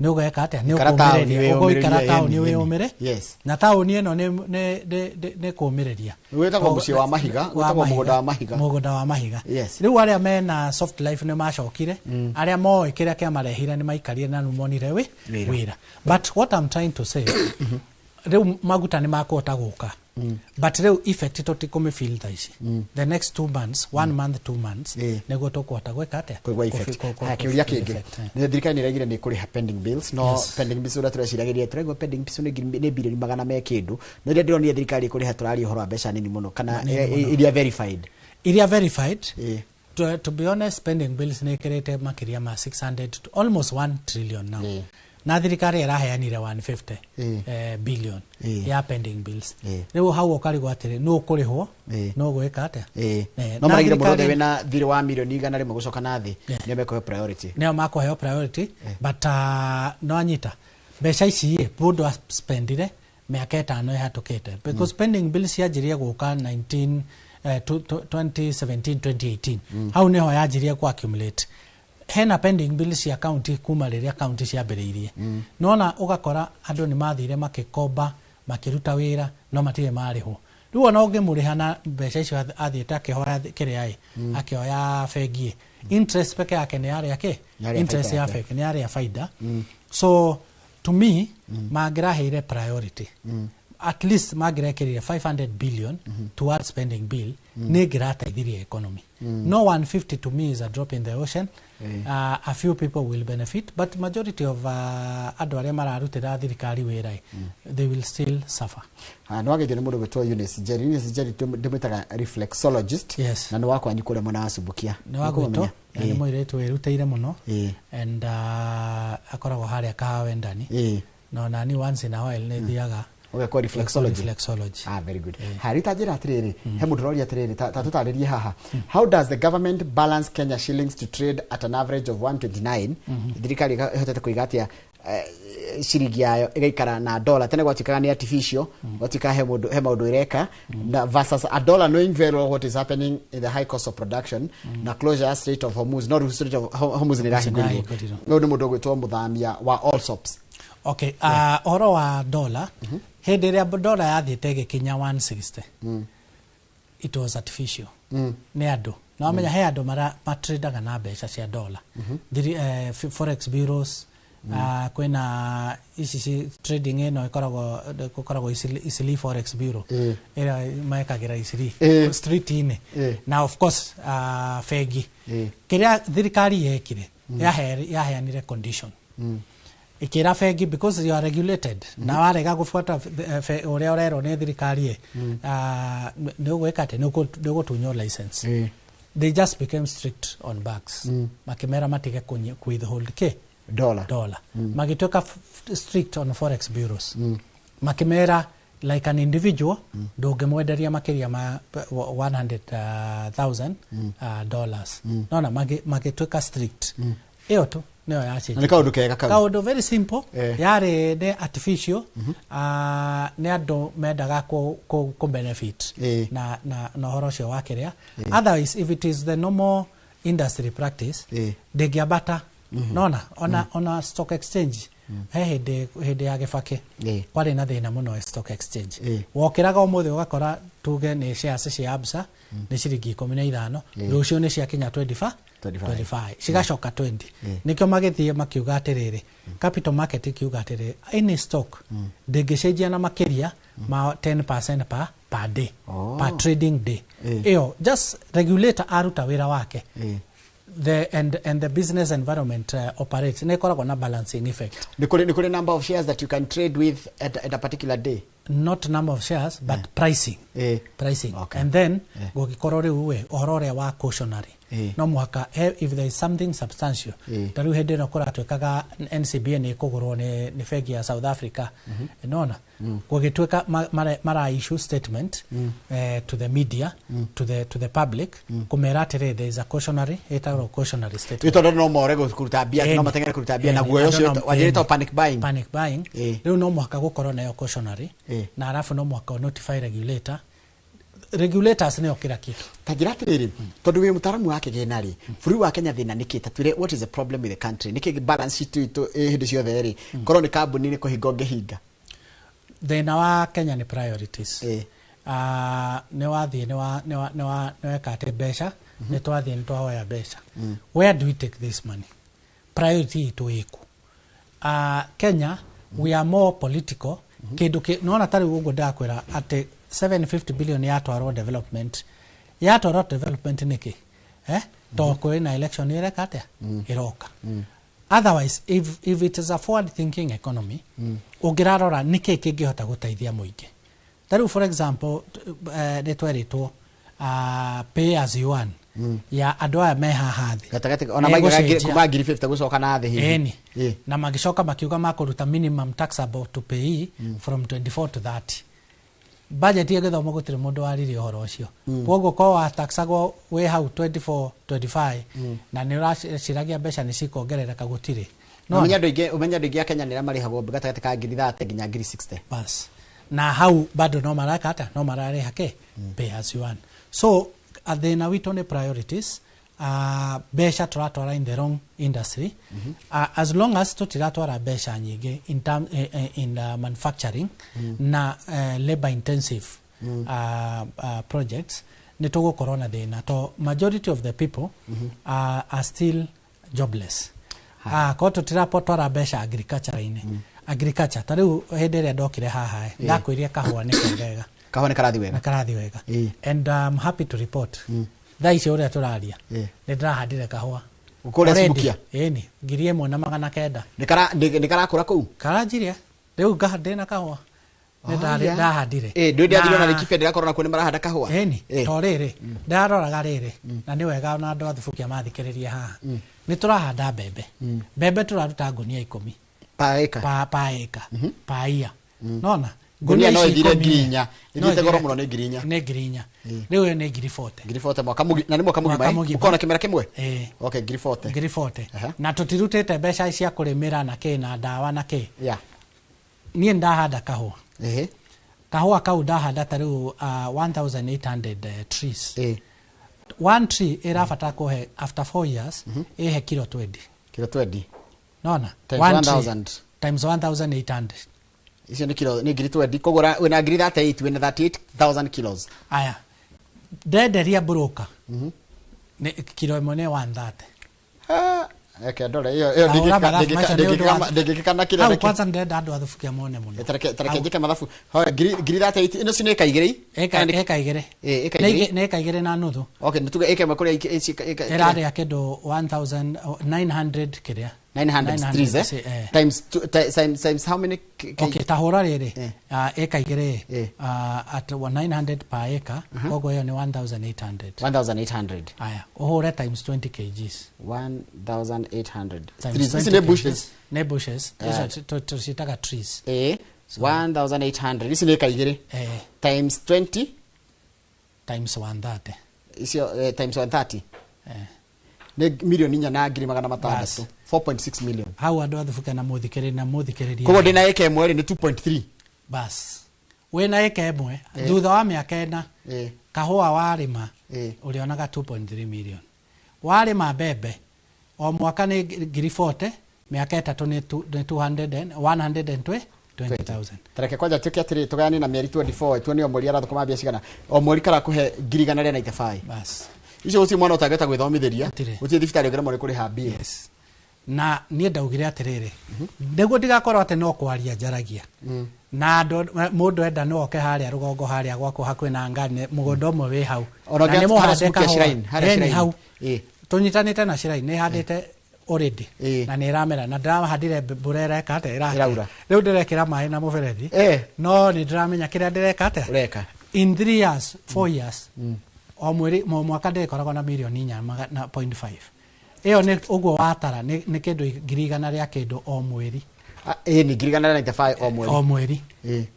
nĩ ũgeka atĩa? Nĩ
Ikara taũni.
Ũkũmĩrĩria, ũgũikara
wĩyũmĩrĩrie,
taũni.
Ĩni, ĩni.
Wĩyũmĩre. Na taũni ĩno nĩ kũmĩrĩria.
Wĩtagwo mũciĩ wa mahiga,
Wa
wĩtagwo mũgũnda wa mahiga.
Mũgũnda wa mahiga. Rĩu arĩa mena soft life nĩ macokire, arĩa moĩ kĩrĩa kĩamarehire nĩ maikarire na nĩ monire
Wĩra.
wĩra. But what I'm trying to say, rĩu maguta nĩ makũhota gũka, but rĩu effect tũtikũmĩfeel thaa ici. The next 2 months, one month, 2 months, nĩguo tũkũhota gwĩka atĩa?
Kũigua effect. Haya, kĩũria
kũfeel
kĩngĩ.
effect, eh.
Nĩ thirikari nĩ ĩraigire nĩ ĩkũrĩha pending bills, no pending bills ũrĩa tũreciragĩria, tũraigua pending bills nĩ birioni magana me kĩndũ, no iria ndĩronire thirikari ĩkũrĩha, tũraria ũhoro wa mbeca nini mũno kana
Nini mũno.
Iria verified.
Iria verified. To be honest, pending bills nĩ ĩkĩrĩte makĩria ma 600 to almost 1 trillion now, na thirikari ĩraheanire 150 billion ya pending bills. Rĩu hau ũkarigwo atĩrĩ, nũ ũkũrĩhwo, nũ ũgwĩka atĩa?
No
Na
maraigire mũndũ wothe
thirikari-
wĩna thirĩ wa mirioni 100 gũcoka na thĩ nĩo mekũheo priority.
Nĩo makũheo priority, but no anyita mbeca ici ĩ mũndũ aspendire mĩaka 5 ĩhatũkĩte, because pending bills cianjirie gũka 19 2017 2018. Hau nĩho yanjirie ku accumulate. Hena pending bills cia county kuma rĩrĩa county ciambĩrĩirie. Nona ũgakora andũ nĩ mathire makĩkomba, makĩruta wĩra, no matirĩ marĩhwo. Rĩu ona ũngĩmũrĩha na mbeca icio athiĩte akĩhoya kĩrĩa ĩ, akĩoya bengi ĩ, interest peke yake nĩ yarĩa kĩ?
Yarĩa
Interest
baida
ya
yake.
bengi nĩ yarĩa baida. So to me, mangĩraheire priority, at least mangĩrekĩrire 500 billion towards spending bill, nĩ ĩngĩrateithirie economy. No 150 to me is a drop in the ocean. A few people will benefit, but majority of andũ arĩa mararutĩra thirikari wĩra ĩ, they will still suffer.
Nĩ wageithio nĩ mũndũ gwĩtwo Eunice Njeri. Eunice Njeri ndĩmwĩtaga reflexologist. Na nĩ wakwanyu kũrĩa mwena wa Subukia.
Nĩ wa gwitũ
Nĩũkũmũmenya?
Na nĩ mũirĩtu wĩrutĩire mũno and akoragwo harĩa Kahawendani. No nani once in a while nĩ thiaga
Ũgekwo reflexology.
Reflexology.
Ah, very good. Haya, rĩu ta njĩra atĩrĩrĩ, he mũndũ ũroria atĩrĩrĩ, ta tũtarĩrie haha, how does the government balance Kenya shillings to trade at an average of 129? Thirikari ĩhotete kũiga atĩa ciringi yayo ĩgaikara na dollar? Tene gwatuĩkaga nĩ artificial, gwatuĩkaga he mũndũ he maũndũ ĩreka na versus a dollar, knowing very well what is happening in the high cost of production na closure ya Strait of Hormuz. No rĩu Strait of Hormuz nĩ ĩrahingũrirwo.
Nĩrahingũrirwo.
Ũyũ nĩ mũndũ ũgwĩtwo mũthamia wa Allsops.
Okay, ũhoro wa dollar, hĩndĩ ĩrĩa dollar yathiĩte ĩgĩkinya 160, it was artificial. Nĩ andũ na wamenya he andũ matradaga na mbeca cia dollar. Forex bureaus, kwĩna ici trading ĩno ĩkoragwo gũkoragwo Eastleigh Forex Bureau, ĩrĩa mekagĩra Eastleigh street-inĩ. Na of course bengi. Kĩrĩa thirikari yekire, yaheanire condition, ikĩra bengi, because you are regulated, na warega gũbuata ũrĩa ũrerwo nĩ thirikari ĩ, nĩ ũgwĩka atĩ nĩ ũgũtunywo license. They just became strict on banks, makĩmera matige withhold kĩ?
Dollar.
Dollar. Magĩtuĩka strict on forex bureaus, makĩmera like an individual ndũngĩmwenderia makĩria ma 100,000 dollars. Nona magĩtuĩka strict. Ĩyo tu nĩyo yacenjirie.
Na nĩ kaũndũ kega kau.
Kaũndũ very simple. Yarĩ nĩ artificial, nĩ andũ mendaga kũ benefit na ũhoro ũcio wa kĩrĩa. Otherwise, if it is the normal industry practice, ndĩngĩambata. Nona ona stock exchange, he hĩndĩ ya Gĩbakĩ kwarĩ na thĩna mũno stock exchange. Wokĩraga ũmũthĩ ũgakora tuge nĩ shares cia Absa nĩ ciringi 15, rũciũ nĩ ciakinya 25.
25.
25, cigacoka 20. Nĩkĩo magĩthiĩ makiuga atĩrĩrĩ, capital market ikiuga atĩrĩrĩ, any stock ndĩngĩcenjia na makĩria ma 10% per day, per trading day. Ĩyo just regulator aruta wĩra wake, and the business environment operates, nĩ ĩkoragwo na balancing effect.
Nĩ kũrĩ number of shares that you can trade with at a particular day.
Not number of shares but pricing. Pricing. And then gũgĩkorwo rĩu we ũhoro ũrĩa wa cautionary, no mũhaka if there is something substantial, ta rĩu hĩndĩ ĩno kũratuĩkaga NCBA nĩ ĩkũgũrwo nĩ bengi ya South Africa, nona gũgĩtuĩka mara issue statement to the media, to the public, kũmera atĩrĩ, there is a cautionary, ĩtagwo cautionary statement.
Nĩ tondũ no more kũruta mbia, no mateng'ere kũruta mbia na guoya
Andũ
ũcio wanjĩrĩte panic buying.
Panic buying. Rĩu no mũhaka gũkorwo nayo cautionary, na arabu no mũhaka notify regulator. Regulators nĩo kĩra kĩndũ.
Ta njĩra atĩrĩrĩ, tondũ wĩ mũtaaramu wa kĩgĩna rĩ, bũrũri wa Kenya thĩna nĩkĩ? Ta twĩre, what is the problem with the country? Nĩkĩ balance sheet itũ ĩ hĩndĩ ciothe rĩ, korwo nĩ kambuni nĩ kũhinga ũngĩhinga?
Thĩna wa Kenya nĩ priorities. Nĩ wathiĩ nĩ weka atĩ mbeca nĩ twathiĩ nĩ twahoya mbeca. Where do we take this money? Priority itũ ĩkũ? Kenya, we are more political. Kĩndũ nona ta rĩu ũguo ndakwĩra atĩ 750 billion yatwarwo development, yatwarwo development nĩkĩ? To kwĩ na election ĩreka atĩa, ĩroka. Otherwise, if it is a forward thinking economy, ũngĩrarora nĩkĩ kĩngĩhota gũteithia mũingĩ. Ta rĩu, for example, nĩ twerĩtwo pay as you earn ya andũ aya me haha thĩ
gatagatĩ ona maigaga kuma 50,000 gũcoka na thĩ hihi.
Ĩni. Na magĩcoka makiuga makũruta minimum taxable to pay from 24 to 30. Budget ya gĩthomo gũtirĩ mũndũ waririe ũhoro ũcio. Koguo korwo wataxagwo wĩ hau 24 25 na nĩ ũraciragia mbeca nĩ cikongerereka, gũtirĩ.
Na ũmenye andũ aingĩ a Kenya nĩ arĩa marĩhagwo gatagatĩ ka 30,000 nginya 60,000.
Bas, na hau bado no mareka ata, no mararĩha ke pay as you earn. So thĩna witũ nĩ priorities. Mbeca tũratwara in the wrong industry. As long as tũtiratwara mbeca nyingĩ in, term, in manufacturing na labor intensive projects, nĩ tũgũkorwo na thĩna to majority of the people are still jobless. Korwo tũtirapotwara mbeca agriculture-inĩ, agriculture ta rĩu hĩndĩ ĩrĩa ndokire haha, ndakwĩrire kahũa nĩ kegega.
Kahũa nĩ karathi wega.
Nĩ karathi wega. And I'm happy to report, thaa ici ũrĩa tũraria, nĩ ndĩrahandire kahũa.
Kũrĩa
Already.
Subukia?
Ĩni, 1900.
Nĩ karakũra kũu?
Karanjirie rĩu ndĩna kahũa. Nĩ ndahandire.
Ndĩ ndathire ona Laikipia ndĩrakorwo nakuo nĩ marahanda kahũa.
Ĩni, to rĩrĩ ndĩraroraga rĩrĩ, na nĩ wega ona andũ a Thubukia mathikĩrĩrie haha, nĩ tũrahanda mbembe. Mbembe tũraruta ngunia 10
pa ĩka.
Pa ĩka, pa ia, nona?
Ngunia no
ici
ĩthire
10
4,000.
No
Ĩthiĩte goro
ĩthire-
mũno nĩ 4,000.
Nĩ 4,000. Rĩu ĩyo nĩ 40,000.
40,000 mwaka na nĩ mwaka mũgima?
Mwaka
Eh?
mũgima.
Ũkorwo na kĩmera kĩmwe?
Ĩĩ.
Okay, 40,000.
40,000. Na tũtirutĩte mbeca cia kũrĩmĩra na kĩ na ndawa na kĩ. Niĩ ndahanda kahũa. Kahũa kau ndahanda ta rĩu 1800 trees. One tree ĩrabatara kũhe after 4 years ĩhe kilo 20.
Kilo 20.
Nona?
Times
One tree
1000.
Times 1800.
Icio nĩ kilo nĩ 20,000, koguo wĩna 38,000, wĩna 38,000 kilos.
Aya, ndenderia broker nĩ kilo ĩmwe nĩ 130.
Eke ndore ĩyo
Ahũra mathabu macio nĩ ũndũ
ndĩngĩkĩka na kĩrĩa
hau kwanza ndĩrenda andũ a Thubukia mone mũno.
Tareke njĩke mathabu. Hoya, 38,000 ĩno ci nĩ ĩka 2?
Ĩka 2.
Ĩka
Nĩ
2.
Nĩ ĩka 2.5.
Okay, nĩ tuge ĩka 1 kũrĩa ici
Ĩrarĩa kĩndũ 1900 kĩrĩa.
900 trees, eh?
Eh.
Times two, times how many
Okay, ta hũra rĩrĩ, ĩka 2 at 900 per acre, koguo ĩyo nĩ 1800.
1800.
Aya, ũhũre times 20 kgs.
1800
Times
trees.
20
Ici nĩ
kgs.
bushes.
Nĩ bushes. Icio tũciĩtaga trees.
1800 ici nĩ ĩka 2 times 20
times 130.
Icio times 130 nĩ 4,600,000, 4.6 million.
Hau andũ a Thubukia na mũthikĩrĩria na mũthikĩrĩria.
Koguo ndĩna ĩka 1 rĩ, nĩ 2.3.
Bas, wĩna ĩka 1, thutha wa mĩaka 4, kahũa warĩma ũrĩonaga 2.3 million. Warĩma mbembe o mwaka nĩ 40,000, mĩaka 3 nĩ 200 and 120,000.
Tareke kwanja tuke atĩrĩ, tũgayanie na mĩeri 24, tuone o mweri arathũkũma mbia cigana. O mweri karakũhe 195,000.
Bas.
Icio gũtirĩ mwana ũtangĩhota gwĩthomithĩria.
Gũtirĩ.
Gũtirĩ thibitarĩ ũngĩremwo nĩ kũrĩha mbia.
Yes. Na niĩ ndaugire atĩrĩrĩ, nĩguo ndigakorwo atĩ no kwaria njaragia na andũ, mũndũ enda no oke harĩa rũgongo harĩa gwakwa hakuhĩ na ngani, mũgũnda ũmwe wĩ hau.
Ona
Na nĩ
ũngĩ
mũhande
harĩa Subukia
kahũa.
Shrine, harĩa
Ĩni,
Shrine.
hau tũnyitanĩte na Shrine, nĩ handĩte already na nĩ ĩramera na ndĩrahandire mbura ĩreka atĩa
Ĩraura.
Rĩu ndĩrekĩra maĩ na mũberethi no nĩ ndĩramenya kĩrĩa ndĩreka atĩa
Ũreka.
In 3 years 4 years o mweri o mwaka ndĩkoragwo na mirioni 4.5. Ĩyo nĩ ũguo watara nĩ kĩndũ 100,000 rĩa kĩndũ o mweri.
Ĩ nĩ 195 o mweri.
O mweri.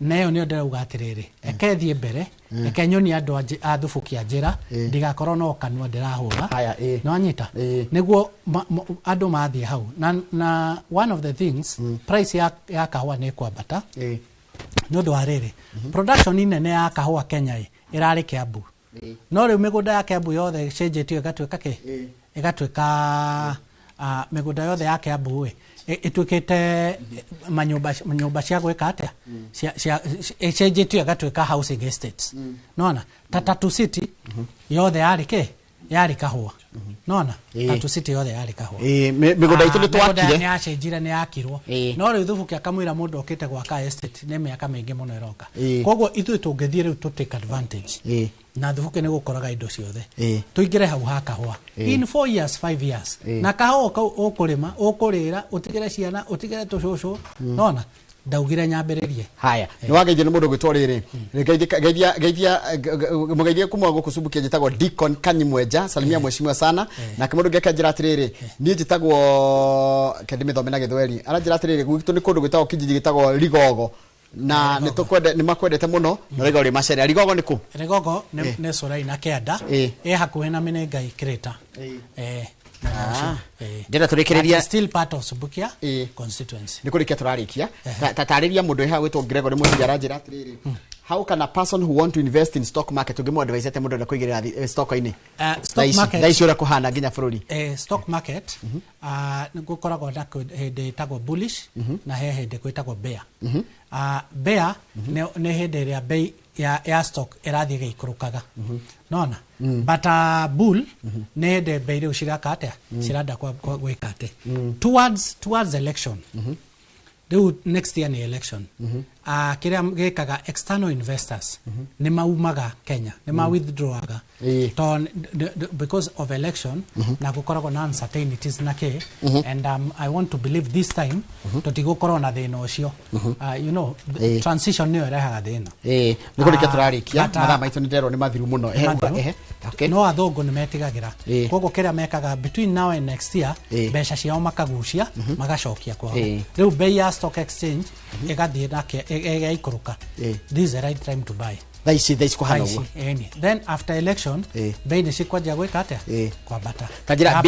Na ĩyo nĩyo ndĩrauga atĩrĩrĩ, eke thiĩ mbere, eke nyonie andũ a Thubukia njĩra, ndigakorwo no kanua ndĩrahũra. No anyita nĩguo andũ mathiĩ hau. Na one of the things, price ya kahũa nĩ ĩkwambata nĩ ũndũ wa rĩrĩ, production nene ya kahũa Kenya ĩrarĩ Kiambu. No rĩu mĩgũnda ya Kiambu yothe ĩcenjetio ĩgatuĩka kĩ? Ĩgatuĩka mĩgũnda yothe ya Kiambu ĩtuĩkĩte manyũmba cia gwĩka atĩa? Ĩcenjetio ĩgatuĩka housing estates. Nona ta Tatu City yothe yarĩ kĩ? Yarĩ kahũa. Nona Tatu City yothe yarĩ kahũa.
Mĩgũnda itũ nĩ twakire.
Nĩ yacenjire, nĩ yakirwo. No rĩu Thubukia kamũira mũndũ okĩte gwaka estate nĩ mĩaka mĩingĩ mũno ĩroka. Koguo ithuĩ tũngĩthiĩ rĩu tũ take advantage. Na Thubukia nĩ gũkoraga indo ciothe. Tũingĩre hau ha kahũa. In 4 years 5 years. Na kahũa kau ũkũrĩma, ũkũrĩra, ũtigĩre ciana, ũtigĩre tũcũcũ. Nona ndaugire nyambĩrĩrie.
Haya, nĩ wageithio nĩ mũndũ gwĩtwo rĩrĩ. Geithia geithia mũgeithie kuma gũkũ Subukia njĩtagwo Deacon Kanyimwenja, salimia mheshimiwa sana. Nake mũndũ ũngĩ akanjĩra atĩrĩrĩ, niĩ njĩtagwo kende mĩthome na gĩthweri. Aranjĩra atĩrĩrĩ, gwitũ nĩ kũndũ gwĩtagwo kijiji gĩtagwo Rigogo. Na nĩ tũkwende nĩ makwendete mũno na rĩgo rĩ macerea. Rigogo nĩ kũ?
Rigogo nĩ Corai na Kĩanda. Ĩ hakuhĩ na Menengai Crater.
Ndĩrenda tũrĩkĩrĩria
still part of Subukia constituency.
Nĩ kũrĩkia tũrarĩkia. Tatarĩria mũndũ ĩha gwĩtwo Gregory Mũthia aranjĩra atĩrĩrĩ, how can a person who want to invest in stock market ũngĩmũ advise atĩa mũndũ ũrenda kũigĩrĩra stock-inĩ?
Stock market
thaa ici ũrĩa kũhana nginya bũrũri.
Stock market nĩ gũkoragwo na hĩndĩ ĩtagwo bullish na he hĩndĩ gwĩtagwo bear. Bear nĩ hĩndĩ ĩrĩa bei ya stock ĩrathiĩ ĩgĩikũrũkaga. Nona but bull nĩ hĩndĩ bei rĩu ciraka atĩa, ciranda gwĩka atĩ towards election. Rĩu next year nĩ election. Kĩrĩa gĩkaga external investors nĩ maumaga Kenya, nĩ ma withdrawaga because of election na gũkoragwo na uncertainties na kĩ, and I want to believe this time tũtigũkorwo na thĩna ũcio. You know, transition nĩyo ĩrehaga thĩna.
Nĩ kũrĩkia tũrarĩkia, mathaa maitũ nĩ nderwo nĩ mathiru mũno.
No athũngũ nĩ metigagĩra, koguo kĩrĩa mekaga between now and next year, mbeca ciao makagucia magacokia kwao. Rĩu bei ya stock exchange ĩgathiĩ nake ĩgaikũrũka. This is the right time to buy.
Thaa ici kũhana ũguo.
Then after election bei nĩ cikwanjia gwĩka atĩa? Kwambata.
Ta njĩra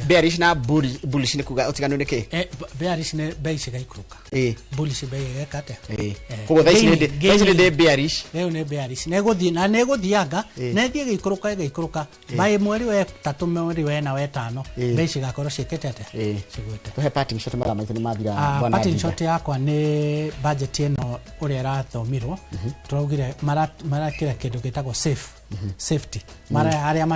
bearish na bullish nĩ kuga ũtiganu nĩ kĩ?
Bearish nĩ bei cigaikũrũka. Bullish bei ĩgeka atĩa?
Koguo thaa ici nĩ bearish.
Rĩu nĩ bearish. Nĩ ĩgũthiĩ na nĩ ĩgũthianga, na ĩthiĩ ĩgĩikũrũka ĩgĩikũrũka. By mweri wa ĩtatũ, mweri wa ĩna, wa ĩtano, bei cigakorwo ciĩkĩte atĩa? Cigwĩte.
Tũhe parting shot, mathaa maitũ nĩ mathira.
Parting shot yakwa nĩ budget ĩno ũrĩa ĩrathomirwo, tũraugire marakĩra kĩndũ gĩtagwo safety. Mara arĩa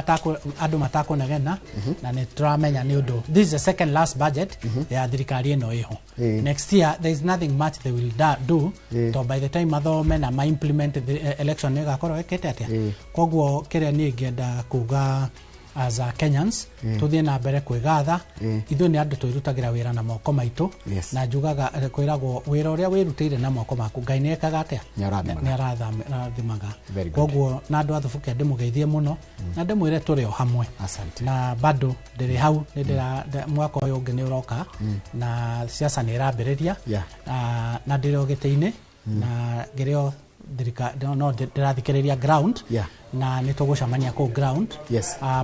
andũ matakũnegena, na nĩ tũramenya nĩ ũndũ this is the second last budget ya thirikari ĩno ĩho. Next year there is nothing much they will do, to by the time mathome na ma implement the election nĩ ĩgakorwo ĩkĩte atĩa. Koguo kĩrĩa niĩ ingĩenda kuga as a Kenyans, tuthiĩ na mbere kwĩgatha. Ithuĩ nĩ andũ twĩrutagĩra wĩra na moko maitũ, na njugaga kwĩragwo wĩra ũrĩa wĩrutĩire na moko maku Ngai nĩ ekaga atĩa? Nĩ arathimaga. Koguo na andũ a Thubukia ndĩmũgeithie mũno na ndĩmwĩre tũrĩ o hamwe. Na bado ndĩrĩ hau, mwaka ũyũ ũngĩ nĩ ũroka na siasa nĩ ĩrambĩrĩria, na ndĩrĩ o gĩtĩ-inĩ na ngĩrĩ o no ndĩrathikĩrĩria ground, na nĩ tũgũcemania kũu ground.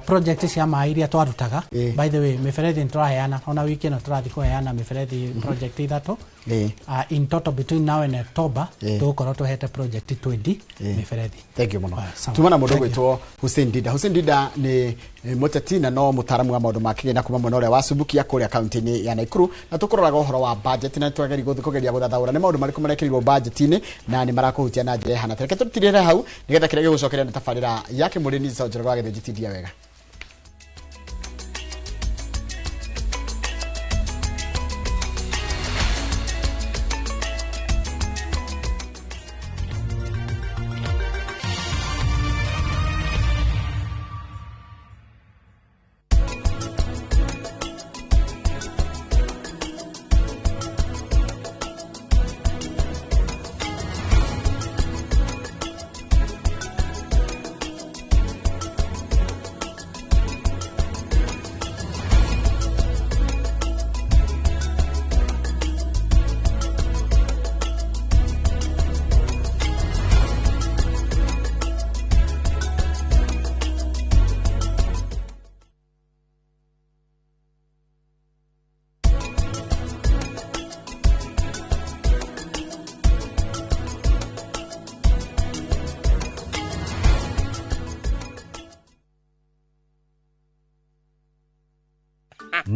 Project cia maĩ iria twarutaga, by the way, mĩberethi nĩ tũraheana, ona wiki ĩno tũrathiĩ kũheana mĩberethi project 3. In total between now and October tũgũkorwo tũhete project 20 mĩberethi.
Thank you mũno. Tuma na mũndũ ũgwĩtwo Hussein Dida. Hussein Dida nĩ mũteti na no mũtaaramu wa maũndũ ma kĩgĩna kuma mwena ũrĩa wa Subukia kũrĩa kaunti-inĩ ya Nakuru, na tũkũroraga ũhoro wa budget na twageri kũgeria gũthathaũra nĩ maũndũ marĩkũ marekĩrirwo budget-inĩ na nĩ marakũhutia na njĩra ĩhana. Reke tũtirĩre hau nĩgetha kĩrĩa gĩgũcokeria nĩ tabarĩra ya Kĩmũrĩni Njoroge wa Gĩthĩnji tindia wega.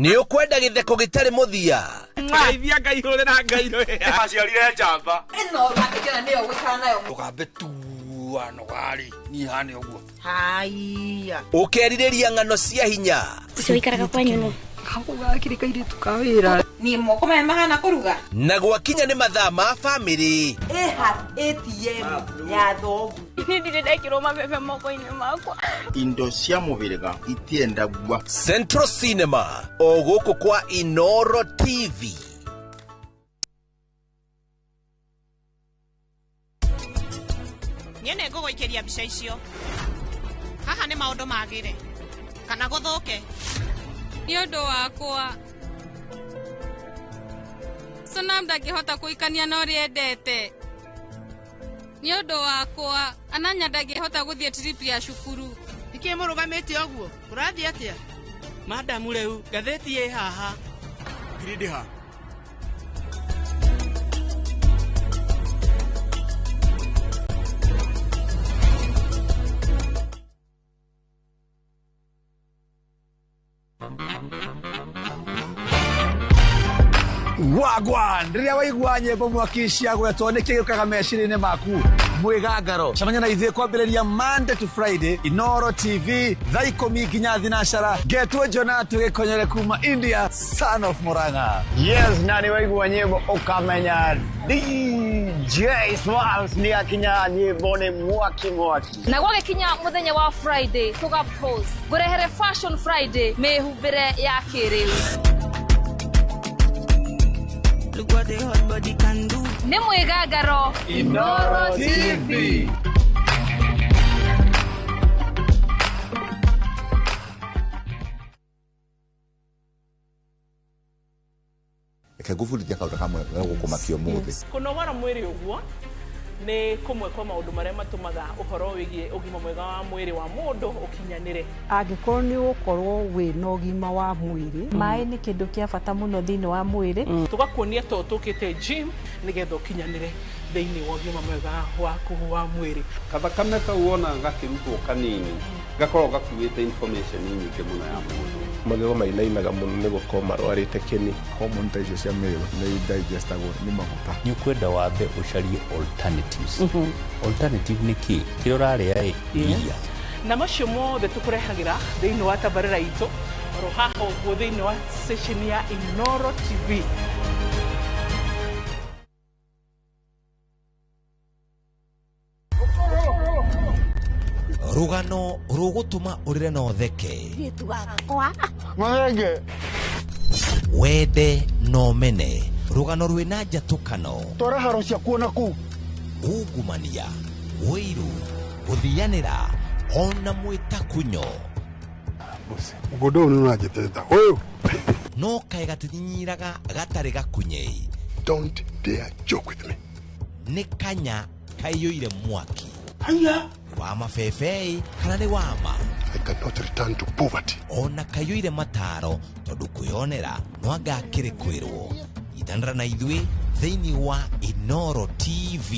Nĩ ũkwenda gĩtheko gĩtarĩ mũthia.
Ngeithia Ngai hũrĩra Ngai rwĩha.
Aciarire njamba.
Ĩno ũrakĩkena nĩyo gũikara nayo.
Ndũkambe tua nogarĩ niĩ hane ũguo.
Haiya.
Ũkerirĩria ng'ano cia hinya.
Ũcio ũikaraga kwanyu nũ? Gakĩrĩ kairĩtu ka wĩra. Niĩ moko maya mahana kũruga.
Na gwakinya nĩ mathaa ma bamĩrĩ.
Ĩha ATM ya thoguo.
Niĩ ndirĩ ndekĩrwo mabebe moko-inĩ makwa.
Indo cia mũhĩrĩga itiendagua.
Central Cinema o gũkũ kwa Inoro TV.
Niĩ nĩ ngũgũikĩria mbica icio. Haha nĩ maũndũ magĩre kana gũthũke.
Nĩ ũndũ wakwa. Sonam ndangĩhota kũikania na ũrĩa endete. Nĩ ũndũ wakwa, Ananya ndangĩhota gũthiĩ trip ya cukuru.
Nĩkĩ mũrũgamĩte ũguo? Kũrathiĩ atĩa?
Madamu rĩu, ngathĩti ĩ haha.
Ngirindi ha?
Wagwan rĩrĩa waigua nyĩmbo mwaki ciagwetwo nĩkĩ gĩũkaga meciria-inĩ maku mwĩgangaro cemania na ithuĩ kwambĩrĩria Monday to Friday Inoro TV thaa 10 nginya 12 ngetwo Jonatu Gĩkonyere kuma India, son of Murang'a.
Yes, na nĩ waigua nyĩmbo ũkamenya DJ Smalls nĩ akinya nyĩmbo nĩ mwaki mwaki.
Na gwagĩkinya mũthenya wa Friday tũga pose ngũrehere Fashion Friday mĩhumbĩre ya kĩrĩu.
Look what the hot body can do.
Nĩ mwĩgangaro
Inoro TV.
Reke ngũbundithia kaũndũ kamwe gegũkũmakia ũmũthĩ.
Kũnogora mwĩrĩ ũguo nĩ kũmwe kwa maũndũ marĩa matũmaga ũhoro wĩgiĩ ũgima mwega wa mwĩrĩ wa mũndũ ũkinyanĩre.
Angĩkorwo nĩ ũgũkorwo wĩna ũgima wa mwĩrĩ.
Maĩ nĩ kĩndũ kĩa bata mũno thĩinĩ wa mwĩrĩ.
Tũgakuonia to tũkĩte gym nĩgetha ũkinyanĩre thĩinĩ wa ũgima mwega waku wa mwĩrĩ.
Kathakame kau wonaga gakĩrutwo kanini gakoragwo gakuĩte information nyingĩ mũno ya mũndũ.
Magego mainainaga mũno nĩ gũkorwo marwarĩte kĩni.
Hormone ta icio cia male nĩ digestagwo nĩ maguta.
Nĩ ũkwenda wambe ũcarie alternatives. Alternative nĩ kĩ? Kĩrĩa ũrarĩa ĩ iria.
Na macio mothe tũkũrehagĩra thĩinĩ wa tabarĩra itũ oro haha ũguo thĩinĩ wa session ya Inoro TV.
Rũgano rũgũtũma ũrĩre na ũtheke. Wende na ũmene. Rũgano rwĩna njatũkano.
Twara haro ciaku ona kũu.
Ungumania, ũiru, gũthianĩra ona mwĩtakunyo.
Mũgũnda ũyũ nĩ ũranjĩtĩrĩta ũyũ.
No kaĩ gatinyinyiraga gatarĩ gakunyei.
Don't dare joke with me.
Nĩ kanya kaiyũire mwaki.
Haya.
Wa mabebei kana nĩ wama.
I cannot return to poverty.
Ona kaiyũire mataro tondũ kwĩyonera no anga akĩrĩ kwĩrwo. Nyitanĩra na ithuĩ thĩinĩ wa Inoro TV.